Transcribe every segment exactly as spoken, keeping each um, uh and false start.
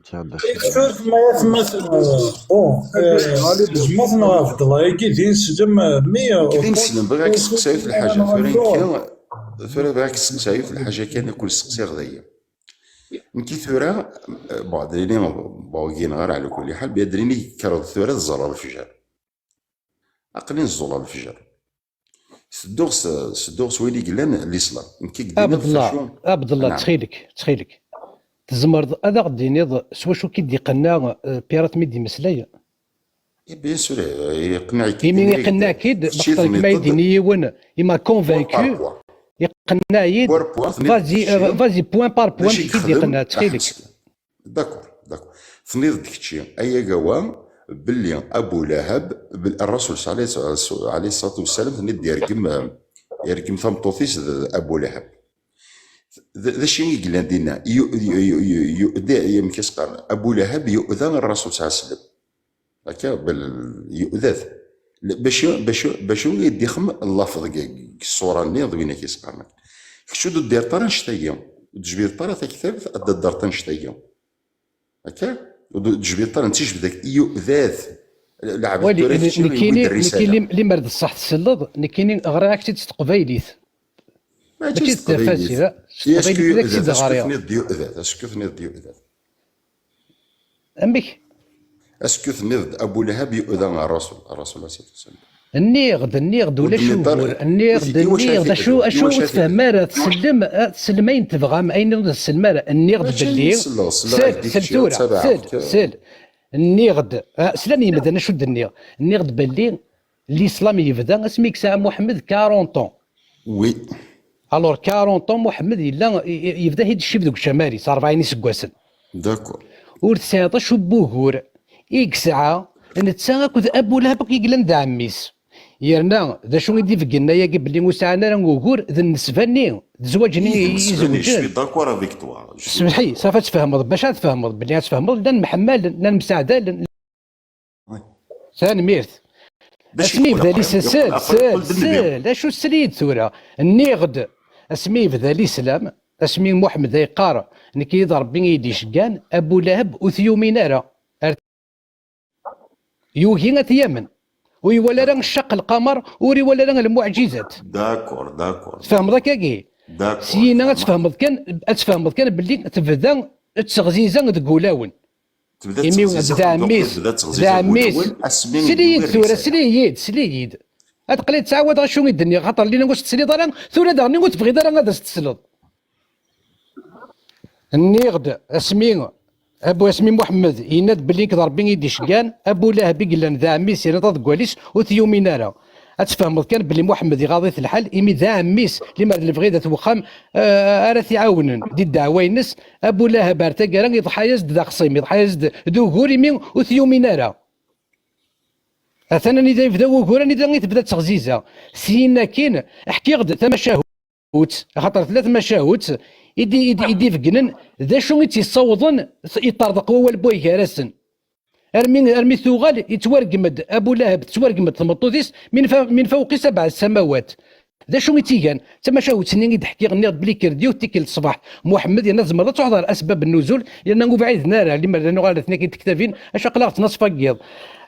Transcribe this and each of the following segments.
Suref ma yat ma t-, bon, eh, ma tneɣ Abdallah-agi d ineslem, mi, d ineslem, bɣiɣ ad k-sseqsayeɣ yiwet lḥaǧa. Tura nekki, tura bɣiɣ ad k-sseqsayeɣ yiwet lḥaǧa kan, ad ken-sseqsayeɣ dagi. Nekki tura, eh, bon, ad d-nini, bon, ur gineɣ ara ɛla kulli ḥal, mais ad d-nini kkreɣ tura ad ẓreɣ lefjer. Aql-i neẓẓul ɣer lefjer. Tedduɣ s, tedduɣ s wayen i yellan l'islam. Nekk i yeddineɣ Abdallah, facu. Abdallah, naɛam. Ttxil-k, ttxil-k. Tzemreḍ ad aɣ-d-tiniḍ s wacu k-id-iqenneɛ, eh, Pirat mi d-imeslay? Eh, bien sûr, eh, iqenneɛ-ik-id. Imi iqenneɛ-k-id, kečč i bxaṭer ma tniteḍ. Yedini yiwen, il m'a convaincu, point par point. Iqenneɛ-yi-d, point par point, vas-y, euh, vas-y, point par point, kečč i d-iqenneɛ, ttxil-k. D'accord, d'accord. Tenniḍ-d kečči, ay agawa, belli Abu Lahab, bel-, Rrasul alayhi ṣṣalatu wassalam, tenniḍ-d yergem, eh, yergem tameṭṭut-is d Abu Lahab. D, d acu i yellan dinna? Yu-, yu-, yu-, yu-, yu-, d, amek i s-qqaren? Abu Lahab yu'da Rrasul ṣṣalatu wassalam. Akka, bel-, yu'da-t. L-, bacu, bacu, bacu i d-ixem llafeḍ deg, deg ṣṣura-nni d win akka i s-qqaren? Kečč ur d-teddireḍ ara annect-agi, ur d-tejbideḍ ara taktabt, ad d-teddreḍ annect-agi. Akka? Ur d-, ur d-tejbideḍ ara, netta yejbed-ak, yu'da-t. Leɛbed. Wali, tura kečči, nekkini, yewwi-d rrisala. Nekkini, limer d ṣṣeḥ tselleḍ, nekkini ɣriɣ-ak-tt-id s teqbaylit. Mačči s teqbaylit. Mačči s teqbaylit, s teqbaylit i ak-tt-id-ɣriɣ. Est-ce que yu'da-t? Est-ce que tenniḍ-d yu'da-t? Amek? Est-ce que tenniḍ-d Abu Lahab yu'da Rrasul, Rrasul alayhi ṣṣalatu wassalam? Nniɣ-d, nniɣ-d, ulac ugur. Nniɣ-d, nniɣ-d, acu, acu ur tfehhem ara, tsellem, ah, tsellem ayen tebɣam, ayen ur tsellem ara. Nniɣ-d belli, sel, sel tura, sel, sel. Nniɣ-d, ah, slan yemdanen acu d-nniɣ. Nniɣ-d belli l'islam yebda asmi i yesɛa Muḥemmed quarante ans. Oui. Alors, quarante ans, Muḥemmed yella, i-, i-, yebda-t-id ccib deg ucamar-is, rebɛin iseggasen. D'accord. Ur tesɛiḍ acu n wugur i yesɛa netta akked Abu Lahab akk i yellan d ɛemmi-s. Yerna, d acu i d-ibeggnen ayagi belli ur sɛan ara ugur d nnezba-nni, d zzwaǧ-nni i izewǧen. Je suis d'accord avec toi. Semmeḥ-iyi, ṣafi ad tfehmeḍ, bac ad tfehmeḍ, belli ad tfehmeḍ, llan mḥemmalen, llan msaɛdalen. Tanemmirt. Asmi yebda l'islam, sel, sel, acu sel-iyi-d tura? Nniɣ-d, asmi yebda l'islam, asmi Muḥemmed ay yeqqar, nekk i d Ṛebbi i yi-d-iceggan, Abu Lahab ur t-yumin ara. Ar-, yugi ad t-yamen. Ur iwala ara ccaq lqamer, ur iwala ara lmuɛǧizat. D'accord, d'accord. Tfehmeḍ akkagi? D'accord. Syina ad tfehmeḍ kan, ad tfehmeḍ kan belli tebda tteɣziza deg wulawen. Imi d ɛemmi-s, d ɛemmi-s. Sel-iyi-d tura, sel-iyi-d, sel-iyi-d. Ad qqleɣ ttɛawadeɣ acu i d-nniɣ, xaṭer lina ur s-tesliḍ ara, tura daɣen ur tebɣiḍ ara ad as-tesleḍ. Nniɣ-d, asmi, Abu, asmi Muḥemmed yenna-d belli nekk d Ṛebbi i d-iceggan, Abu Lahab i yellan d ɛemmi-s, yerna d aḍeggal-is, ur t-yumin ara. Ad tfehmeḍ kan belli Muḥemmed iɣaḍ-it lḥal, imi d ɛemmi-s, limer d lebɣi d at wexxam, eh, ara t-iɛawnen di ddeɛwa-ines. Abu Lahab ar taggara iḍḥa-yas-d d axṣim, iḍḥa-yas-d d ugur, imi ur t-yumin ara. Atan anida yebda wugur, anida i tebda tteɣziza. Syin akkin, ḥkiɣ-d tamacahut, axaṭer tella tmacahut i d-, i d-, i d-ibeggnen d acu i tt-yessawḍen yeṭṭerḍeq wawal n way gar-asen. Armi, armi tuɣal, yettwargem-d Abu Lahab, tettwargem-d tmeṭṭut-is min fa-, min fawqi sabɛa samawat. D acu i tt-igan? D tamacahut-nni i d-ḥkiɣ, nniɣ-d belli kker-d yiwet tikkelt ṣṣbeḥ Muḥemmed, yerna tzemreḍ ad truḥeḍ ɣer asbab n nuzul, yerna ur bɛiden ara, limer d nuɣal ar tnaki n tektabin, acu aql-aɣ nettnasfagiḍ.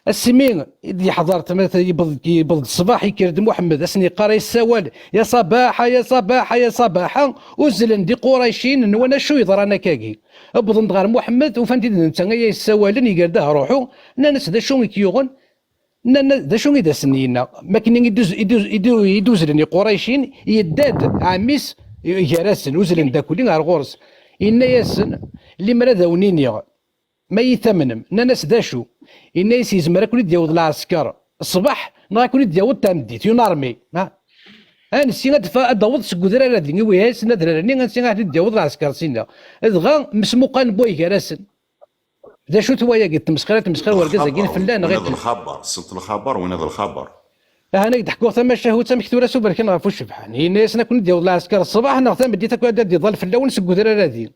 Asmi i d-yeḥḍer tama-, yewweḍ-, yewweḍ-d ṣṣbeḥ, yekker-d Muḥemmed, ad sen-yeqqar, yessawal, ya ṣabaḥa, ya ṣabaḥa, ya ṣabaḥa, uzzlen-d Iquraycin, nwan acu yeḍran akkagi. Wwḍen-d ɣer Muḥemmed, ufan-t-id d netta ay yessawalen, iger-d ahruḥu, nnan-as d acu i k-yuɣen? Nnan-as d acu i d asen-yenna? Makken i d-uz-, i d-uz-, i d-, i d-uzzlen Iquraycin, yedda-d ɛemmi-s gar-asen, uzzlen-d akuli ar ɣur-s. Yenna-yasen, limer ad awen-iniɣ, ma iyi-tamnem? Nnan-as d acu? Yenna-yas yezmer ad ken-id-yaweḍ lɛesker ṣṣbeḥ, neɣ ad ken-id-yaweḍ tameddit, une armée. Ha? Ansi ad fa-, ad d-taweḍ seg udrar-agi, i wiha-yasen adrar-nni, ansi ad ken-id-yaweḍ lɛesker sinna? Dɣa msmuqalen n way gar-asen. D acu-t wayagi? Tmesxir, tmesxir wergaz-agi fell-aneɣ. Wina d lxaber, sent lxaber, wina d lxaber. Ahan ad d-ḥkuɣ tamacahut amek tura s uberkan ɣef ucebḥan. Yenna-yasen ad ken-id-yaweḍ lɛesker ṣṣbeḥ neɣ tameddit akk ad d-iḍal fell-awen seg udrar-agi.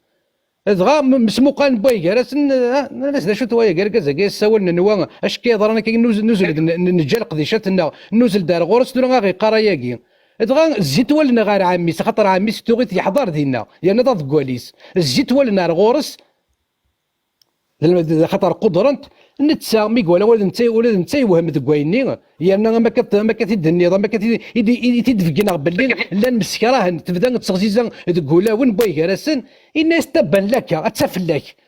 Dɣa m-, msmuqalen n way gar-asen, ah, nnan-as d acu-t wayagi argaz-agi yessawalen nwa, acku yeḍran akka nuz-, nuzzel-d n-, n-, neǧǧa leqdicat-nneɣ, nuzzel-d ar ɣur-s, tura aɣ-iqqar ayagi. Dɣa zzit wallen ɣer ɛemmi-s, axaṭer ɛemmi-s tuɣ-it yeḥḍer dinna, yerna d aḍeggal-is. Zzit wallen ar ɣur-s, D lm-, d, axaṭer qudrent, netta mi iwala ula d netta, ula d netta yewhem deg wayenni, yerna am akka t-, am akka t-id-tenniḍ, am akka t-id-, i d-, i d-, i d-beggneɣ belli llan msekrahen, tebda teɣziza deg wulawen n way gar-asen, yenna-yas tabban laka, atta fell-ak.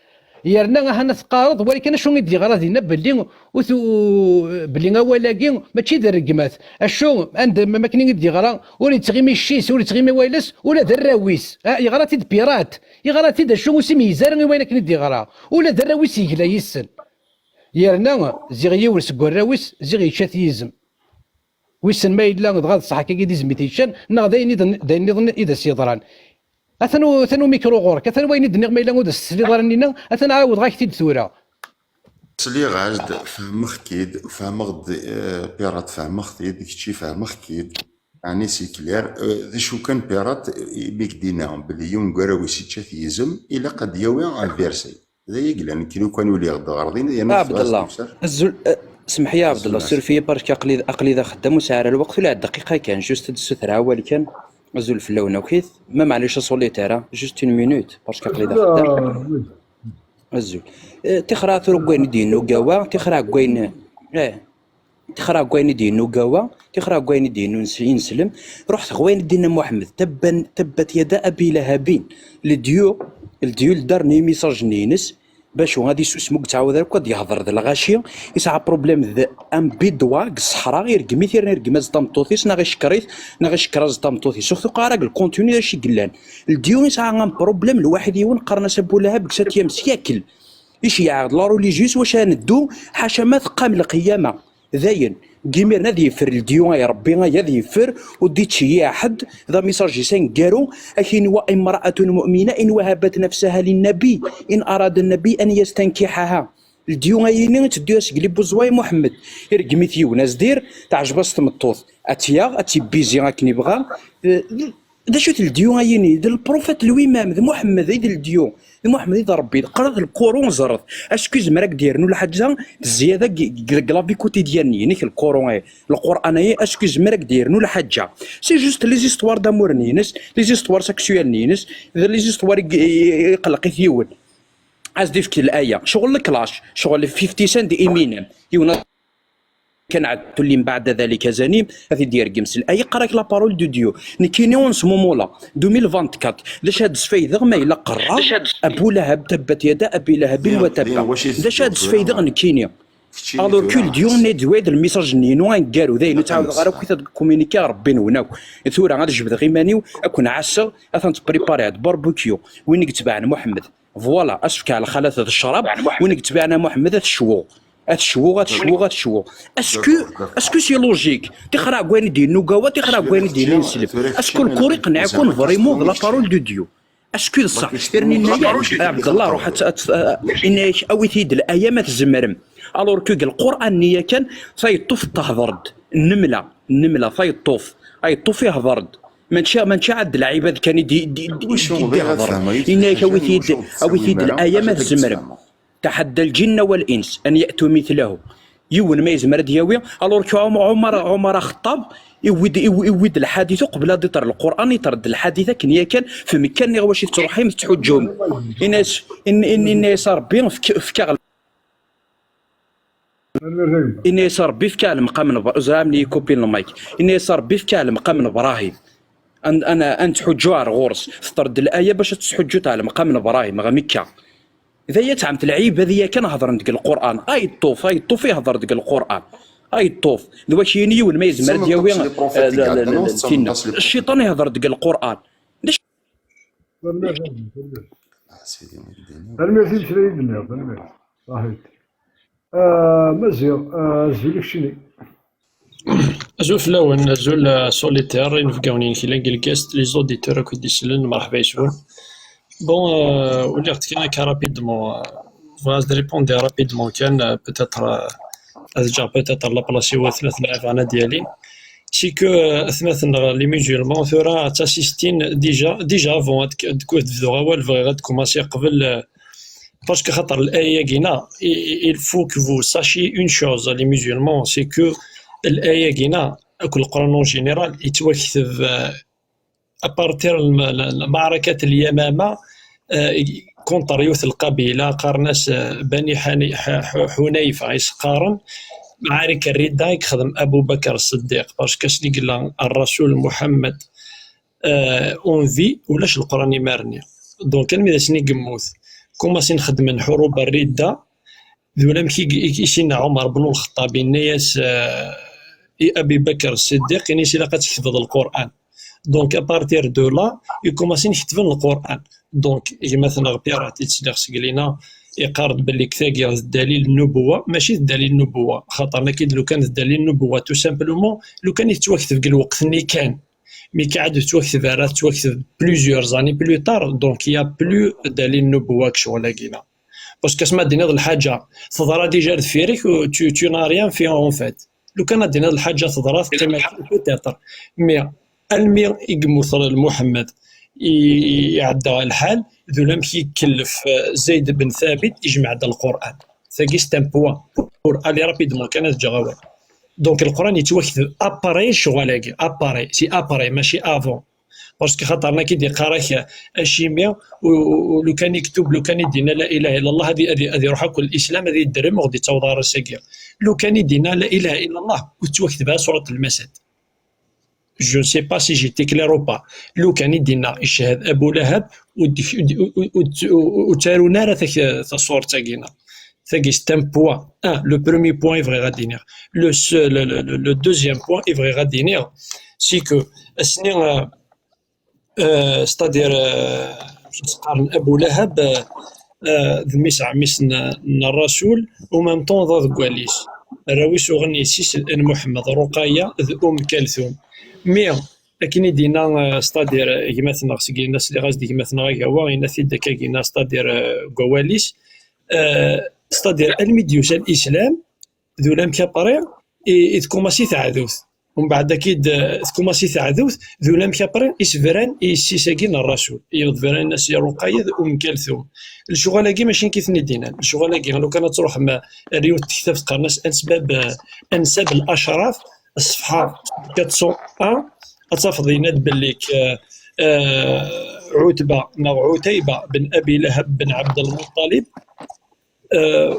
Yerna ahan ad teqqareḍ, wali kan acu i d-yeɣra dinna belli, ur tu-, belli awal-agi mačči d rregmat. Acu, anda, ma, makken i d-yeɣra, ur yettɣimi cci-s, ur yettɣimi wayla-s, ula d arraw-is. Ah, yeɣra-t-id pirate, yeɣra-t-id acu ur s-imeyyez ara i wayen akken i d-yeɣra. Ula d arraw-is yegla yis-sen. Yerna ziɣ yiwen seg warraw-is, ziɣ yečča-t yizem. Wissen ma yella dɣa d ṣṣeḥ akkagi d izem i t-yeččan, neɣ d ayen iḍen-, d ayen nniḍen i d as-yeḍran. Atan u-, atan umikru ɣur-k, atan wayen i d-nniɣ ma yella ur d as-tesliḍ ara nina, atan ɛawdeɣ-ak-t-id tura. Sliɣ-as-d, fehmeɣ-k-id, fehmeɣ-d, eh, Pirat fehmeɣ-t-id, kečči fehmeɣ-k-id. Ɛni c'est clair? Eh, d acu kan Pirat, eh, mi k-d-inna belli yiwen deg warraw-is yečča-t yizem, ilaq ad d-yawi aversi. D aya i yellan, nekkini kan uliɣ-d ɣer din, yerna A Ɛebdella, azul, eh, semmeḥ-iyi a Ɛebdella, suref-iyi parce que aql-i, aql-i d axeddam, ur sɛiɣ ara lweqt, ula d dqiqa kan, juste ad d-ssutreɣ awal kan. Azul fell-awen akit, ma maɛlic a solitaire, juste une minute, parce que aql-i d axeddam. Azul. Eh, tixraɛ tura deg wayen i d-yenna ugawa, tixraɛ deg wayen, eh, tixraɛ deg wayen i d-yenna ugawa, tixraɛ deg wayen i d-yenna uns-, ineslem. Ruḥet ɣer wayen i d-yenna Muḥemmed, tabban-, tabbat yada abi lahabin. Ledyu, ledyu leddarni imisajen-ines, bacu ad isusem ur yettɛawad ara akk ad yehder d lɣaci, yesɛa problème d un bédouin deg ṣṣeḥra, ireggem-it yerna ireggem-as tameṭṭut-is, neɣ icekker-it, neɣ icekker-as tameṭṭut-is. Ur tuqeɛ ara deg lkontinu d acu i yellan. Ledyu yesɛa un problème lwaḥid yiwen, qqaren-as Abu Lahab deg septième siècle. Iceyyeɛ-aɣ-d la religion s wacu ara neddu, ḥaca ma teqqam lqiyama. Dayen, deg imiren ad yeffer ledyu ay Rebbi ay ad yeffer, ur d-ittceyyiɛ ḥedd, d amisaǧ-is aneggaru, ak-ini wa imra'atun mu'mina in wahabat nafsaha linnabi in arada nnabi an yastankiḥaha. Ledyu ayini itteddu-as deg libuzwa i Muḥemmed, ireggem-it yiwen azdir, teɛjeb-as tmeṭṭut, ad tt-yaɣ, ad tt-ibbizi akken ibɣa, d, d, d acu-t ledyu ayini? D le prophète lui-même, d Muḥemmed i d ledyu, d Muḥemmed i d Rebbi, qqaret Lkuran ẓret, est-ce que yezmer ad k-d-yernu lḥaǧa d zzyada deg, deg, deg la vie quotidienne-inek, Lkuran, eh, Lquran-ayi, est-ce que yezmer ad k-d-yernu lḥaǧa? C'est juste les histoires d'amour-nni-ines, les histoires sexuelles-nni-ines, d les histoires i, i, i, iqelleq-it yiwen. Ad s-d-ifk laya, ccɣel clash, ccɣel fifty cent d Eminem, yiwen kan ɛad tullim baɛda dalik azanim, ad t-id-yergem s laya, iqqar-ak la parole de Dieu. Nekkini en ce moment-là, deux mille vingt-quatre, d acu ad d-sfaydeɣ ma yella qerra Abu Lahab, tabbat yada Abi Lahabin wa tabba? D acu ad d-sfaydeɣ nekkini? Alors que ledyu-nni d wayeḍ lmissage-nni-inu aneggaru, d ayen ur ttɛawdeɣ ara akk i ad communiquer Rebbi-nwen akk. Tura ad jebdeɣ iman-iw, ad ken-ɛasseɣ, ad tent-prépariɣ-d barbecue. Win i yetebɛen Muḥemmed, voilà, ad s-fkeɣ lxalat d ccrab, win i yetebɛen Muḥemmed ad t-cwuɣ. Ad t-cwuɣ, ad t-cwuɣ, ad t-cwuɣ. Est-ce que, est-ce que c'est logique? Tixraɛ deg wayen i d-yenna ugawa, tixraɛ deg wayen i d-yenna ineslem. Est-ce que lkur iqneɛ-iken vraiment d la parole de Dieu? Est-ce que d ṣṣeḥ? Irni yenna-yak, a Ɛebdallah, ruḥ ad, ad, yenna-yak, awit-iyi-d laya ma tzemrem. Alors que deg Lquran-nni yakan, tayeṭṭuft tehder-d. Nnemla, nnemla, tayeṭṭuft. Ayeṭṭuf ihder-d. Mačči, mačči ɛad d lɛibad kan i d, d, d, i d-ihder. Yenna-yak, awit-iyi-d, awit-iyi-d laya ma tzemrem. تحدى الجن والإنس أن يأتوا مثله. Yiwen ma yezmer ad d-yawi, alors que Ɛum-, Ɛumar, Ɛumar Axeṭṭab, iwwi-d, iwwi-, iwwi-d lḥadit uqbel ad iṭer Lquran, iṭer-d lḥadit akken yakan, f Mekka nniɣ wacu tettruḥim, tettḥuǧǧum. Inna-yas, in-, in-, inna-yas Rebbi, fk-, fk-aɣ, inna-yas Rebbi, fk-aɣ lemqam n Bra-, ẓra am yikupi n lmayk. Inna-yas Rebbi, fk-aɣ lemqam n Brahim. Ad, ad, ad nettḥuǧǧu ar ɣur-s. Teṭṭer-d laya bac ad tettḥuǧǧu ar lemqam n Brahim, ɣer Mekka. D aya ttɛemt lɛibad yakan hedren deg Lquran. Ayeṭṭuf, ayeṭṭuf ihder deg Lquran. Ayeṭṭuf. D wak yini yiwen ma yezmer ad yawi, eh, la, la, la, la, tinna. Cciṭan ihder deg Lquran. D acu? Tanemmirt i d-tenniḍ, tanemmirt. Ahit. Ah, Maziɣ, ah, azul keččini. Azul fell-awen, azul, euh, Solitaire, inebgawen-inek, les guests, les auditeurs akk i d-isellen, merḥba yes-wen. Bon, euh, uliɣ-d kan akka rapidement, euh, bɣiɣ ad d-répondiɣ rapidement kan, euh, peut-être, euh, ad ǧǧeɣ peut-être la place-iw atmaten-nneɣ bɣan ad d-yalin. C'est que, euh, atmaten-nneɣ les musulmans tura ad tt-assistin déjà, déjà avant ad, ad, ad bduɣ awal, bɣiɣ ad commencer qbel, euh, parce que xaṭer l'aya-agi-na, il, il faut que vous sachiez une chose, les musulmans, c'est que l'aya-agi-na, akk Lquran en général, yettwakteb, euh, à partir de la, la, la معركة اليمامة, euh, contre yiwet n lqabila, qqaren-as, euh, Bani Hani-, Ḥ-, Ḥ-, Ḥunayfa i s-qqaren. Mɛarik Rridda i yexdem Abu Bakr Ṣṣeddiq, parce que ass-nni yella Rrasul Muḥemmed, euh, en vie, ulac Leqran imir-nni. Donc, almi d ass-nni yemmut, kumasin xeddmen ḥurub Rridda, d ulamek i, i, i s-yenna Ɛumar bnu Lxeṭṭab, yenna-yas, euh, i Abi Bakr Ṣṣeddiq, ini-as ilaq ad tketbeḍ Lqur'an. Donc, à partir de là, i kumasin ketben Lqur'an. Donc, gma-tneɣ Pirat, i ttiliɣ seg lina, iqqar-d belli tagi d dalil nnubuwa, mačči d dalil nnubuwa, xaṭer nekki d lukan d dalil nnubuwa, tout simplement, lukan yettwakteb deg lweqt-nni kan, mi kan ad yettwakteb ara, tettwakteb plusieurs années plus tard, donc il y a plus dalil nnubuwa deg ccɣel-agi-na. Parce que asma d-tiniḍ lḥaǧa teḍra déjà deffir-ik, tu, tu n'as rien fait en fait. Lukan ad d-tiniḍ lḥaǧa teḍra, teqqim, peut-être. Mais almi i yemmut Muḥemmed, i, i iɛedda lḥal, d ulamek i ikellef, euh, Zayd ben Thabit, ijmeɛ-d Lqur'an. Tagi, c'est un point. Pour aller rapidement, kan ad ǧǧeɣ awal. Donc, Lqur'an yettwakteb après ccɣel-agi. Après, c'est après, mačči avant. Parce que xaṭer nekki d-iqqar-ak acimi, u, u, u, lukan yektub, lukan i d-yenna la ilaha illallah, ad, ad, ad iruḥ akk l'islam, ad yeddrem, ur ɣ-d-yettaweḍ ara ass-agi. Lukan i d-yenna la ilaha illallah, ur tettwakteb ara surat Lmasad. Je ne sais pas si j'étais clair ou pas. Lukan i d-yenna icehhed Abu Lahab, ur d-, ur d-, ur d-, ur d-, ur ttarun ara tak-, tasuret-agi-na. Tagi, c'est un point. Un, le premier point i bɣiɣ ad d-iniɣ. Le se-, le, le, le, le deuxième point i bɣiɣ ad d-iniɣ, c'est que ass-nni, euh, euh, c'est-à-dire, euh, qqaren Abu Lahab, euh, euh, d mmi-s n ɛemmi-s n, n Rrasul, en même temps d aḍeggal-is. Arraw-is uɣen yessi-s n Muḥemmed, Ruqaya d Umm Kalthum. Mais akken i d-yenna, euh, c'est-à-dire, gma-tneɣ, seg yenna sliɣ-as-d gma-tneɣ Agawa, yenna-t-id akka, yenna, c'est-à-dire, euh, deg wawal-is, euh, c'est-à-dire, almi d-yusa l'islam, d ulamek après, i, i tkumasi teɛdut. Umbeɛd akid, eh, tkumasi teɛdut, d ulamek après i s-bran i yessi-s-agi n Rrasul. Yeḍbir-as i Ruqaya d Umm Kalthum. Lecɣal-agi mačči nekk i ten-id-yennan. Lecɣal-agi, lukan ad truḥem ar yiwet tektabt qqaren-as Ansbab, eh, Ansab al-Ashraf, ṣṣefḥa quatre cent un, ad tafeḍ yenna-d belli k-, eh, eh, Utba neɣ Utayba ben Abi Lahab ben Abd al-Muttalib, Euh,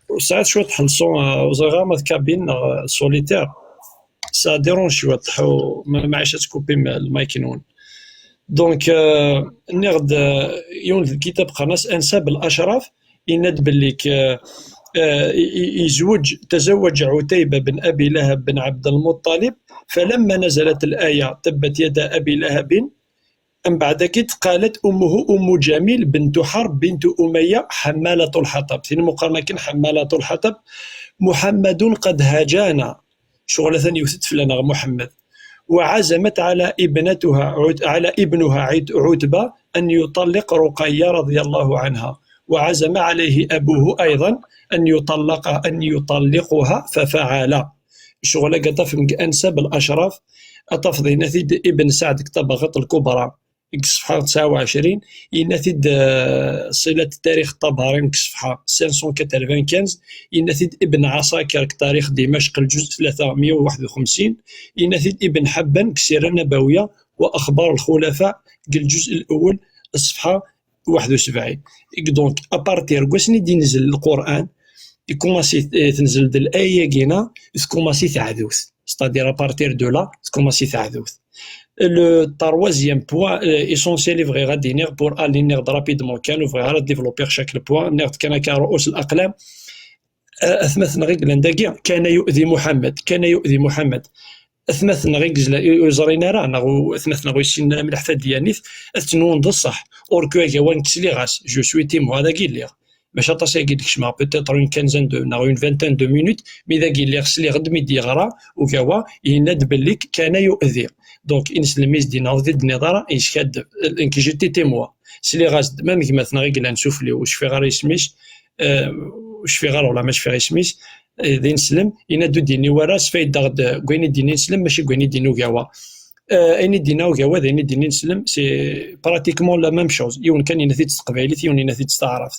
sɛiɣ cwiṭ ḥelṣu, euh, ur ẓriɣ ara ma d kabine neɣ, euh, solitaire. Ça dérange cwiṭ, ḥu-, ma, maɛic ad tkuppim lmayk-nwen. Donc, euh, nniɣ-d, euh, yiwen deg kitab qqaren-as Ansab al-Ashraf, yenna-d belli k-, euh, euh, i-, i-, yezweǧ, تزوج عتيبة بن أبي لهب بن عبد المطلب، فلما نزلت الآية تبت يدا أبي لهب، Mbeɛd-agi d-, قالت أمه أم جميل بنت حرب بنت أمية حمالة الحطب. Tin meqqar akken حمالة الحطب، محمد قد هجانا. Ccɣel atan yewwet-d fell-aneɣ Muḥemmed. وعزمت على ابنتها عت-، على ابنها عت-، عتبة أن يطلق رقية رضي الله عنها. وعزم عليه أبوه أيضا أن يطلق، أن يطلقها ففعل. Ccɣel-agi ad t-tafem deg Ansab al-Ashraf, ad tafeḍ yenna-t-id Ibn Saɛd deg Ṭabaɣat al-Kubra, deg ṣṣefḥa tesɛa u ɛecrin, yenna-t-id, eh, Ṣilat Tarix Ṭabari deg ṣṣefḥa cinq cent quatre-vingt-quinze, yenna-t-id Ibn Ɛasakir deg Tarix Dimacq lǧuz tlata meyya u waḥed u xemsin, yenna-t-id Ibn Ḥebban deg Ssira Nabawiya wa Axbar Lxulafa deg lǧuz lewwel ṣṣefḥa waḥed u sebɛin. Donc, à partir n wass-nni i d-yenzel Lqur'an, ikumasi, eh, tenzel-d laya-agi-na, tkumasi teɛdut. C'est-à-dire, à partir de là, tkumasi teɛdut. Le troisième point, euh, essentiel i bɣiɣ ad d-iniɣ, pour aller, nniɣ-d rapidement kan, ur bɣiɣ ara ad développiɣ chaque point, nniɣ-d kan akka رؤوس الأقلام. Euh, atmaten-nneɣ i yellan dagi, كان يؤذي محمد، كان يؤذي محمد. Atmaten-nneɣ i yezla-, i, ur ẓrin ara, neɣ u-, atmaten-nneɣ ur yessinen ara mliḥ tadyanit, ad tt-nwun d ṣṣeḥ. Or que Agawa nekk sliɣ-as, je suis témoin, dagi lliɣ. Mačči aṭas agi d-kecmeɣ, peut-être une quinzaine de, neɣ une vingtaine de minutes, mi dagi lliɣ sliɣ-d mi d-yeɣra Ugawa, yenna-d belli كان يؤذي. Donc, ineslem i s-d-yenna, ur t-id-tenniḍ ara, yeskaddeb. Nekk, j'étais témoin. Sliɣ-as-d, même gma-tneɣ i yellan sufell-iw, ur cfiɣ ara isem-is, euh, ur cfiɣ ara, wala ma cfiɣ isem-is, eh, d ineslem, yenna-d ur d-yenni wara, sfaydeɣ-d deg wayen i d-yenna ineslem, mačči deg wayen i d-yenna Ugawa. Euh, ayen i d-yenna Ugawa d ayen i d-yenna ineslem, c'est pratiquement la même chose. Yiwen kan yenna-t-id s teqbaylit, yiwen yenna-t-id s taɛrabt.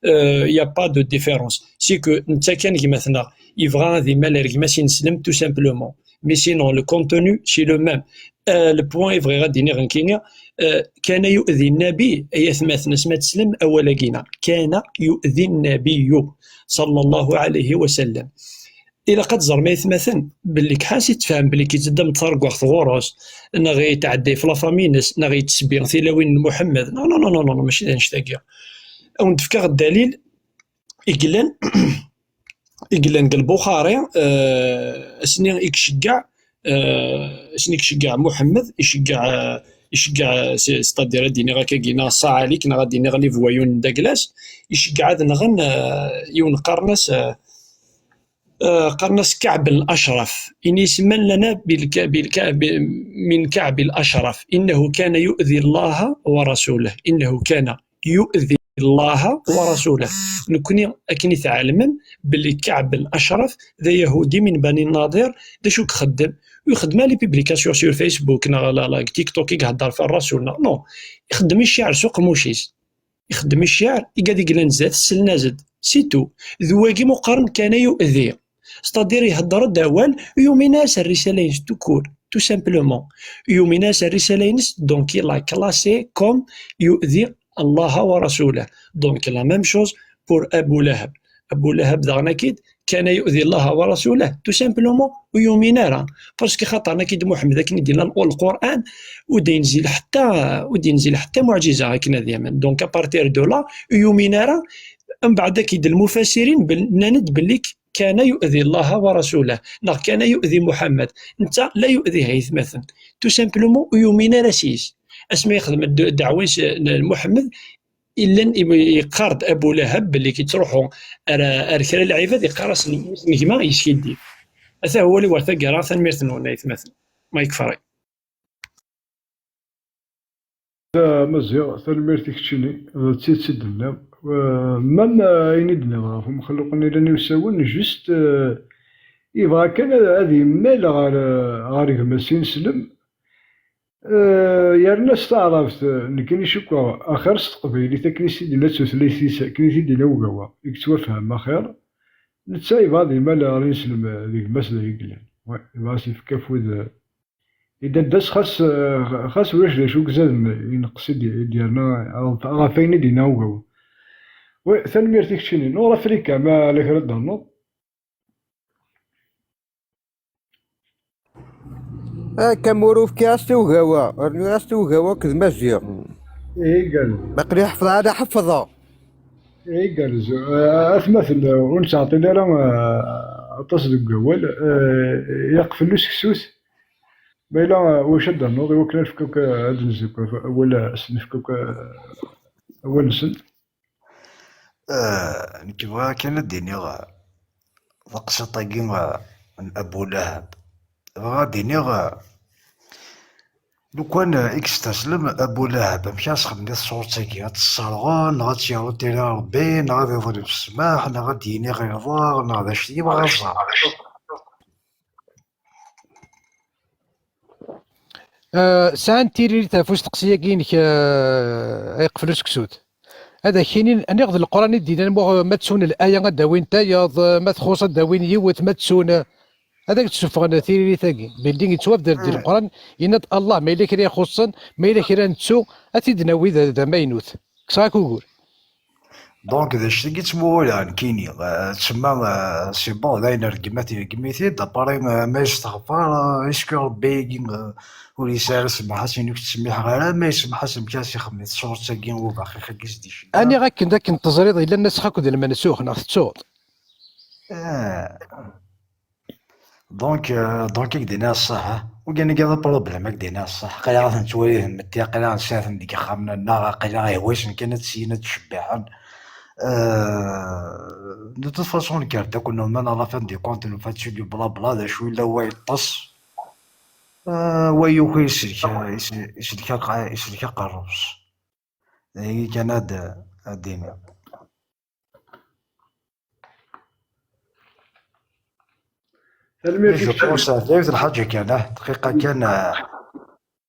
Euh, il y a pas de différence. C'est que netta kan gma-tneɣ yebɣa ad imal ar gma-s ineslem, tout simplement. Mais sinon, le contenu, c'est le même. Euh, le point i bɣiɣ ad d-iniɣ nekkini, euh, كان يؤذي النبي, ay atmaten, asma teslem awal-agi-na, كان يؤذي النبي صلى الله عليه وسلم. Ilaq ad teẓrem ay atmaten belli ḥaca tefhem belli yetteddu am targwaɣt ɣur-s, neɣ yetɛedda ɣef la famille-ines, neɣ yettebbi tilawin n Muḥemmed. Non, non, non, non, non, mačči d annect-agi. Ad wen-d-fkeɣ ddalil i yellan, i yellan deg Lbuxari, euh, asmi i iceggeɛ, euh, asmi i iceggeɛ Muḥemmed, iceggeɛ, euh, iceggeɛ, c'est-, c'est-à-dire ad d-iniɣ akkagi, neɣ Saɛalik, neɣ ad d-iniɣ les voyous n Daglas, iceggeɛ ad nɣen, euh, yiwen qqaren-as, euh, euh, qqaren-as Kaɛb al-Acraf. Ini-as: من لنا بالك-، بالك-، ب-، من كعب الأشرف؟ إنه كان يؤذي الله ورسوله. إنه كان يؤذي الله ورسوله. Nekkni, akken i tɛelmem, belli Kaɛb al-Acraf d ayahudi min Bani Nadir, d acu i ixeddem? Ur ixeddem ara les publications sur Facebook neɣ la, la, TikTok i ihedder ɣef Rasul, neɣ, non. Ixeddem icciɛer s uqemmuc-is. Ixeddem icciɛer, igad i yellan zdat, sellen-as-d. C'est tout. D wagi mu qqaren كان يؤذي. C'est-à-dire, ihedder-d awal, ur yumin ara s rrisala-ines, tout court, tout simplement. Ur yumin ara s rrisala-ines, donc il a classé comme يؤذي الله ورسوله. Donc, la même chose pour Abu Lahab. Abu Lahab, daɣen akkid, كان يؤذي الله ورسوله, tout simplement, ur yumin ara. Parce que xaṭer akkid Muḥemmed, akken i d-yenna Lqur'an, ur d-yenzil ḥetta, ur d-yenzil ḥetta muɛǧiza akken ad yamen. Donc, à partir de là, ur yumin ara. Mbeɛd akkid lmufassirin bel-, nnan-d belli كان يؤذي الله ورسوله, neɣ كان يؤذي محمد. Netta la yu'di aytmaten. Tout simplement, ur yumin ara s-is. Asmi yexdem dde-, ddeɛwa-is, eh, n Muḥemmed, illan i-, yeqqar-d Abu Lahab belli yettruḥu ar, ar kra n lɛibad, yeqqar-asen: "Mmi-twen gma", yeskiddib. Ata awal-iw ar taggara, tanemmirt-nwen aytmaten. Ma yekferi. Maziɣ, tanemmirt i keččini, d tidet i d-tenniḍ. Euh, même, euh, ayen i d-tenniḍ ɣef umexluq-nni yellan i usawen, juste, euh, yebɣa kan ad, ad yemmal ɣer, ɣer gma-s ineslem. Euh, yerna s taɛrabt, euh, nekkini cukkeɣ axir s teqbaylit, akken i s-id-yenna d tutlayt-is, akken i t-id-yenna ugawa, i yettwafham axir. Netta yebɣa ad yemmal ɣer ineslem, euh, d gma-s d ay yellan. Ouais, yebɣa ad s-yefk afud, euh, Idda-d-as xas, xas ulac d acu i izaden ineqqes i d-, i d-yerna ɣef, ɣef wayen i d-yenna ugawa. Wi, tanemmirt i keččini. Nuɣ Afrika, ma ala kra d-ternuḍ? Akka, ma ur ufkiɣ-as tiwgawa, rnu-as tiwgawa akked Maziɣ. Ihi, igerrez. Aql-i ḥefḍeɣ, ala ḥefḍeɣ. Ihi, igerrez. Eh, atmaten, ur nettɛeṭṭil ara, eh, aṭas deg wawal. Eh, yaqfel useksut. Ma yella, eh, wacu ad d-ternuḍ i wakken ad nefk akk, eh, ad d-nezzi akk awal, eh, ad s-nefk akk, eh, awal-nsen? Eh, nekk bɣiɣ kan ad d-iniɣ, eh, taqsiṭ-agi, eh, n Abu Lahab. Bɣiɣ ad d-iniɣ, eh, lukan, eh, i yestaslem Abu Lahab, amek ara s-xedmen i tṣurt-agi? Ad t-sserɣen, neɣ ad tt-yerḍel Rebbi, neɣ ad iḍleb ssmaḥ, neɣ ad d-yini ɣiḍeɣ, neɣ d acu yebɣa ad ẓer? Eh, sɛan tiririt ɣef usteqsi-agi-inek, eh, ay qefl useksut. Ad ak-inin, aniɣ d Leqran i d-yennan ma, ma ttun laya ad d-awin tayeḍ, ma txuṣ ad d-awin yiwet, ma ttun, ad ak-d-ssuffɣen tiririt-agi. Belli yettwabder-d di Leqran, yenna-d Allah, ma yella kra ixuṣṣen, ma yella kra nettu, ad t-id-nawi d, d amaynut. Kkseɣ-ak ugur. Donc, d acu-agi ttmuɣuleɣ nekkini, eh, tsemma, eh, c'est bon, d ayen rgem-, rgem-it-id, après, eh, ma yesteɣfar, eh, est-ce que Rebbi-agi, eh, ur yesɛi ara ssmaḥ-as, inu ur k-ttsemmiḥeɣ ara, ma yesmaḥ-as, amek ara s-ixdem tṣurt-agi n ubaxix-agi s-d-iceggeɛ? Aniɣ akken d akken teẓriḍ yella Nna Sexak d lmensux, neɣ tettuḍ? Eh. Donc, euh, donc, i k-d-iniɣ ṣṣeḥ, ah. Ugin-agi d problème, i k-d-iniɣ ṣṣeḥ. Aql-aɣ ad ten-nettwali d lmetti, aql-aɣ nesɛa-ten deg yixxamen-nneɣ, aql-aɣ ihwa-yasen kan ad syin ad ttcebbiḥen. Euh, de toute façon, nekk ar dakk nnumen à la fin du compte, nufa-d du blabla, d acu yella wa yeṭṭes, euh, wa yuki isellek, isellek, isellek aqerru-s. D ayagi kan ad, ad d-iniɣ. Tanemmirt i kečč. Je pense, ah, d yiwet lḥaǧa kan, ah, dqiqa kan, ah,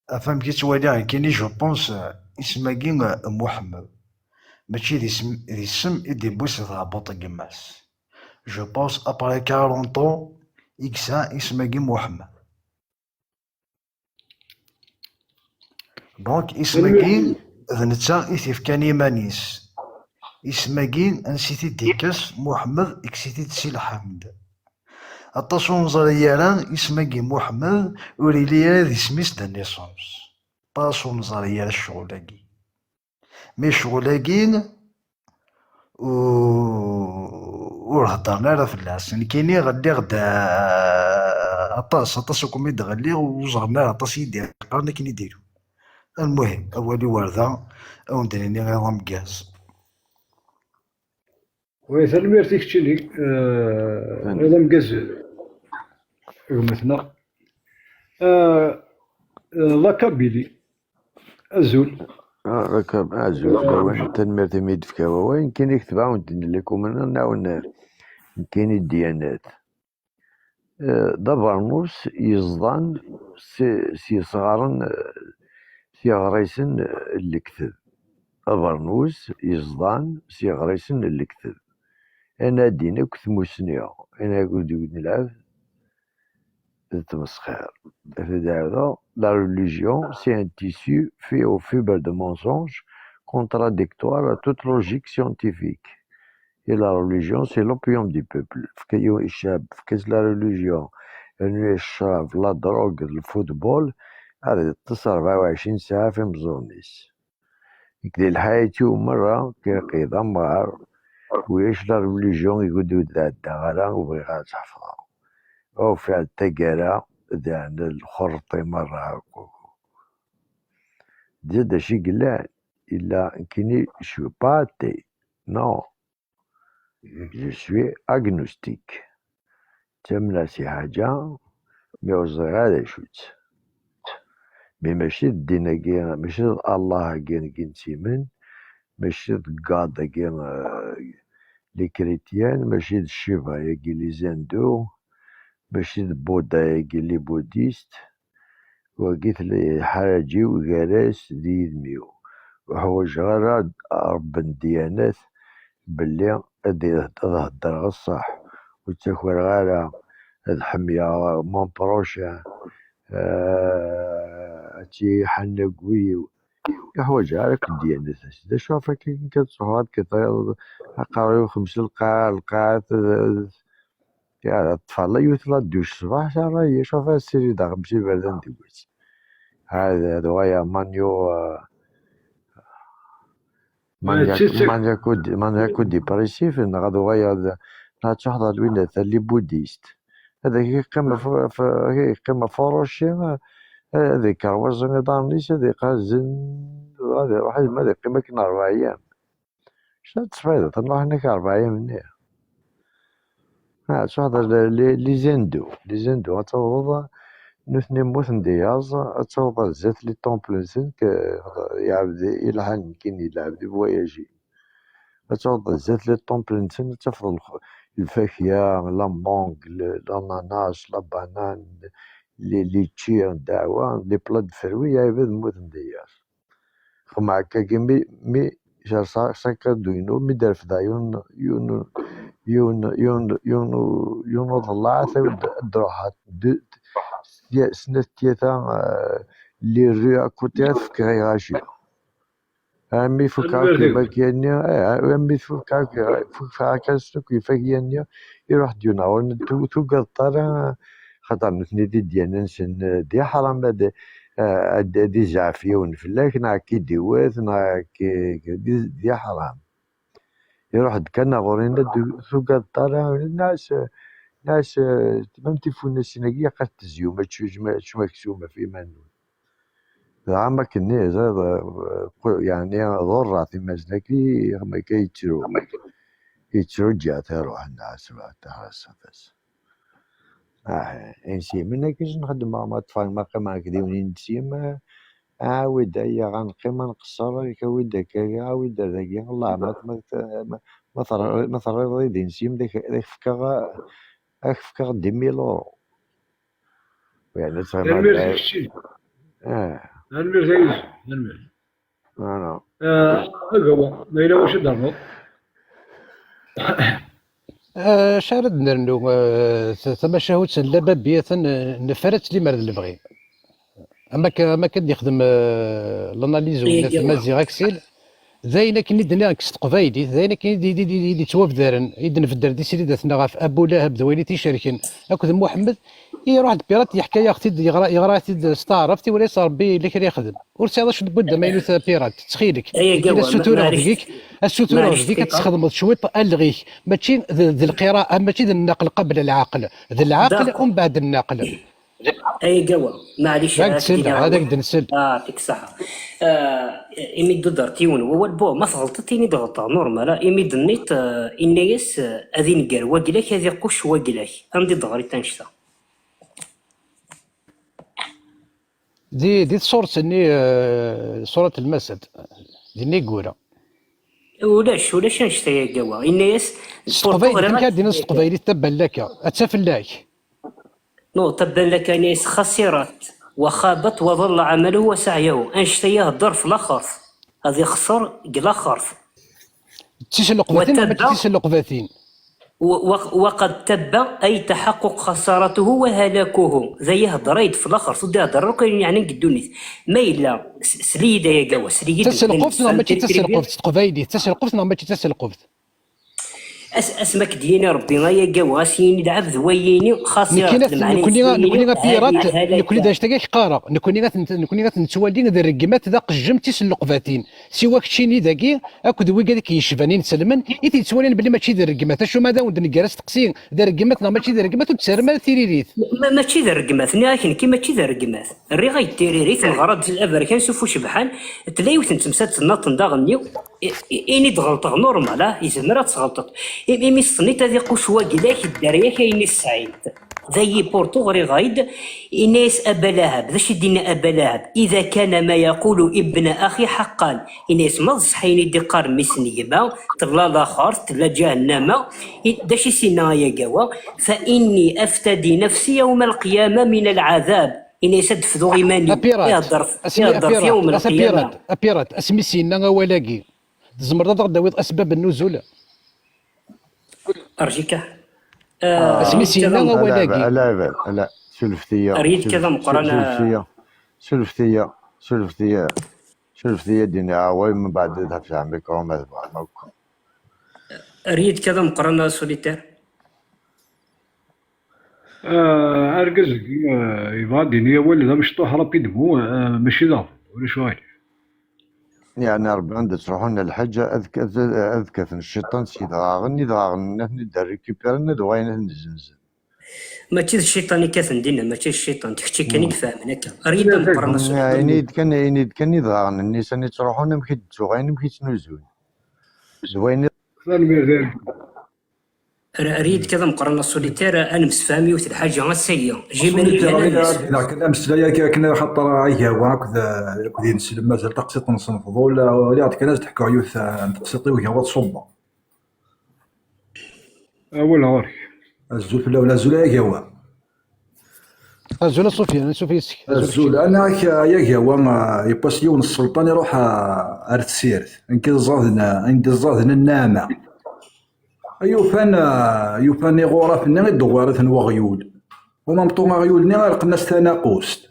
ɣef wamek i ttwaliɣ nekkini, je pense, ah, isem-agi, ah, Muḥemmed, mačči d isem, d isem i d-iwwi si tɛebbuṭ n yemma-s. Je pense, après quarante ans, i yesɛa isem-agi Muḥemmed. Donc, isem-agi d netta i t-ifkan iman-is. Isem-agi, ansi t-id-ikkes? Muḥemmed, ikkes-it-id si Lḥemd. Aṭas ur neẓri ara isem-agi Muḥemmed, ur ili ara d isem-is de naissance. Aṭas ur neẓri ara ccɣel-agi. Mi ccɣel-agi, u-, ur heddren ara fell-as. Nekkini ɣelliɣ-d, ah, aṭas, aṭas ukum i d-ɣelliɣ, ur ẓerren ara aṭas i yi-d-iqqaren akken i d-ilu. Almuhim, awal-iw ar da, ad wen-d-nini iḍ ameggaz. Oui, tanemmirt i keččini, eh, iḍ ameggaz gma-tneɣ. Eh, eh, la Kabylie. Azul. Ah, Rakab, azul fell-awen. Tanemmirt imi d-tefka wawal. Nekkini ketbeɣ-awen-d likumanna-nwen, nekkini ddiyanat. Eh, d abernus yeẓḍan s, s yesɣaren, eh, s yiɣrisen, eh, n lekteb. Abernus yeẓḍan s yiɣrisen n lekteb. Anadin akk tmusni, anagud deg nelɛeb d tmesxir. Ad d-ɛawdeɣ, la religion, c'est un tissu fait aux fibres de mensonges contradictoires à toute logique scientifique. Et la religion, c'est l'opium du peuple. Fka-yi ccɛeb, fka-s la religion, rnu-yas ccrab, la drogue, le football, ad yeṭṭes rebɛa u ɛecrin ssaɛa f imeẓẓuɣen-is. Nekk di lḥayat-iw merra, kkreɣ d amɣar, ulac la religion i guddu d-ɛeddaɣ ara, ur bɣiɣ ara ad tt-ḥefḍeɣ. Ufiɣ-d taggara, d lxerṭi merra akk. D acu i yellan? Yella nekkini, je suis pas athée. Non. Je suis agnostique. Ttamneɣ si ḥaǧa, mi ur ẓriɣ ara d acu-tt. Mi mačči d ddin-agi, mačči d Allah-agi i nettimen, mačči d God-agi, euh, les chrétiens, mačči d Shiva-agi, les hindous, mačči d Bouddha-agi, les bouddhistes. Wagi tella lḥaraǧ-iw gar-as d yidem-iw. Ur ḥwaǧeɣ ara ad ṛebben ddyanat belli ad, ad heddreɣ ṣṣeḥ. Ur ttakareɣ ara ad ḥemmleɣ mon prochain, eh, ad tt-iḥanna deg wul-iw. Ur ḥwaǧeɣ ara akk ddyanat. D acu ɣef akka kan ad truḥeḍ ad d-tafeḍ aqerru-w xems lqaɛa, lqaɛa, ya, ṭṭfeɣ la yiwet la douche ṣṣbeḥ, terra-yi, acu ɣef ad ssirideɣ xems iberdan deg wass? Hada, ad uɣaleɣ manio, eh, maniaco-, maniaco-, maniaco-dépressif, neɣ ad uɣaleɣ d, neɣ ad truḥeḍ ɣer lwilad, les bouddhistes. Ad ak-yeqqim ɣef, ɣef, ad ak-yeqqim ɣef uruci, ad ikerwaẓen iḍarren-is, ad iqqazen, ad iruḥ, ad yeqqim akken ṛebɛa yyam. Acu ad tesfiḍ? Tenruḥ-ak ṛebɛa yyam-nni. Ah, ad truḥeḍ ɣer les, les hindous. Les hindous, ad tawḍeḍ, nutni mmuten di yaẓ, ad tawḍeḍ ɣer zdat les temples-nsen, k-, yeɛbed ilhan nekkini, yeɛbed ibuwayaji. Ad tawḍeḍ ɣer zdat les temples-nsen, ad tafeḍ lx-, lfakya, la mangue, le, l'ananas, la banane, les litchis, ddeɛwa, les plats de fruits, yeɛbed mmuten di yaẓ. Xemɛek-agi mi, mi jerseɣ sac à dos-inu, mi d-refdeɣ yiwen, yiwen, yiwen, yiwen, yiwen, yiwen uḍellaɛ, ad d-ruḥeɣ, d-, d-, snat tyata, eh, les rues à côté, ad fkeɣ i lɣaci. Armi fukeɣ akk ibakya-nni, eh, armi fukeɣ akk, fukeɣ akk akk ifakya-nni, iruḥ-d yiwen ɣur-, tu-, tugadeḍ ara, xaṭer nutni d idyan-nsen, eh, d iḥram ad, eh, ad, ad izɛef yiwen fell-ak, neɣ ad k-id-iwet, neɣ ad k-, d, d iḥram. Iruḥ-d kan ɣur-i, yenna-d, "Ur tugadeḍ ara?" Nniɣ-as, nniɣ-as, "Mam tifunasin-agi, ilaq ad tezyu, ma teččem, ma teččem aksum ɣef iman-nwen." Dɣa am akken-nni, ẓriɣ, eh, qu-, yeɛni ḍurreɣ timazen-agi, am akka yettru, yettru ǧǧiɣ-t iruḥ, nniɣ-as, "Ṭaḥra ṣṣafas." Ah, insimen akka i nxeddem, ma ṭṭfeɣ, ma qqimeɣ akked yiwen insim, ah, awi-d aya, ad neqqim ad nqeṣṣer, awi-d akka, awi-d ar dagi, Allah, ma, ma, ma, ma terri-, ma terriḍ-iyi-d insim, d ak-, d ak-fkeɣ, ad ak-fkeɣ dix mille euros. Yeɛni ad tɣimeḍ. Tanemmirt i kečči. Ah. Tanemmirt a Yusef, tanemmirt. Voilà. Ah, agawa, ma yella wacu ad d-ternuḍ? Ah, acu ara d-nernu? Ah, t-, tamacahut n Lababi, atan, ah, neffer ad tlim ar d lebɣi. Am akka, am akka d-yexdem, eh, l'analyse n Maziɣ Aksil. D ayen akken i d-nniɣ s teqbaylit, d ayen akken i d-, i d-, i d-, i d-yettwabdaren, i d-nbedder di sridat-nneɣ ɣef Abu Lahab d wayen i t-icerken akked Muḥemmed, iruḥ-d Pirat yeḥka-yaɣ-t-id, yeɣra, yeɣra-t-id s taɛrabt, iwala-yas Ṛebbi yella kra yexdem. Ur tesɛiḍ acu tewwiḍ d amaynut a Pirat, ttxil-k. Akken ad ssutureɣ deg-k, ad ssutureɣ deg-k ad tesxedmeḍ cwiṭ alɣ-ik, mačči d, d lqira'a, mačči d nnaql qabel lɛaql, d lɛaql umbeɛd nnaql. Ay agawa, maɛlic. Ad ak-d-selleɣ, ad ak-d-nsel. Yeɛṭik ṣṣeḥḥa. Imi d-udert yiwen wawal, bon, ma tɣelṭeḍ ini-d ɣelṭeɣ, normal, ah, imi d-tenniḍ, ah, inna-yas, ah, ad inger wagla-k, ad iqucc wagla-k. Anda i d-ɣriḍ annect-a? Di, di tṣuṛt-nni, ah, ṣuṛat Lmasad, dinna i yura. Ulac, ulac annect-a, ay agawa. Inna-yas, s teqbaylit, amek ara d-iniḍ s teqbaylit, taballaka, ad tafellak. No, tabban laka, inna-yas خسرت وخابت وضل عمله وسعيه. Annect-a ihedder f laxert, ad ixser deg laxert. D tiselqbatin neɣ mačči d tiselqbatin? وقد تب أي تحقق خسارته وهلاكه. D ay ihedder-d f laxert, ur d-ihedder akk ayen yeɛnan deg ddunit. Ma yella, sel-iyi-d ay agawa, sel-iyi-d. D taselqabt neɣ mačči d taselqabt s teqbaylit? D taselqabt neɣ mačči d taselqabt? As, asmi ak-d-yini Rebbi ay agawa, as-yini lɛebd wa yini xas. Nekkini a pirat, nekkini d anect-agi k-qqareɣ, nekkini ad ten-nettwali d rregmat, d aqejjem, d tiselleqbatin. Siwa keččini dagi akked wigad i k-yecban inselmen i t-yettwalin belli mačči d rregmat. Acu ma ad awen-d-neggar asteqsi, d rregmat neɣ mačči d rregmat, ur d-terrim ara tiririt. Mačči d rregmat, nniɣ-ak nekki mačči d rregmat. Rriɣ-ak-d tiririt, neɣra-d aberkan s ufucebḥan, tella yiwet n temsalt tennaṭ n daɣen-nni, ini-d ɣelṭeɣ, normal, ah, yezmer ad tɣelṭeḍ. Imi s-tenniḍ ad iquc wagla-k, dderya-k ayen i tesɛiḍ. D ayi porto ɣriɣ-ay-d, inna-yas Aba Lahab, d acu i d-inna Aba Lahab? إذا كان ما يقول ابن أخي حقا. Inna-yas ma d ṣṣeḥ ayen i d-iqqar mmi-s n gma, tella laxert, tella ǧahennama, d acu i s-inna ay agawa? فإني أفتدي نفسي يوم القيامة من العذاب. Ini-as ad d-fduɣ iman-iw. Ihedder f yawm lqiyama. A Pirat, asmi s-yenna awal-agi, tzemreḍ ad aɣ-d-tawiḍ asbab n nuzul? Rjika. Asmi s-yenna awal-agi. Ala, ala, ala, ala, surfet-iyi. Err-iyi-d kan d ameqqran. Surfet-iyi, surfet-iyi, surfet-iyi ad d-iniɣ awal, mbeɛd ad ḥebseɣ amikru ma tebɣam akk. Err-iyi-d kan d ameqqran a Solitaire. Ah, argaz-agi, ah, yebɣa ad d-yini awal d amecṭuḥ rapidement, ah, mačči d aɣbel, ulac uɣilif. Yeɛni Rebbi anda ttruḥun lḥaǧa ad, ad, ad kkaten cciṭan s yedɣaɣen, idɣaɣen-nni ad ten-id-rikupiren, ad uɣalen ad ten-zzenzen. Mačči d cciṭan i kkaten dinna, mačči d cciṭan, d kečči kan i ifehmen akka. Err-iyi-d ameqqran a Solitaire. Ini-d kan, ini-d kan idɣaɣen-nni sani ttruḥun, amek i d-ttuɣalen, amek i ttnuzun. D wayen i. Tanemmirt. Tanemmirt. Err-iyi-d kan d ameqqran a Solitaire, ad nemsefham yiwet n lḥaǧa ass-agi. Jimal yellan ad nemsefham. Ameslay-agi akken axaṭer agawa akked, akked ineslem mazal taqsiṭ-nsen fḍul, waliɣ-d kan ad s-d-ḥkuɣ yiwet n teqsiṭ i ugawa tṣubbeɣ. Awal ɣur-k. Azul fell-awen, azul ay agawa. Azul a Sufyan, ansuf yes-k. Azul, ana-k ay agawa, yewwas yiwen n sselṭan iruḥ ar tsirt, anda ẓẓaden, anda ẓẓaden nneɛma. Yufan, yufan iɣuraf-nni i d-ddewwiṛ-iten weɣyul. Umameṭṭu aɣyul-nni ɛerqen-as tanaqust.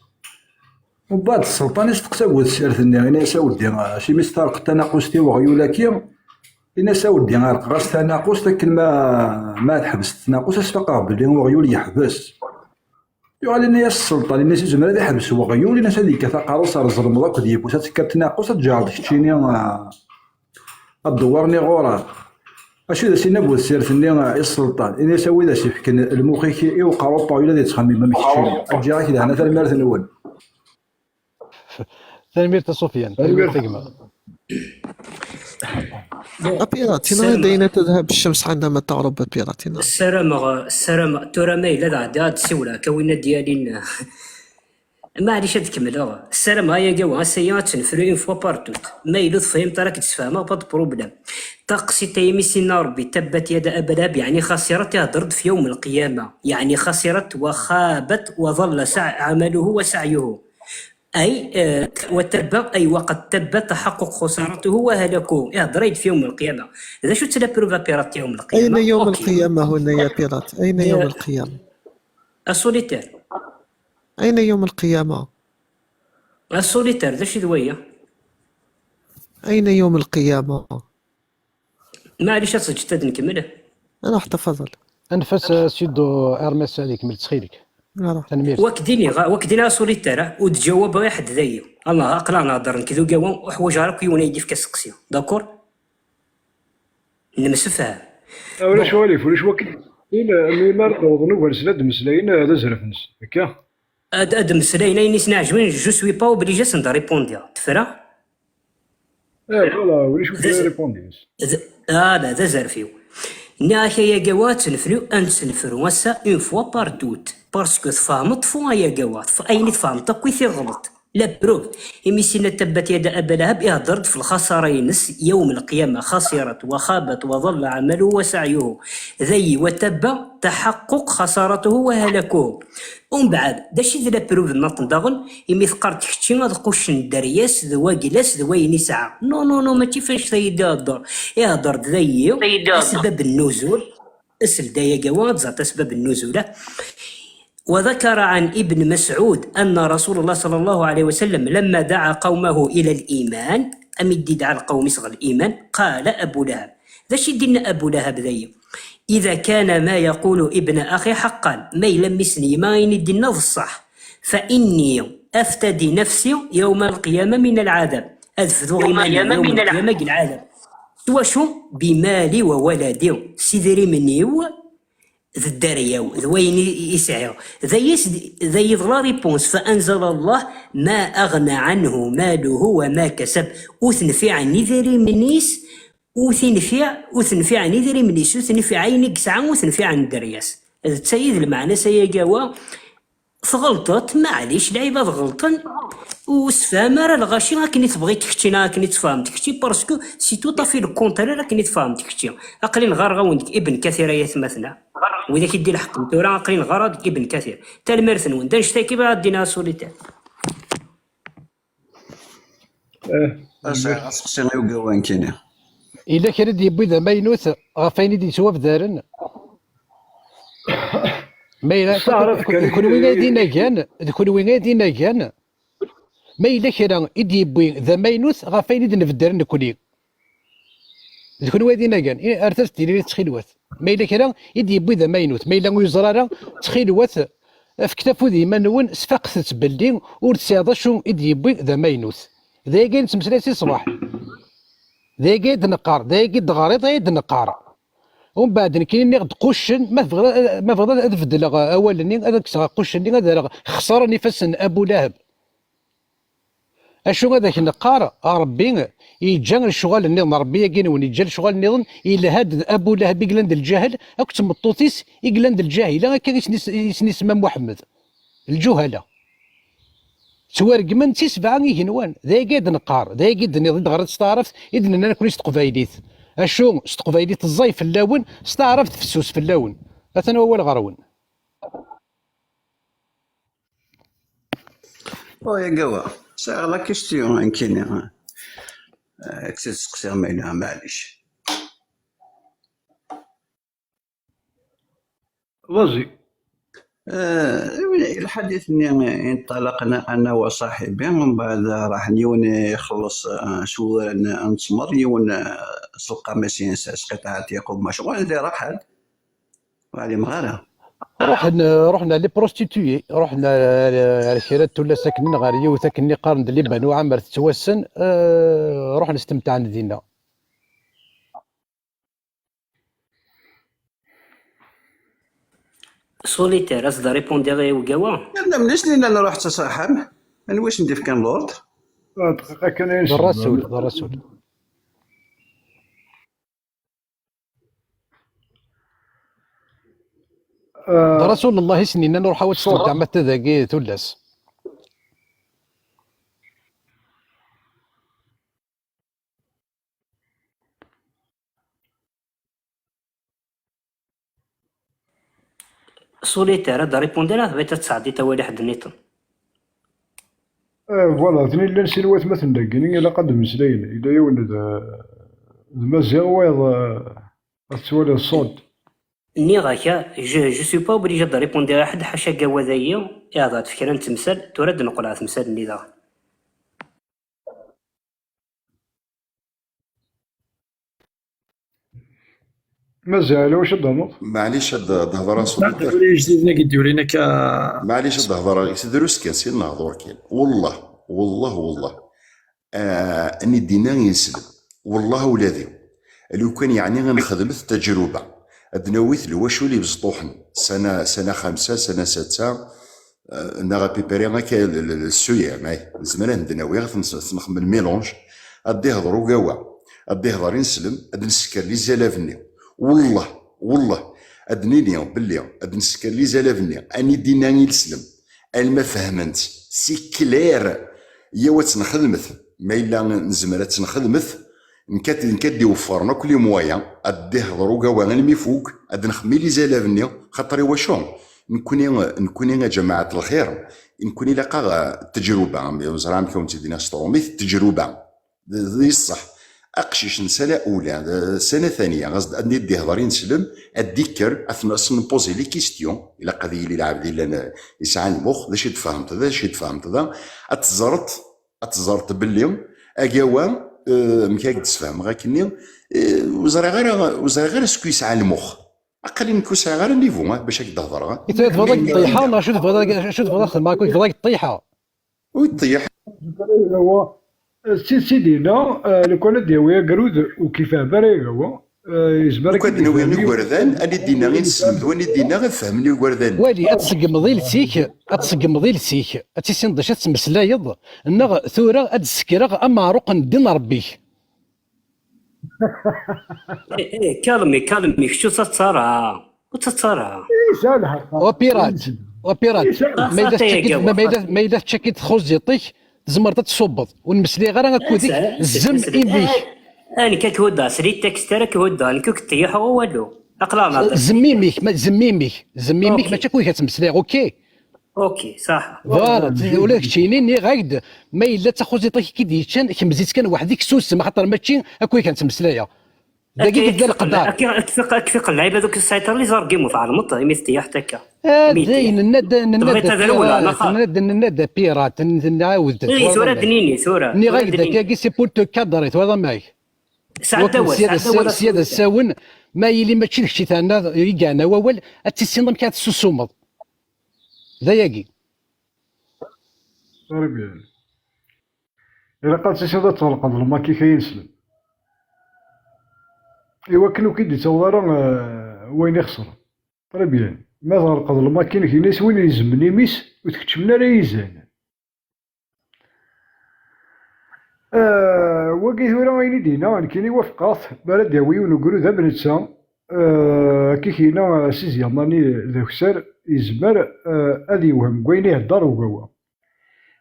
Mbeɛd sselṭan isteqsa bu tsirt-nni, ini-as a weddi, acimi s terqeḍ tanaqust i weɣyul-agi? Ini-as a weddi, ɛerqeɣ-as tanaqust akken ma, ma teḥbes tnaqust ad s-faqeɣ belli weɣyul yeḥbes. Yuɣal ini-as sselṭan, ini-as izmer ad iḥbes weɣyul, ini-as ad yekkat aqerru-s ar ẓelmeḍ akked yifus ad tekker tnaqust ad tǧeɛreḍ keččini, a ddewwar-nni ɣur-a. Acu i d as-yenna bu tsirt-nni i sselṭan? Ini-as a wid as-ifken lmux-ik i uqerru n weɣyul ad yettxemmim am keččini. Ǧǧiɣ-ak lehna, tanemmirt-nwen. Tanemmirt a Sufyan, tanemmirt a gma. A Pirat, tina d ayen ad tadhab ccems ɛendama taɣrub a Pirat, tina. Ssarameɣ, ssarameɣ, tura ma yella d ɛeddi ad d-siwleɣ akka win ad d-yalin. Maɛlic ad kemmleɣ. Ssarameɣ ay agawa ass-agi ad tt-nefru une fois pour toutes. Ma yella ur tefhimeḍ ara ad k-d-sfehmeɣ, pas de problème. Taqsiṭ-a imi s-inna Rebbi tabbat yada Aba Lahab, yeɛni xasirat, ihedder-d f yawm lqiyama. Yeɛni xasirat wa xabat wa ḍalla ɛamaluhu wa saɛyuhu. Ay, eh, wa tabba, ay wa qad tabba taḥaquq xusaratuhu wa halakuhu. Ihedder-d f yawm lqiyama. D acu-tt la preuve a Pirat yawm lqiyama? Ayna yawm lqiyama huna ya Pirat? Ayna yawm lqiyama? A Solitaire. Ayna yawm lqiyama? A Solitaire, d acu d waya? أين يوم القيامة؟ Maɛlic, ad teǧǧeḍ ad nkemmel? روح تفضل. Anef-as, uh, Sido Hermes ad ikemmel, ttxil-k. روح. Tanemmirt. Wak d-iniɣ, wak d-iniɣ a Solitaire, ur d-ǧawabeɣ i ḥedd dayi. Allah, aql-aɣ nhedder nekk d Ugawa, ur ḥwaǧeɣ ara akk yiwen ad yi-d-ifk asteqsi. D'accord? Nemsefham. Ah, ulac aɣilif, ulac wakken. Mi ara d-awḍen ugar-nsen ad d-mmeslayen, ah, d azref-nsen. Akka? Ad, ad d-mmeslayen ayen i sen-iɛeǧben, je suis pas obligé ad sen-d-répondiɣ. Tefra? Ah, voilà, ulac wakken ara répondiɣ. D, ah, la, d azref-iw. Nniɣ-ak ay Agawa, ad tt-nefru, ad tt-nefru ass-a, une fois par toutes. Parce que tfehmeḍ fo ay Agawa, tf-, ayen i tfehmeḍ akk i t-iɣelṭ. La preuve, imi s-yenna tabbat yada Aba Lahab, ihedder-d f lxaṣara-ines yawm lqiyama, xasirat wa xabat wa ḍalla ɛamaluhu wa saɛyuhu. Dayi wa tabba, taḥaqquq xasaratuhu wa halakuhu. Umbeɛd, d acu i d la preuve nniḍen daɣen, imi teqqar-d kečči ad quccen dderya-s d wagla-s d wayen isɛa. Non, non, non, mačči f annect-a i d-ihedder. Ihedder-d dayi, asbab n nuzul, seld ay Agawa, ad tẓer asbab n nuzul-a. وذكر عن ابن مسعود أن رسول الله صلى الله عليه وسلم لما دعا قومه إلى الإيمان، أم يدعى القوم يصغى الإيمان، قال أبو لهب. ذا شي دين أبو لهب ذي. إذا كان ما يقول ابن أخي حقا، ما يلمسني ما يندينا الصح، فإني أفتدي نفسي يوم القيامة من العذاب. أذفذو يوم القيامة من العذاب. سوى شو؟ بمالي وولدي. سيدري مني و d dderya-w, d wayen i, i sɛiɣ. D ay-, d ay-, d ay-, d la réponse. فأنزل الله: ما أغنى عنه ماله وما كسب. Ur t-nfiɛen idrimen-is, ur t-nfiɛ, ur t-nfiɛen idrimen-is, ur t-nfiɛ ayen i yesɛa, ur t-nfiɛen dderya-s. D ta i d lmeɛna-s ay Agawa. Tɣelṭeḍ, maɛlic, lɛibad ɣelṭen, ur sefham ara lɣaci akken i tebɣiḍ kečči neɣ akken i tfehmeḍ kečči, parce que c'est tout à fait le contraire akken i tfehmeḍ kečči. Aql-i ɣɣareɣ-awen deg Ibn Kathir ay atmaten-a. Widak i d-ileḥqen tura, aql-i ɣɣareɣ deg Ibn Kathir. Tanemmirt-nwen. D annect-agi i bɣiɣ ad d-iniɣ a Solitaire. Eh, Sɛiɣ aseqsi i Ugawa nekkini. Yella kra i d-yewwi d amaynut ɣef wayen i d-yettwabdaren? Ma yella, d kenwi ay d inagan, d kenwi ay d inagan. Ma yella kra i d-yewwi d amaynut ɣef wayen i d-nbedder nekkni, d kenwi ay d inagan. I, ar tas-d tiririt ttxilwat. Ma yella kra i d-yewwi d amaynut, ma yella ur yeẓra ara, ttxilwat, fket afud i yiman-nwen, sfaqet-tt belli ur tesɛiḍ acu i d-yewwi d amaynut. D ayagi i nettmeslay si ṣṣbeḥ. D ayagi i d-neqqar, d ayagi i d-ɣriḍ, ay d-neqqar. Umbeɛd nekkini nniɣ-d quccen, ma tebɣiḍ, ma bɣiɣ ad beddleɣ awal-nni, ad kkseɣ aquccen-nni, ad rreɣ xesren ifassen n Abu Lahab. Acu ad ak-neqqar, a Ṛebbi yeǧǧa lecɣal nniḍen, Ṛebbi-agi-nwen yeǧǧa lecɣal nniḍen, yelha-d d Abu Lahab i yellan d lǧahel, akked tmeṭṭut-is i yellan d lǧahila, akka i sen-is-, i sen-isemma Muḥemmed. Lǧuhala. Ttwaregmen d tisebɛa igenwan. D ayagi i d-neqqar, d ayagi i d-nniḍ, i d-ɣriḍ s taɛrabt, i d-nenna nekkni s teqbaylit. Acu, s teqbaylit ẓẓay fell-awen, s taɛrabt fessus fell-awen. Atan wawal ɣer-wen. Oh, ya Gawa, sɛiɣ la question, nekkini. Eh, ad k-tt-id-seqsiɣ ma yella, maɛlic. Vas-y. Eh, lḥadit-nni, انطلقنا أنا وصاحبي, mbeɛd raḥen yiwen ixelleṣ, eh, s wurar n, n ttmer, yiwen, eh, s lqamis-ines, s qeṭɛat iqummac. Ur anda raḥen. Ur ɛlimeɣ ara. Ruḥen, ruḥen ɣer les prostituées, ruḥen ɣer, ɣer kra n tullas akken ɣer yiwet akken i qqaren d Liban Uɛmer tettwassen, eh, ruḥen stemtaɛen dinna. Solitaire, ad s-d-répondiɣ i Ugawa? Yerna mlis nina nruḥ s axxam. Anwa i sen-d-ifkan l'ordre? Ah, dqiqa kan ay d Rasul, d Rasul. D Rasul Allah i s-nnan ruḥ awi-d s tqeddɛemt dagi tullas. Solitaire, ad d-répondiḍ neɣ tebɣiḍ ad tesɛeddiḍ awal i ḥedd nniḍen? Eh, voilà, ten llan sin watmaten dagi, ilaq ad d-mmeslayen. Yella yiwen d, d Maziɣ, wayeḍ, eh, ad tettwaliḍ ṣṣut. Nniɣ-ak, je, je suis pas obligé ad d-répondiɣ i ḥedd, ḥaca Gawa dayi, ihḍer-d f kra n temsal, tura ad d-neqqel ɣer temsal-nni daɣen. Mazal, wacu ad d-ternuḍ? Maɛlic, ad d-, ad d-hedreɣ s Sɛad, ula ijdiden-agi d-yurin akka. Maɛlic, ad d-hedreɣ s drus kan, sin nehḍur kan. Wellah, wellah, wellah. Ah, anidina ineslem. Wellah ula d i. Lukan yeɛni ad nexdmet tajruba. Ad d-nawi lwacul ibezṭuḥen. Sana, sana xamsa, sana satta, eh, neɣ apipri akka l-, l-, l-, ssuyam, ay. Nezmer ad d-nawi, ad t-nxemmel mélange. Ad d-ihḍer ugawa. Ad d-ihḍer ineslem. Ad d-nesker lizalab-nni. Wellah, wellah. Ad d-nini belli ad d-nesker lizalab-nni. Anidina ineslem. Alma fehment, c'est clair, yaw ad tt-nxedmet. Ma yella nezmer ad tt-nxedmet, nekk ad, nekk ad d-iweffren akk les moyens, ad d-ihḍer ugawa almi ifuk, ad nxemmel izalab-nni, xaṭer iwacu? Nekkni, nekkni a jamaɛat lxir, nekkni ilaq-aɣ, eh, ttejruba, ur ẓriɣ amek i wen-tt-id-iniɣ s tṛumit, ttejruba. D, d ṣṣeḥ. Aqcic n sana ula, d sana thaniya, ɣas d-, ad d-ihḍer ineslem, ad d-ikker, ad ten-, ad sen-npozi les questions, ilaq ad yili lɛebd yellan, eh, yesɛa lmux, d acu i d-tfehmeḍ da, d acu i d-tfehmeḍ da, ad teẓreḍ, ad teẓreḍ belli, agawa, eh, amek ad k-d-sfehmeɣ akkenni, eh, ur ẓriɣ ara, ur ẓriɣ ara sku yesɛa lmux. Aql-i nekk ur sɛiɣ ara niveau, eh, bac ad k-d-hedreɣ, eh. I tura tebɣiḍ ad k-ṭṭiḥeɣ, neɣ acu tebɣiḍ ad, acu tebɣiḍ ad xedmeɣ akked, tebɣiḍ ad k-ṭṭiḥeɣ? Ur yeṭṭiḥ. Agawa, eh, d tidet i d-yenna, eh, lukan ad d-yawi agrud ur k-ifehhem ara agawa, eh, yezmer ad k-id-yefhem. Lukan ad d-nawi igerdan, ad d-iniɣ i nesselmed, win i d-iniɣ ad fehmen igerdan. Wali, ad tṣeggmeḍ iles-ik, ad tṣeggmeḍ iles-ik, ad tissineḍ d acu ad tmeslayeḍ, neɣ tura ad d-sekreɣ ameɛruq n ddin n Ṛebbi-k. Eh, eh, calme, calme, kečč ur ttaḍsa ara. Ur ttaḍsa ara. Yesɛa lḥeqq. Wa pirate, wa pirate. Yesɛa lḥeqq. Ma yella tettaki-d, ma, ma yella, ma yella tettaki-d txuziṭ-ik, tzemreḍ ad tṣubbeḍ. Ur nmeslayeɣ ara akked-ik. Zem imi-k. Ah, nekk ad k-huddeɣ s les textes ara k-huddeɣ, nekk ur k-ṭṭiḥeɣ walu. Aql-aɣ nehder. Zem imi-k, ma, zem imi-k. Zem imi-k, ok, mačči akked-ik ad ttmeslayeɣ, ok? Ok, ṣaḥa. Voilà, ula d keččini nniɣ-ak-d, ma yella d taxuziṭ-ik i k-id-yeččan, kemz-itt kan weḥd-k, susem, axaṭer mačči akked-k ad ttmeslayeɣ. Dagi i tebda leqder. Ad k-iqel lɛib, ad k-iqel lɛib, ad k-tessayṭer les arguments, tɛelmeḍ, imi teṭṭiḥ akka. Ah, dayen, nenna-d, nenna-d, nenna-d, nenna-d pirate, n-, nɛawed-d. Tura ad d-nini, tura. Nniɣ-ak-d akkagi, c'est pour te cadrer, twalaḍ amek? Sɛedda awal, sɛedda awal. Sya d asawen, ma yili mačči d kečč i terna, i yeɛna wawal, ad tissineḍ amek ad tessusumeḍ. D ayagi. Très bien. Ilaq ad tissineḍ ad tɣelqeḍ lmakik ay ineslem. Iwakken ur k-id-ittaweḍ ara, eh, wayen ixesren. Très bien. Ma tɣelqeḍ lmakik-inek, ini-as win izemmen imi-s, ur t-keččmen ara yizan. Ah, wagi tura ayen i d-yenna, nekkini wafqeɣ-t, mi ara d-yawi yiwen ugrud am netta, ah, akka i k-yenna, ah, si Zyermani d akessar, yezmer, ah, ad yewhem deg wayen ihedder ugawa.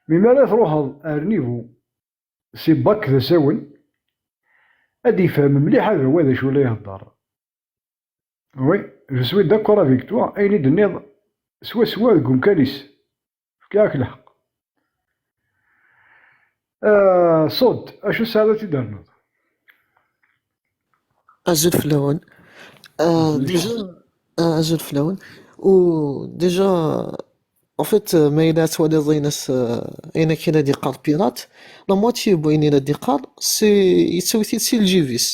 Mi mi ara truḥeḍ ar niveau si bac d asawen, ad yefhem mliḥ agawa d acu la ihedder. Oui, je suis d'accord avec toi. Ayen i d-tenniḍ swaswa deg umkan-is. Fkiɣ-ak lḥeqq. Ah, Ṣud, acu tesɛiḍ ad t-id-ternuḍ? Azul fell-awen. Ah, déjà, ah, azul fell-awen. U déjà, en fait, euh, ma yella twaliḍ ayen as, euh, ayen akken ad yeqqar pirate, la moitié n wayen ad yeqqar, c'est, yettawi-t-id si lǧib-is.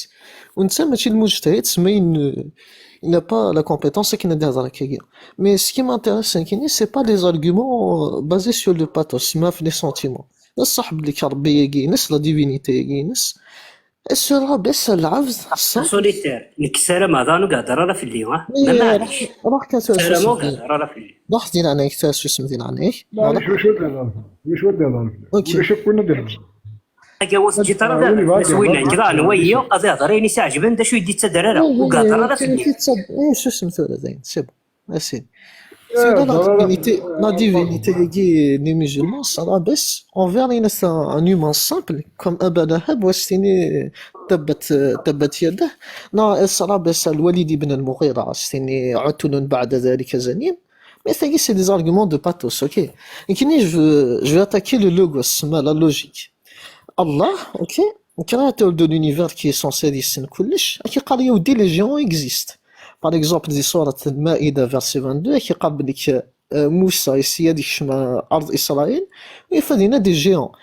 U netta mačči d mujtahid, tsemma il n'a pas la compétence akken ad ihder akkagi. Mais ce qui m'intéresse nekkini, c'est pas des arguments, euh, basés sur le pathos, ma ɣef les sentiments. D ṣṣeḥ belli Rebbi-agi-ines, la divinité-agi-ines, elle sera baisse à l'abd, ça. Solitaire. Nekk ssarameɣ daɣen ur ihder ara fell-i, ah. Mais, ma euh, maɛlic. Ruḥ, ruḥ kan tura. Ssarameɣ ur ihder ara fell-i. Ruḥ di leɛnaya-k, tura susem di leɛnaya-k. Maɛlic, ulac ur d-ihder. Ulac ur d-ihder. Ok. Ulac akk win ad ihder. Agi ur teǧǧiḍ ara d aɛdaw-nnes winna, nekk daɣen wayi ad ihder ayen i s-iɛeǧben, d acu i d-yettader ara, ur ihder ara fell-i. Susem tura dayen, c'est bon. Merci. Tura la divinité, la divinité-agi n les musulmans, ça rabaisse envers un, un humain simple, comme Aba Lahab, wa s-tini tabbat, tabbat yadah, neɣ ça rabaisse Al-Walid ibn Al-Mughira, s-tini عتل بعد ذلك زنيم. Mais tagi, c'est des arguments de pathos, ok. Nekkini, je veux, je veux attaquer le logos, ma la logique. Allah, ok, créateur de l'univers qui est censé ad yessen kullec, ad k-yeqqar, ya weddi, les géants existent. Par exemple, di surat Al-Maïda, verset vingt-deux, ad k-yeqqar belli, euh, Musa yessi ad yekcem, euh, ard Israël, u yaf dinna des géants.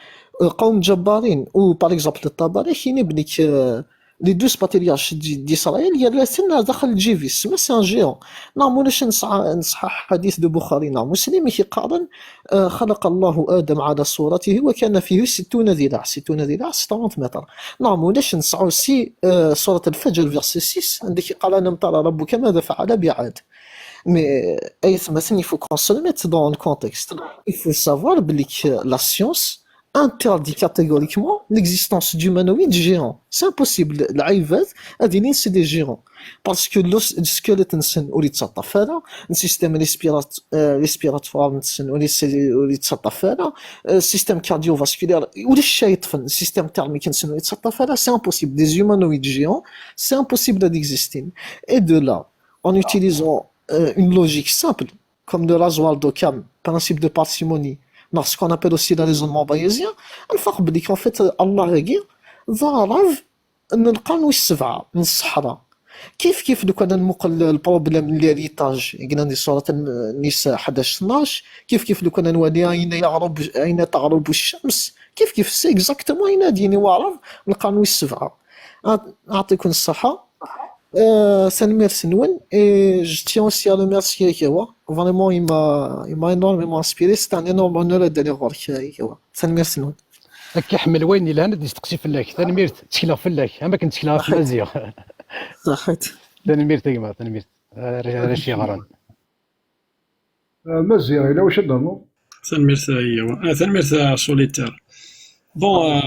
Euh, qawm ǧabbarin, ou par exemple, Ṭabari, ad k-yini belli, euh, les douze patriarches d'Israël, yerra-ten ar daxel lǧib-is, ma c'est un géant. Neɣ mulac, nṣeḥḥa ḥadit de Buxari neɣ Muslim i k-iqqaren, خلق الله آدم على صورته وكان فيه ستون ذراع. ستون ذراع, c'est trente mètres. Neɣ mulac, nesɛa aussi surat al-Fajr, verset six, anda i k-iqqar: ألم تر ربك ماذا فعل بعاد. Mais, ayetmaten, il faut qu'on se remette dans le contexte. Il faut savoir belli que la science interdit catégoriquement l'existence d'humanoïdes géants. C'est impossible. Lɛibad ad ilin c'est des géants. Parce que le squelette-nsen ur yettaṭṭaf ara, le système respiratoire-nsen ur yettaṭṭaf ara, le système cardiovasculaire, ulac ayen yeṭṭfen, le système thermique-nsen ur yettaṭṭaf ara. C'est impossible. Des humanoïdes géants, c'est impossible ad existin. Et de là, en utilisant une logique simple, comme le rasoir d'Occam, principe de parcimonie, neɣ ce qu'on appelle aussi le raisonnement bayésien, ad nfaq belli qu'en fait, Allah-agi d aɛrab n lqern wis sebɛa n ṣṣeḥra. Kif kif lukan ad nmuqel le problème n l'héritage i yellan di surat Nisa ḥdac tnac, kif kif lukan ad nwali ayen ay aɣrub, ayen ay taɣrub uccams, kif kif c'est exactement ayen ad yini waɛrab n lqern wis sebɛa. Aɛṭiken ṣṣeḥḥa. Tanemmirt-nwen, et je tiens aussi à remercier Akawa. Vraiment, il m'a, il m'a énormément inspiré. C'est un énorme honneur ad d-aliɣ ɣur-k, Akawa. Tanemmirt-nwen. Ad k-iḥemmel wayen yelhan, ad d-isteqsi fell-ak. Tanemmirt, ttekleɣ fell-ak, am akken ttekleɣ ɣef Maziɣ. Tanemmirt a gma, tanemmirt. Ara, ara c-yeɣran. Maziɣ, yella wacu ad d-ternuḍ? Tanemmirt a Yawa. Ah, tanemmirt a Solitaire. Bon, euh,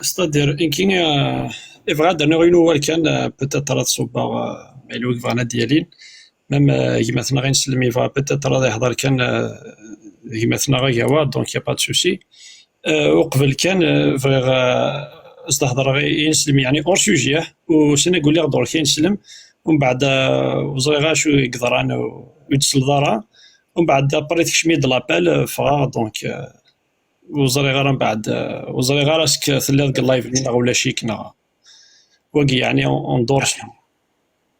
c'est-à-dire, nekki, euh, bɣiɣ ad d-rnuɣ yiwen wawal kan, euh, peut-être ad ṣubbeɣ, euh, ma yella win yebɣan ad d-yalin. Même, euh, gma-tneɣ ineslem yebɣa peut-être ad ihḍer kan, euh, gma-tneɣ a Yawa, donc y a pas de souci. Euh, uqbel kan, euh, bɣiɣ, euh, ad s-d-hedreɣ i ineslem, yeɛni hors sujet, u sin agulliɣ ɣur-k a ineslem, umbeɛd, euh, ur ẓriɣ acu i yeḍran, ur d-tesleḍ ara, umbeɛd après tekcem-iyi-d l'appel, euh, ffɣeɣ, donc, euh, ur ẓriɣ ara mbeɛd, euh, ur ẓriɣ ara est-ce que telliḍ deg live-nni neɣ ulac-ik, neɣ wagi yeɛni en, en dehors.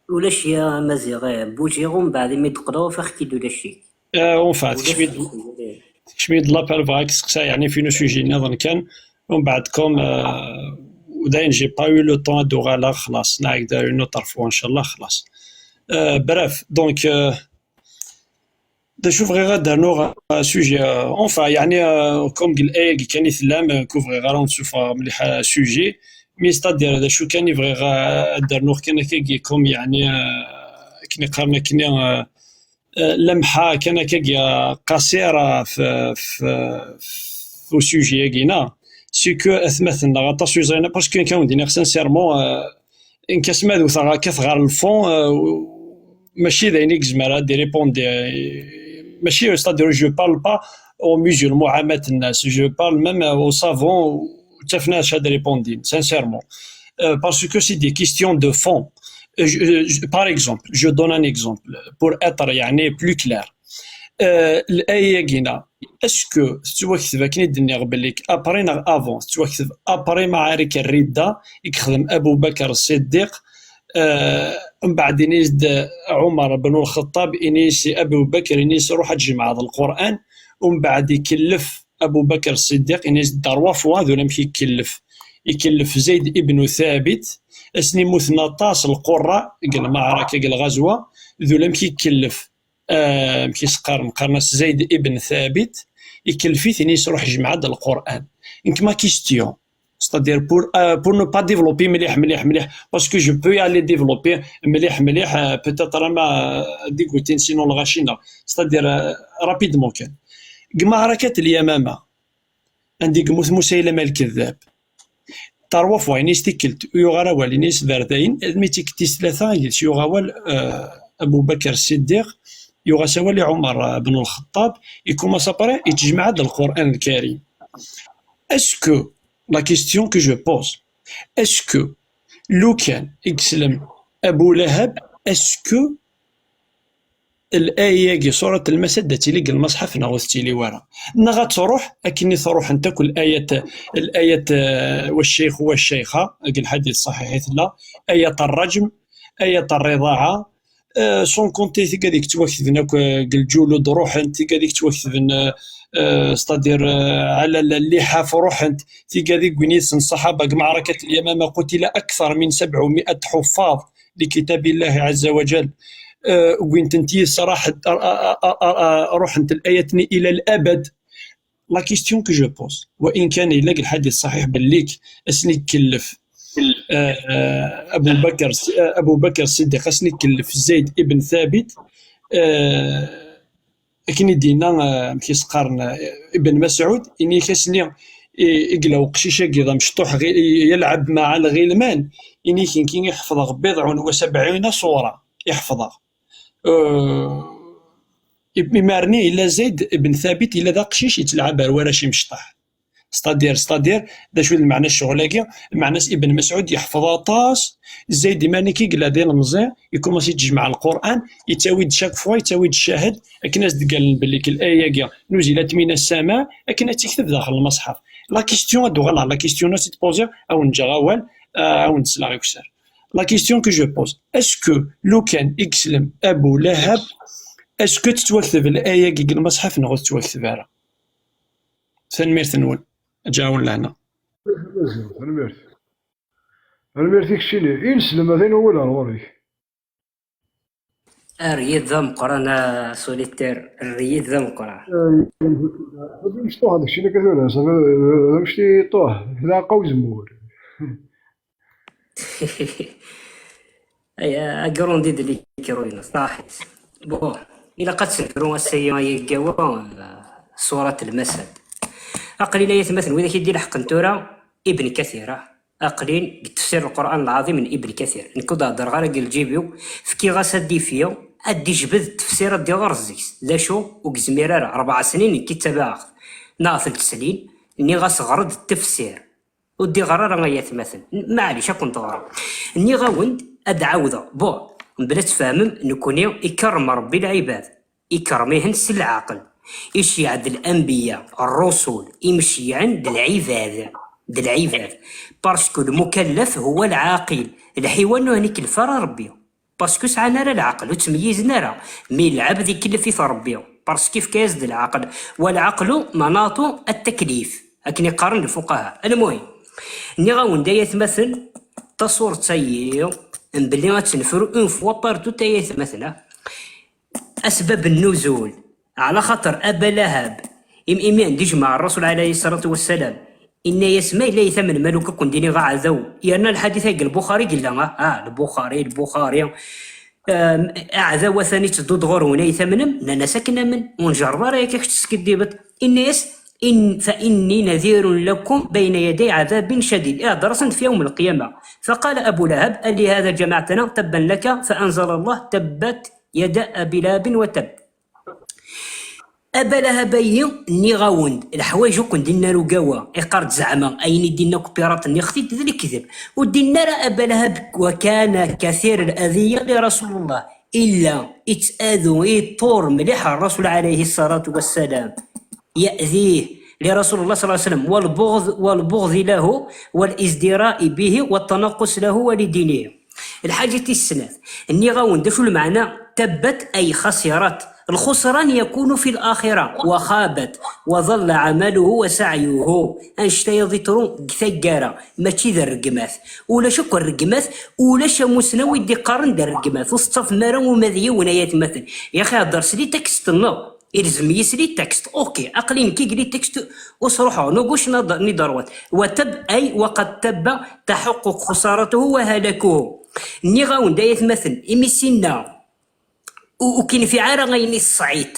Ulac ya Maziɣ, eh, bougiɣ, umbeɛd imi d-qqleɣ ufiɣ-k-id ulac-ik. Euh, enfin, tekcem-iyi-d, tekcem-iyi-d l'appel, bɣiɣ ad k-steqsiɣ, yeɛni f un sujet nniḍen kan, umbeɛd comme, euh, dayen j'ai pas eu le temps ad d-uɣaleɣ, xlaṣ, nɛeg da une autre fois, ncallah, xlaṣ. Euh, bref, donc, euh, d acu bɣiɣ ad d-rnuɣ, euh, sujet, euh, enfin, yeɛni, euh, comme deg l'aya-agi kan i tellam, euh, ku bɣiɣ ara ur d-ssuffɣeɣ mliḥ, euh, sujet, mais c'est-à-dire d acu kan i bɣiɣ, euh, ad d-rnuɣ kan akkagi, comme, yeɛni, euh, akken i qqaren akkenni, euh, euh, lemḥa kan akkagi, euh, qasir, euh, f, f, f usujet-agi, neɣ c'est que atmaten-nneɣ aṭas ur yeẓrin, parce que nekk ad wen-d-iniɣ sincèrement, euh, nekk asmi ad wteɣ, kkateɣ ɣer le fond, euh, mačči d ayen i yezmer ad d-iripundi, euh, mačči, c'est-à-dire, je parle pas aux musulmans, ɛammat nnas, je parle même aux savants, ur ttafen acu ad ripundin, sincèrement. Euh, parce que c'est des questions de fond. Euh, je, je, par exemple, je donne un exemple pour être, yeɛni, plus clair. Euh, l'aya-agi-na, est-ce que tettwakteb akken i d-nniɣ belli après neɣ avant, tettwakteb après Ma'arik Ridda i yexdem Abu Bakr Siddiq, euh, mbeɛd ini-as-d Ɛumar ben Lxeṭṭab, ini-as i Abu Bakr, ini-as ruḥ ad tjemɛeḍ Lqur'an, mbeɛd ikellef Abu Bakr Siddiq, ini-as-d trois fois, d ulamek ikellef. Ikellef Zayd ibn Thabit, ass-nni mmuten aṭas lqurra deg lmeɛraka, deg lɣazwa, d ulamek ikellef. Euh, amek i s-qqaren, qqaren-as Zayd ibn Thabit, ikellef-it, ini-as ruḥ jmeɛ-d Lqur'an. Nekk ma question, c'est-à-dire pour, euh, pour ne pas développer mliḥ, mliḥ, mliḥ, parce que je peux y aller développer mliḥ, mliḥ, euh, peut-être ama, euh, dégoûter sinon lɣaci-nneɣ. C'est-à-dire, euh, rapidement kan. Deg meɛrakat Lyamama, anda i yemmut Musaylama Lkezzab. Trois fois, ini-as tikkelt, ur yuɣ ara awal, ini-as berdayen, almi d tikkelt tis tlata, deg-s yuɣ awal, euh, Abu Bakr Siddiq, yuɣ-as awal i Ɛumar, euh, ben Lxeṭṭab, ikumas après, yettjmeɛ-d Lqur'an Lkarim. Est-ce que, la question que je pose, est-ce que lukan i yeslem Abu Lahab, est-ce que l'aya-agi, surat Lmasad, ad tili deg lmaṣḥaf neɣ ur tettili wara? Neɣ ad truḥ akken i t-ruḥent akk l'ayat, l'ayat, euh, والشيخ والشيخة, deg lḥadit ṣṣaḥiḥ i tella, ayat rrajm, ayat rriḍaɛa, Euh, sans compter tigad i yettwaketben akk, euh, deg lǧulud ruḥent, tigad i yettwaketben, euh, euh, c'est-à-dire, euh, ɛla l-, lliḥaf ruḥent, tigad i wwin yid-sen ṣṣaḥaba deg Meɛrakat Lyamama, qutila akthar min sebɛumiat ḥuffaḍ li kitabillahi ɛazza wa jall. Euh, wwin-tent yid-s, raḥent, a, a, a, a, a, ruḥent layat-nni ila l-abad. La question que je pose, wa in kan yella deg lḥadit ṣṣaḥiḥ belli ad sen-ikellef, euh, euh, Abu Bakr, euh, Abu Bakr Siddiq ad sen-ikellef Zayd ibn Thabit, euh, akken i d-yenna, euh, amek i s-qqaren, euh, Ibn Masɛud, ini-ak ass-nni i, i yella uqcic-agi d amecṭuḥ, ɣi-, yalɛab maɛa lɣilman, ini-ak nekki i ḥefḍeɣ biḍɛun wa sebɛina ṣura, i ḥefḍeɣ. Euh, im-, imar-nni yella Zayd ibn Thabit, yella d aqcic yettlɛab ar warrac imecṭaḥ. C'est-à-dire, c'est-à-dire, d acu d lmeɛna n ccɣel-agi? Lmeɛna-s Ibn Masɛud yeḥfeḍ aṭas, Zayd imar-nni ki yella d ilemẓi, ikumaṣi yettjemɛ Lqur'an, yettawi-d chaque fois, yettawi-d ccahid, akken ad s-d-ggallen belli k-, l'aya-agi nuzilat mina ssama, akken ad tt-ikteb daxel lmaṣḥaf. La question, ad d-uɣaleɣ, la question-a si tpoziɣ, ad wen-ǧǧeɣ awal, euh, ad wen-d-sleɣ ikessar. La question que je pose, est-ce que lukan i yeslem Abu Lahab, est-ce que tettwakteb l'aya-agi deg lmaṣḥaf neɣ ur tettwakteb ara? Tanemmirt-nwen. Ad ǧawen lehna. Tanemmirt. Tanemmirt i keččini. I neslem, atan wawal ar ɣur-k. Err-iyi-d d ameqqran a Solitaire, err-iyi-d d ameqqran. Ḥafi mecṭuḥ d keččini akka tura, d amecṭi yeṭṭuḥ, d aɛeqqa uzemmur. Ay, agrandi d likiru-ines, taḥit. Bon, ilaq ad tebru ass-agi ay aggawa, euh, surat Lmasad. Aql-in ay atmaten widak i d-ileḥqen tura, Ibn Kathir, ah. Aql-in deg tefsir Lqur'an Lɛaḍim n Ibn Kathir. Nekk ur d-heddreɣ ara deg lǧib-iw, fkiɣ-as ad d-ifi, ad d-ijbed tefsir ad d-iɣer zik-s. D acu? Ur yezmir ara, rebɛa snin nekk i ttabaɛeɣ-t. Neɣ telt snin, nniɣ-as ɣer-d tefsir. Ur d-iɣer ara ay atmaten. Maɛlic, ad kent-ɣreɣ. Nniɣ-awen-d ad d-ɛawdeɣ. Bon, mebla ad tfehmem, nekkni ikerrem Rebbi lɛibad. Ikerrem-ihen s lɛaqel. Iceyyeɛ-d lanbiya, rrusul, imceyɛen d lɛibad. D lɛibad. Parce que lmukallaf huwa lɛaqil. Lḥiwan ur ikellex ara Rebbi. Parce que sɛan ara lɛaqel, ur ttmeyyizen ara. Mi lɛebd ikellef-it Rebbi. Parce que ifka-yas-d lɛaqel. Walɛaqlu manatu at-taklif. Akken i qqaren lfuqaha. Almuhim, nniɣ-awen-d ay atmaten, tasurt-ayi, n belli ad tt-nefru une fois par toutes ay atmaten, ah. Asbab nnuzul, ɛla xaṭer Aba Lahab, im-, imi anda ijmeɛ Rrasul ɛalayhi ṣṣalatu wassalam, inna-yas, ma yella ay tamnem, ma lukan ad ken-d-iniɣ aɛdaw, yerna lḥadit-agi Lbuxari i yella, ah, ah, Lbuxari, Lbuxari, ah, aɛdaw atan itteddu-d ɣur-wen ay tamnem, nnan-as akken amen, ur njerreb ara yakk ad k-teskiddibeḍ, inna-yas, إن، فإني نذير لكم بين يدي عذاب شديد. Ihedder-asen-d fi yawm lqiyama. فقال أبو لهب: ألهذا جمعتنا؟ تبا لك، فأنزل الله: تبت يدا أبي لهب وتب. Aba Lahab-ayi, nniɣ-awen-d, leḥwayeǧ ur ken-d-inna ara ugawa, iqqar-d zeɛma ayen i d-inna akk piraṭ-nni, xti-d d lekdeb. Ur d-inna ara Aba Lahab, وكان كثير الأذية لرسول الله. Illa ittadu, iṭṭur mliḥ Rrasul ɛalayhi ṣṣalatu wassalam. يأذيه لرسول الله صلى الله عليه وسلم، والبغض، والبغض له، والازدراء به، والتنقص له ولدينه. Lḥaǧa tis snat, nniɣ-awen d acu lmeɛna, تبت أي خسرت. الخسران يكون في الآخرة، وخابت، وضل عمله وسعيه. Annect-a yaḍ iṭru deg taggara, mačči d rregmat. Ulac akk rregmat, ulac amussnaw i d-iqqaren d rregmat. Ur tettafem ara uma d yiwen ay atmaten. Yaxi hedder s les textes-nneɣ. Ilzem yis les textes. Ok, aql-i nekk i les textes ur sruḥeɣ, ni gauche ni d-, ni droite. وتب أي وقد تب تحقق خسارته وهلاكه. Nniɣ-awen-d ay atmaten, imi s-inna ur, ur k-infiɛ ara ayen i tesɛiḍ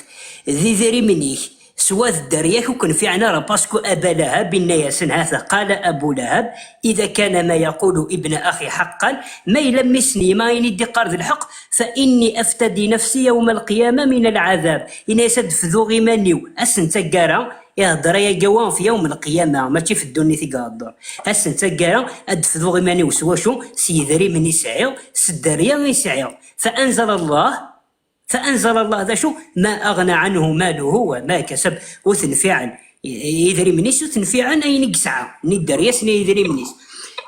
d idrimen-ik, s wa d dderya-k ur k-nfiɛen ara, parce que Aba Lahab inna-yasen, hata قال أبو لهب: إذا كان ما يقول ابن أخي حقا, ma yella mmi-s n yemma ayen i d-iqqar d lḥeqq, فإني أفتدي نفسي يوم القيامة من العذاب. Ini-as ad d-fduɣ iman-iw ass n taggara, ihedder ayagi wa ɣef yawm lqiyama, mačči f ddunit i ihedder. Ass n taggara ad d-fduɣ iman-iw s wacu? S yedrimen i sɛiɣ, s dderya i sɛiɣ. فأنزل الله، فأنزل الله d acu? ما أغنى عنه ماله وما كسب. Ur t-nfiɛen i-, idrimen-is, ur t-nfiɛen ayen i yesɛa, ni dderya-s ni idrimen-is.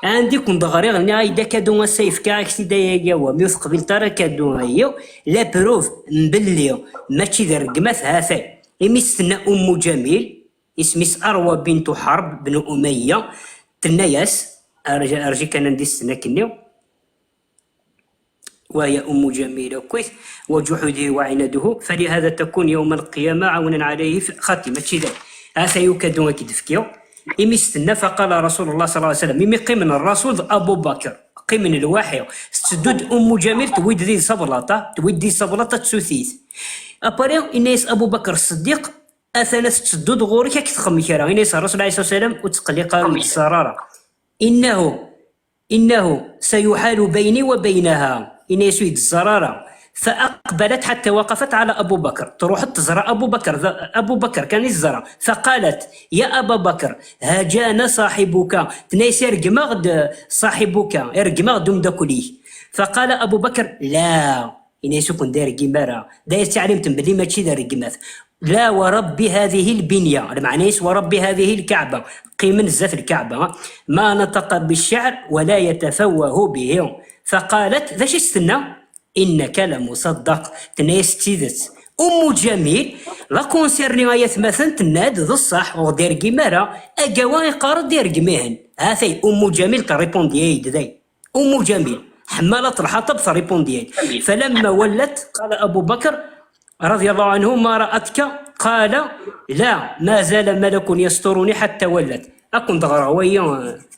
Anda i ken-d-ɣriɣ, nniɣ-ak-d akadu ass-a yefka-ak-t-id ayagi, awa, mi ur teqbileḍ ara akadu-ayi, la preuve n belli mačči d rregmat, ha-t-ay. Imi s-tenna Ummu Ǧamil, isem-is Arwa bintu Ḥarb ben Umayya, tenna-yas, rǧ-, rǧi kan anda i s-tenna akkenni, وهي أم جميل أكويث وجحوده وعناده، فلهذا تكون يوم القيامة عونا عليه في خاتمة شذا. هذا يكادو أكيد فكيو. Imi s-tenna, فقال رسول الله صلى الله عليه وسلم، imi qqimen Rasul d Abu Bakr, qqimen lwaḥi, tetteddu-d Ummu Ǧamil, tewwi-d di sablaṭa, tewwi-d di sablaṭa, tsuti-t. Après, yenna-yas Abu Bakr Ṣṣeddiq, atan tetteddu-d ɣur-k, ad k-txemm kra. Yenna-yas Rasul عليه الصلاة والسلام, ur tqelliq ara, ur d-ẓẓar ara. إنه إنه سيحال بيني وبينها. Yenna-yas ur yi-d-ẓẓar ara. فأقبلت حتى وقفت على أبو بكر. Truḥ teẓra Abu Bakr, d Abu Bakr kan i teẓra. فقالت: يا أبا بكر، هجانا صاحبك. Tenna-yas irgem-aɣ-d صاحبك, irgem-aɣ-d umeddakel-ik. فقال أبو بكر: لا. Yenna-yas ur ken-d-irgim ara. D aya tettɛalimt belli mačči d rregmat. لا ورب هذه البنية, lmeɛna-is ورب هذه الكعبة, qqimen zdat lkaɛba, ما نطق بالشعر ولا يتفوه به. فقالت, d acu i s-tenna? إنك لمصدق. Tenna-yas d tidet. Ummu Ǧamil, la concernée ay atmaten, tenna-d d ṣṣeḥ, ur ɣ-d-irgim ara, agawa iqqar-d irgem-ihen. Ha-t-ay, Ummu Ǧamil terripondi-yay-d day. Ummu Ǧamil, Ḥemmalat Lḥaṭab terripondi-yay-d. فلما ولت قال أبو بكر رضي الله عنه: ما رأتك؟ قال: لا، ما زال ملك يسترني حتى ولت. Ad ken-d-ɣreɣ wayi,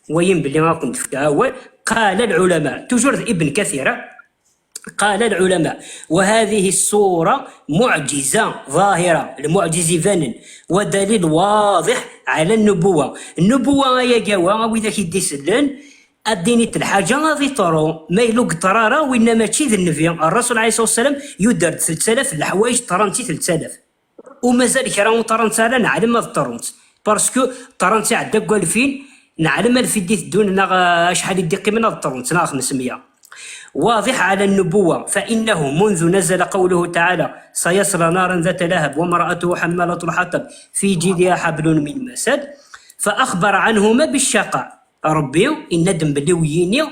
wayi belli ad ken-d-fkeɣ awal. قال العلماء, toujours d Ibn Kathir, قال العلماء: وهذه الصورة معجزة ظاهرة, lmuɛǧiza ibanen, ودليل واضح على النبوة. Nnubuwa ayagi, a widak i d-isellen, ad d-init lḥaǧa ad iṭru, ma yella ur yeṭṭra ara, winna mačči d nnbi. Rrasul ɛalayhi ṣṣalatu wassalam yudder-d telt alaf n leḥwayeǧ, ṭṭrant-t telt alaf. U mazal kra ur ṭṭrant ara, neɛlem ad ṭṭrunt. Parce que ṭṭrant iɛedda deg walfin, neɛlem alef i d-iteddun, neɣ, eh, acḥal i d-iqqimen ad ṭṭrunt, neɣ xemsemya. واضح على النبوة، فإنه منذ نزل قوله تعالى: سيصلى نارا ذات لهب وامرأته حمالة الحطب في جيدها حبل من مسد، فأخبر عنهما بالشقاء. Rebbi yenna-d belli wiyini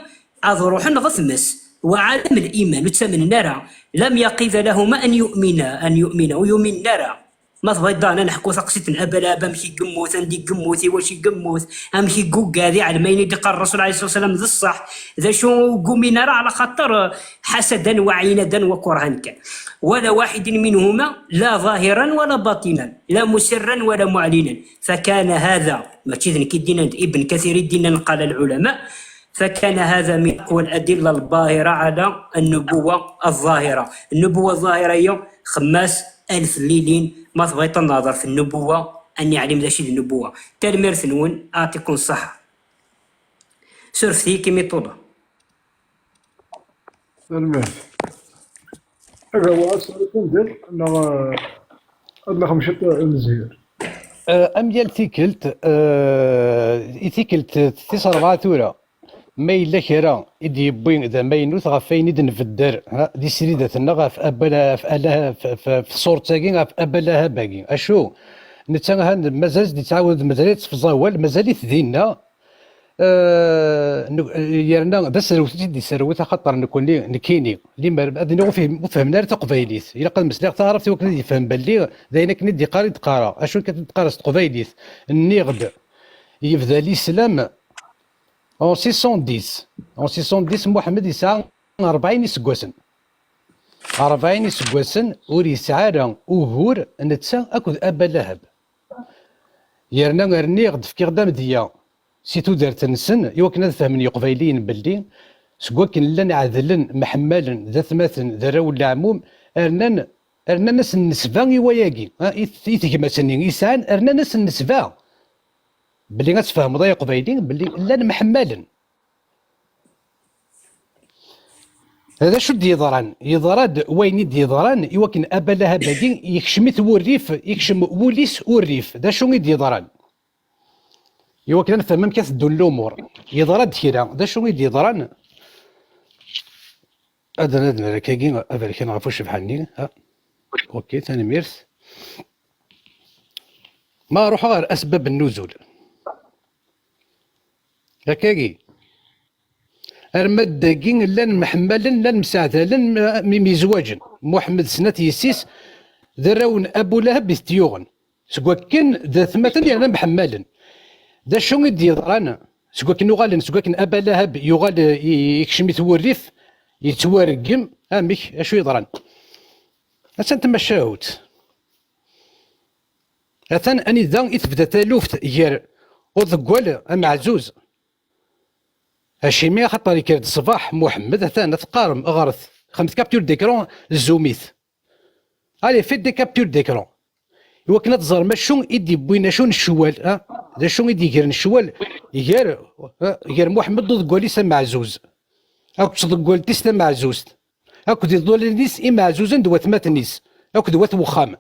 ad ruḥen ɣer tmes. وعدم الإيمان, ur ttamnen ara. لم يقض لهما أن يؤمنا, أن يؤمنا, ur yuminen ara. Ma tebɣiḍ daɣen ad neḥku taqsiṭ n Aba Lahab, amek i yemmut, anda i yemmut, i wacu i yemmut, amek i yuggad, iɛlem ayen i d-iqqar Rrasul ɛalayhi ṣṣalatu wassalam d ṣṣeḥ, d acu ur yumin ara, ɛla xaṭer, eh, ḥasadan wa ɛinadan wa kurhan kan. ولا واحد منهما لا ظاهرا ولا باطنا، لا مسرا ولا معلنا. فكان هذا, mačči d nekk i d-yennan, d Ibn Kathir i d-yennan, قال العلماء، فكان هذا من أقوى الأدلة الباهرة على النبوة الظاهرة. النبوة الظاهرة هي خماس ألف ليلين, ma tebɣiḍ ad nehḍer f النبوة, ad neɛlim d acu i d النبوة. Tanemmirt-nwen, أعطيكم الصحة. Surfet-iyi imi ṭuleɣ. Tanemmirt. Aga, wa ad sɛu tundel, neɣ, eh, ad nexdem ciṭ n zzhir? Eh, am yal tikkelt, eh, i tikkelt tis ṛebɛa tura, ma yella kra i d-yewwi d amaynut ɣef wayen i d-nbedder, ha, di sridat-nneɣ ɣef Aba La-, ɣef Ala-, ɣef, ɣef, ɣef tṣurt-agi, ɣef Aba Lahab-agi. Acu? Netta, ha, mazal d-yettɛawed, mazal yetteffeẓ awal, mazal-it dinna. Eh, nu-, yerna d aserwet i d-iserwet, axaṭer nekkni, nekkini, limer ad iniɣ ur fhem-, ur fehhmen ara taqbaylit. Ilaq ad meslayeɣ taɛrabt i wakken ad yefhem belli d ayen akken i d-iqqar i d-qqareɣ. Acu akka i d-qqareɣ s teqbaylit? Nniɣ-d, yebda lislam en six cent dix. En six cent dix, Muḥemmed yesɛa rebɛin iseggasen. Rebɛin iseggasen ur yesɛi ara ugur netta akked Aba Lahab. Yerna rniɣ-d, fkiɣ-d amedya si tudert-nsen, i wakken ad fehmen Yeqbayliyen belli seg wakken llan ɛedlen, mḥemmalen, d atmaten, d arraw n leɛmum, rnan, rnan-asen nnesba i wayagi, ha, i t-, i tegmat-nni i sɛan, rnan-asen nnesba. Belli ad tfehmeḍ ay Aqbayli, belli llan mḥemmalen. D acu d-yeḍran? Yeḍra-d wayen i d-yeḍran i wakken Aba Lahab-agi yekcem-it wurrif, yekcem wul-is urrif. D acu i d-yeḍran? I wakken ad nefhem amek ad teddun lumuṛ. Yeḍra-d kra. D acu i d-yeḍran? Ad n-, ad nerr akkagi aberkan ɣef ucebḥa-nni. Ha. Ok, tanemmirt. Ma ruḥeɣ ɣer asbab n nuzul. Akkagi. Arma d dagi llan mḥemmalen, llan mseɛdalen, mi, mi myezwaǧen. Muḥemmed s snat yessi-s, d arraw n Abu Lahab i t-yuɣen. Seg wakken d atmaten yerna mḥemmalen. D acu i d-yeḍran? Seg wakken uɣalen, seg wakken Aba Lahab yuɣal, i, ikcem-it wurrif, yettwareggem, amek, acu yeḍran? Attan tmacahut. Atan anida i tebda taluft gar uḍeggal ameɛzuz. Acimi? Axaṭer yekker-d ṣṣbeḥ Muḥemmed, atan ad teqqarem, ɣret, xemt capture d'écran, zoom-it. Allez, faites des captures d'écran. Iwakken ad teẓrem acu i d-yewwin, acu n ccwal, ah, d acu i d-yegren ccwal gar, ah, gar Muḥemmed d uḍeggal-is ameɛzuz, akked tḍeggalt-is tameɛzuzt, akked iḍulan-is imeɛzuzen d watmaten-is, akked wat wexxam.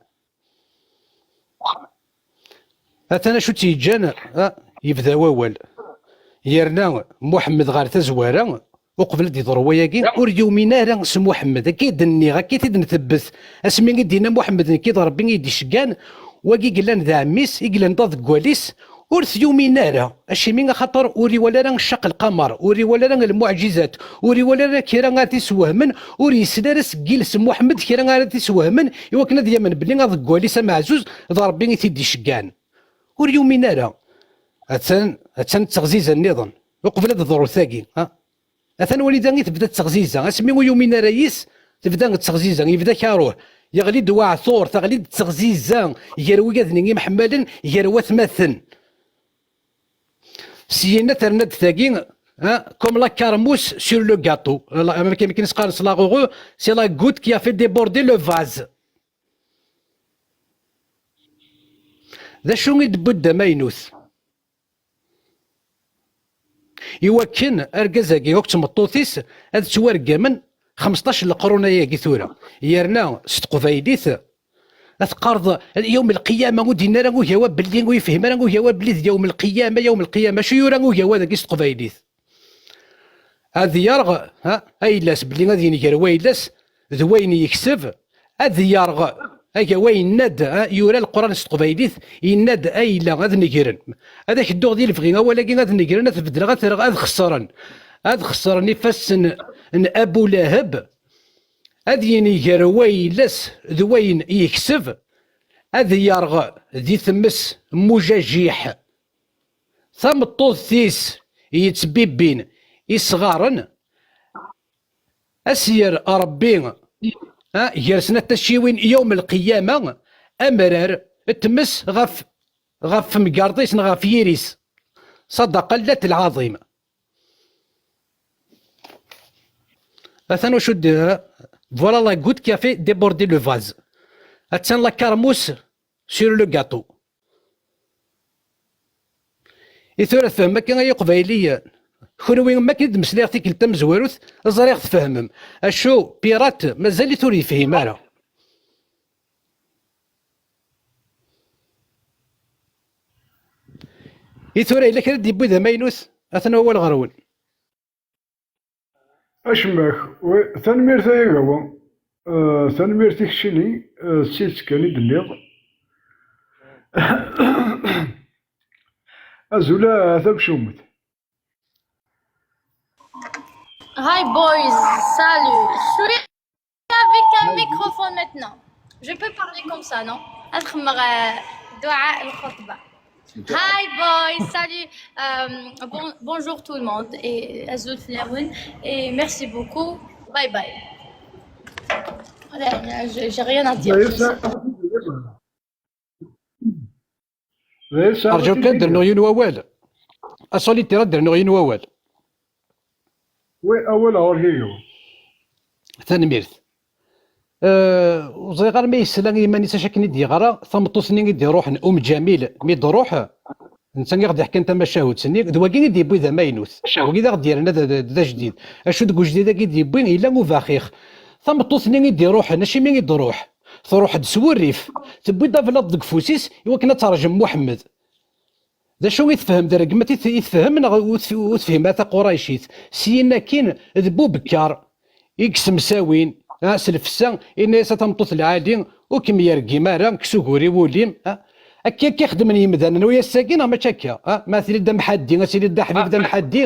Atan acu tt-yeǧǧan, ah, yebda wawal. Yerna Muḥemmed ɣer tazwara, uqbel ad d-yeḍru wayagi, ur yumin ara s Muḥemmed. Akka i d-nniɣ, akka i t-id-ntebbet. Asmi i d-yenna Muḥemmed, nekk i d Ṛebbi i d-iceggan, wagi i yellan d ɛemmi-s, i yellan d aḍeggal-is, ur t-yumin ara. Acimi? Axaṭer ur iwala ara ccaq lqamer, ur iwala ara lmuɛǧizat, ur iwala ara kra ara t-iswehmen, ur yesli ara seg yiles n Muḥemmed kra ara t-iswehmen, iwakken ad yamen belli aḍeggal-is ameɛzuz d Ṛebbi i t-id-iceggan. Ur yumin ara. Attan, attan d teɣziza nniḍen, uqbel ad d-teḍru tagi, ha? Atan wanida i tebda d teɣziza. Asmi ur yumin ara yis, tebda d teɣziza, yebda karuh. Yeɣli-d waɛtur, teɣli-d teɣziza gar wigaden imḥemmalen, gar watmaten. Syin ad terna-d tagi, hein, comme la carmousse sur le gâteau. La, amek, amek i s-qqaren s laɣuɣu, c'est la goutte qui a fait déborder le vase. D acu i d-tewwi d amaynut? Iwakken argaz-agi akked tmeṭṭut-is ad ttwargamen xmesṭac n leqrun-ayagi tura. Yerna s teqbaylit, ad teqqareḍ yawm lqiyama, ur d-yenni ara ugawa belli, ur yefhim ara ugawa belli d yawm lqiyama, yawm lqiyama. Acu yura ugawa dagi s teqbaylit? Ad yerɣ, ha, ayla-s, belli ad yenger wayla-s d wayen yekseb, ad yerɣ. Aga wa yenna-d, ha, yura Leqran s teqbaylit, yenna-d ayla ad negren. Ad ak-dduɣ di lebɣi, awal-agi ad negren, ad t-beddleɣ, ad t-rreɣ ad xesren. Ad xesren ifassen n Abu Laheb, ad yenger wayla-s d wayen yekseb, ad yerɣ di tmes n ujajiḥ. Tameṭṭut-is yettbibbin isɣaren, ad s-yerr Ṛebbi, ha, gar snat tacciwin yawm lqiyama, amrar, tmes ɣef, ɣef temgerḍ-is neɣ ɣef yiri-s. Ṣadaqa llat lɛaḍim. Atan wacu d-, voilà la goutte qui a fait déborder le vase. Attan la carmousse sur le gâteau. I tura tfehmem akka ay Iqbayliyen? Kunwi, am akken i d-meslayeɣ tikkelt tamezwarut, ẓriɣ tfehmem. Acu, pirate, mazal-it ur yefhim ara. I tura yella kra d-yewwi d amaynut? Atan wawal ɣer-wen. Acemma-k. Wi, tanemmirt ay agawa. Eh, tanemmirt i keččini, eh, d tidet kan i d-tenniḍ. Azul a tamcumt. Hi boys, salut. Je suis avec un microphone maintenant. Je peux parler comme ça, non? Ad xedmeɣ, euh, dua al-khutba. Hi boys, salut. Euh, bon, bonjour tout le monde et azul fell-awen et merci beaucoup. Bye bye. Voilà, j'ai j'ai rien à dire. Rǧu kan, ad d-rnuɣ yiwen wawal. A Solitaire, ad d-rnuɣ yiwen wawal. Wi, awal ɣur-k. Tanemmirt. Eh, ur ẓriɣ armi yesla i yiman-is acu akken i d-yeɣra, tameṭṭut-nni i d-iruḥen, Um Ǧamil, mi d-tṛuḥ, netta i ɣ-d-iḥkan tamacahut-nni, d wagi i d-yewwi d amaynut. Wagi d aɣ-d-yerna d, d, d ajdid. Acu deg ujdid-agi i d-yewwi? Yella ubaxix. Tameṭṭut-nni i d-iruḥen, acimi i d-tṛuḥ? Tṛuḥ-d s wurrif. Tewwi-d ablaḍ deg ufus-is i wakken ad terjem Muḥemmed. D acu i tefhem d rregmat i t-, i tefhem neɣ ur tef-, ur tefhim ara taquraycit? Syin akkin d Bubekkar i yessemsawin, ah, s lfessa, yenna-yas a tameṭṭut lɛali, ur kem-yergim ara, kkes ugur i wul-im, ah. Akka, akka i xeddmen yemdanen, u ass-agi neɣ mačči akka? Ah, ma tiliḍ d amḥaddi, ad tiliḍ d aḥbib d amḥaddi,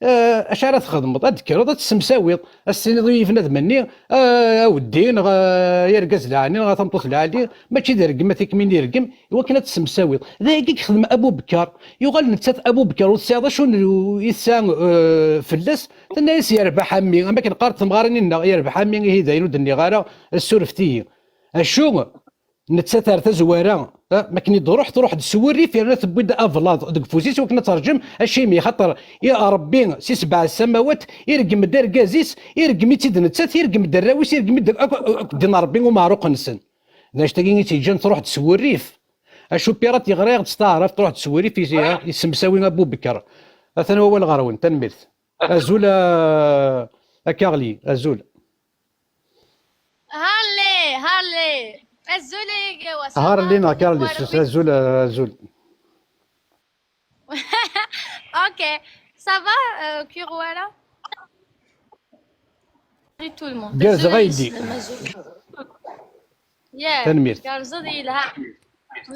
Eh, acu ara txedmeḍ? Ad d-tekkreḍ, ad tessemsawiḍ, ad s-tiniḍ i yinadem-nni, eh, a weddi, neɣ, eh, ay argaz lɛali, neɣ a tameṭṭut lɛali, mačči d rregmat i kem-in-irgem, i wakken ad tessemsawiḍ. D ayagi i yexdem Abu Bekar. Yuɣal nettat Abu Bekar, ur tesɛiḍ acu n, i tesɛa, eh, fell-as, tenna-yas: "Yerbeḥ a mmi", am akken qqarent temɣarin-nneɣ, "Yerbeḥ a mmi, ihi d ayen ur d-nniɣ ara, ssurfet-iyi." Acu? Nettat ar tazwara, eh, makken i d-truḥ, truḥ-d s wurrif, yerna tewwi-d ablaḍ deg ufus-is, wakken ad terjem, acimi? Xaṭer i Ṛebbi si sebɛa ssamawat, ireggem-d argaz-is, ireggem-itt-id nettat, ireggem-d arraw-is, ireggem-d akk, akk ddin n Ṛebbi umeɛruq-nsen. D anect-agi i tt-yeǧǧan truḥ-d s wurrif. Acu Pirat yeɣra-yaɣ-d s taɛrabt, truḥ-d s wurrif, is-, yessemsawi Abu Bekr. Atan wawal ɣer-wen, tanemmirt. Azul a, a Carly, azul. Harley, Harley. Azul a Yagawa, ça va? Harley neɣ Carly, azul, azul. Ok, ça va, euh, Kuruwara? Salut tout le monde. Gerzeɣ a yelli. Azul. Yeah, tanemmirt. Gerzeɣ yelha.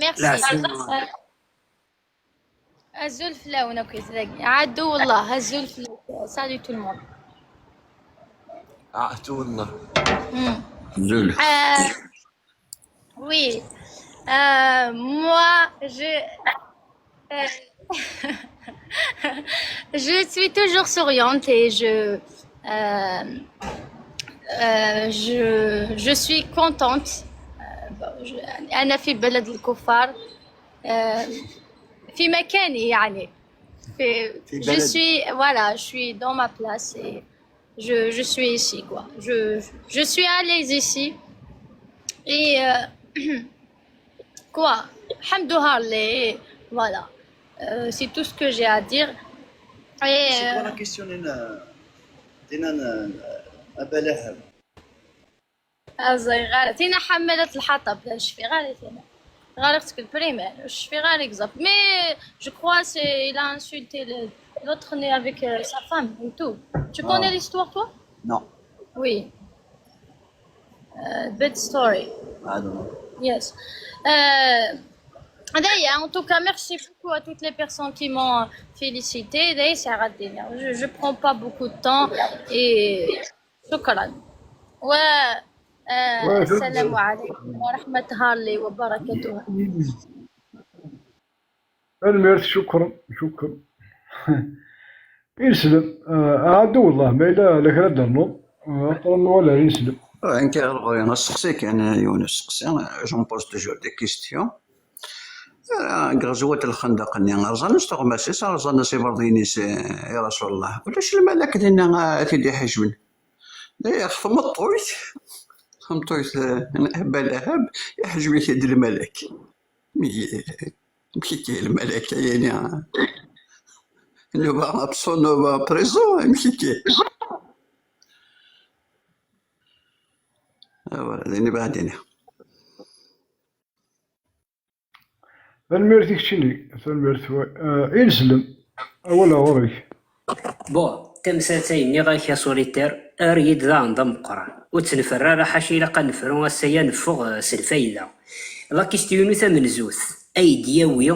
Merci. Azul fell-awen akk, dagi. Ɛadu wallah, azul fell-awen. Salut tout le monde. Ah, tout wallah. Hmm. Azul. Euh, oui. Euh, moi, je, euh, je suis toujours souriante et je, euh, euh, je, je suis contente. Euh, bon, je, أنا في بلد الكفار. Euh, في مكاني يعني. في, في je بلد. Suis, voilà, je suis dans ma place et je, je suis ici, quoi. Je, je suis à l'aise ici. Et, euh, quoi, الحمد لله, voilà. Euh, c'est tout ce que j'ai à dire. Et, c'est quoi la question, Nina, Nina, euh, Abba Lahab? Aẓay, ɣer tina ḥamalat lḥaṭab, la, je fais غير tina. غير اختك البريمير، je fais غير exemple. Mais je crois c'est, il a insulté le, l'autre né avec, euh, sa femme et tout. Tu connais l'histoire, toi? Non. Oui. Euh, bad story. I don't know. Yes. Euh, d'ailleurs, en tout cas, merci beaucoup à toutes les personnes qui m'ont félicité. D'ailleurs, c'est raté. Je, je prends pas beaucoup de temps et شكرا. و، آه، السلام عليكم ورحمة الله وبركاته. Tanemmirt, cukran, cukran. Ineslem, ah, ɛadu wellah, ma yella la kra d-ternuḍ, ah, aql-aɣ nwala, ineslem. Nekk ɣer ɣur-i asteqsi kan, yiwen usteqsi, je me pose toujours des questions. Ah, deg ɣezwat lxendaq-nni, rẓan-as tuɣmas-is, rẓan-as iberḍiyen-is, eh, i Rasulullah. Ulac lmalak dinna, ah, a t-id-iḥejben. Ih, tameṭṭut, tameṭṭut, eh, n Aba Lahab, iḥejb-ik-id lmalak. Mi, amek akka lmalak, yani, nuba absent, nuba présent, amek akka? Ah, voilà, d ayen i bɣiɣ ad d-iniɣ. Tanemmirt i keččini, tanemmirt. Ah, ineslem, awal ɣur-k. Bon, tamsalt ay nniɣ-ak a Solitaire, err-iyi-d daɣen d ameqqran. Ur ttneffer ara, ḥaca ilaq ad nefru ass-aya, neffeɣ, eh, s lfayda. La question-inu tamenzut, ay d-yawi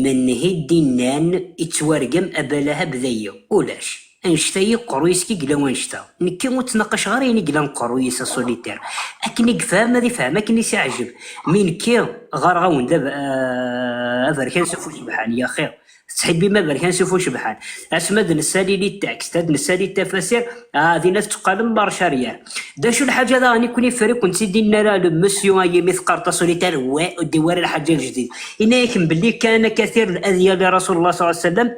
menhi d-innan ittwargam Aba Lahab dayi? Ulac. Annect-a i uqerruy-is i yella wannect-a. Nekki ur ttnaqaceɣ ara ayen i yellan uqerruy-is a Solitaire. Akken i yefhem, ad ifhem akken i s-iɛǧeb. Mi nekki, ɣareɣ-awen-d ab-, eh, aberkan s ufucebḥan, yaxi. Tettḥibbim aberkan s ufucebḥan. Asma d nessali les textes, ad nessali tafasir, ah, dinna tetteqqalem marche arrière. D acu lḥaǧa daɣen i ken-iffer, i ken-tt-id-inna ara le monsieur-ayi mi teqqareḍ a Solitaire, wa, ur d-iwwi ara lḥaǧa lejdid. Inna-yak belli كان كثير الأذية لرسول الله صلى الله عليه وسلم,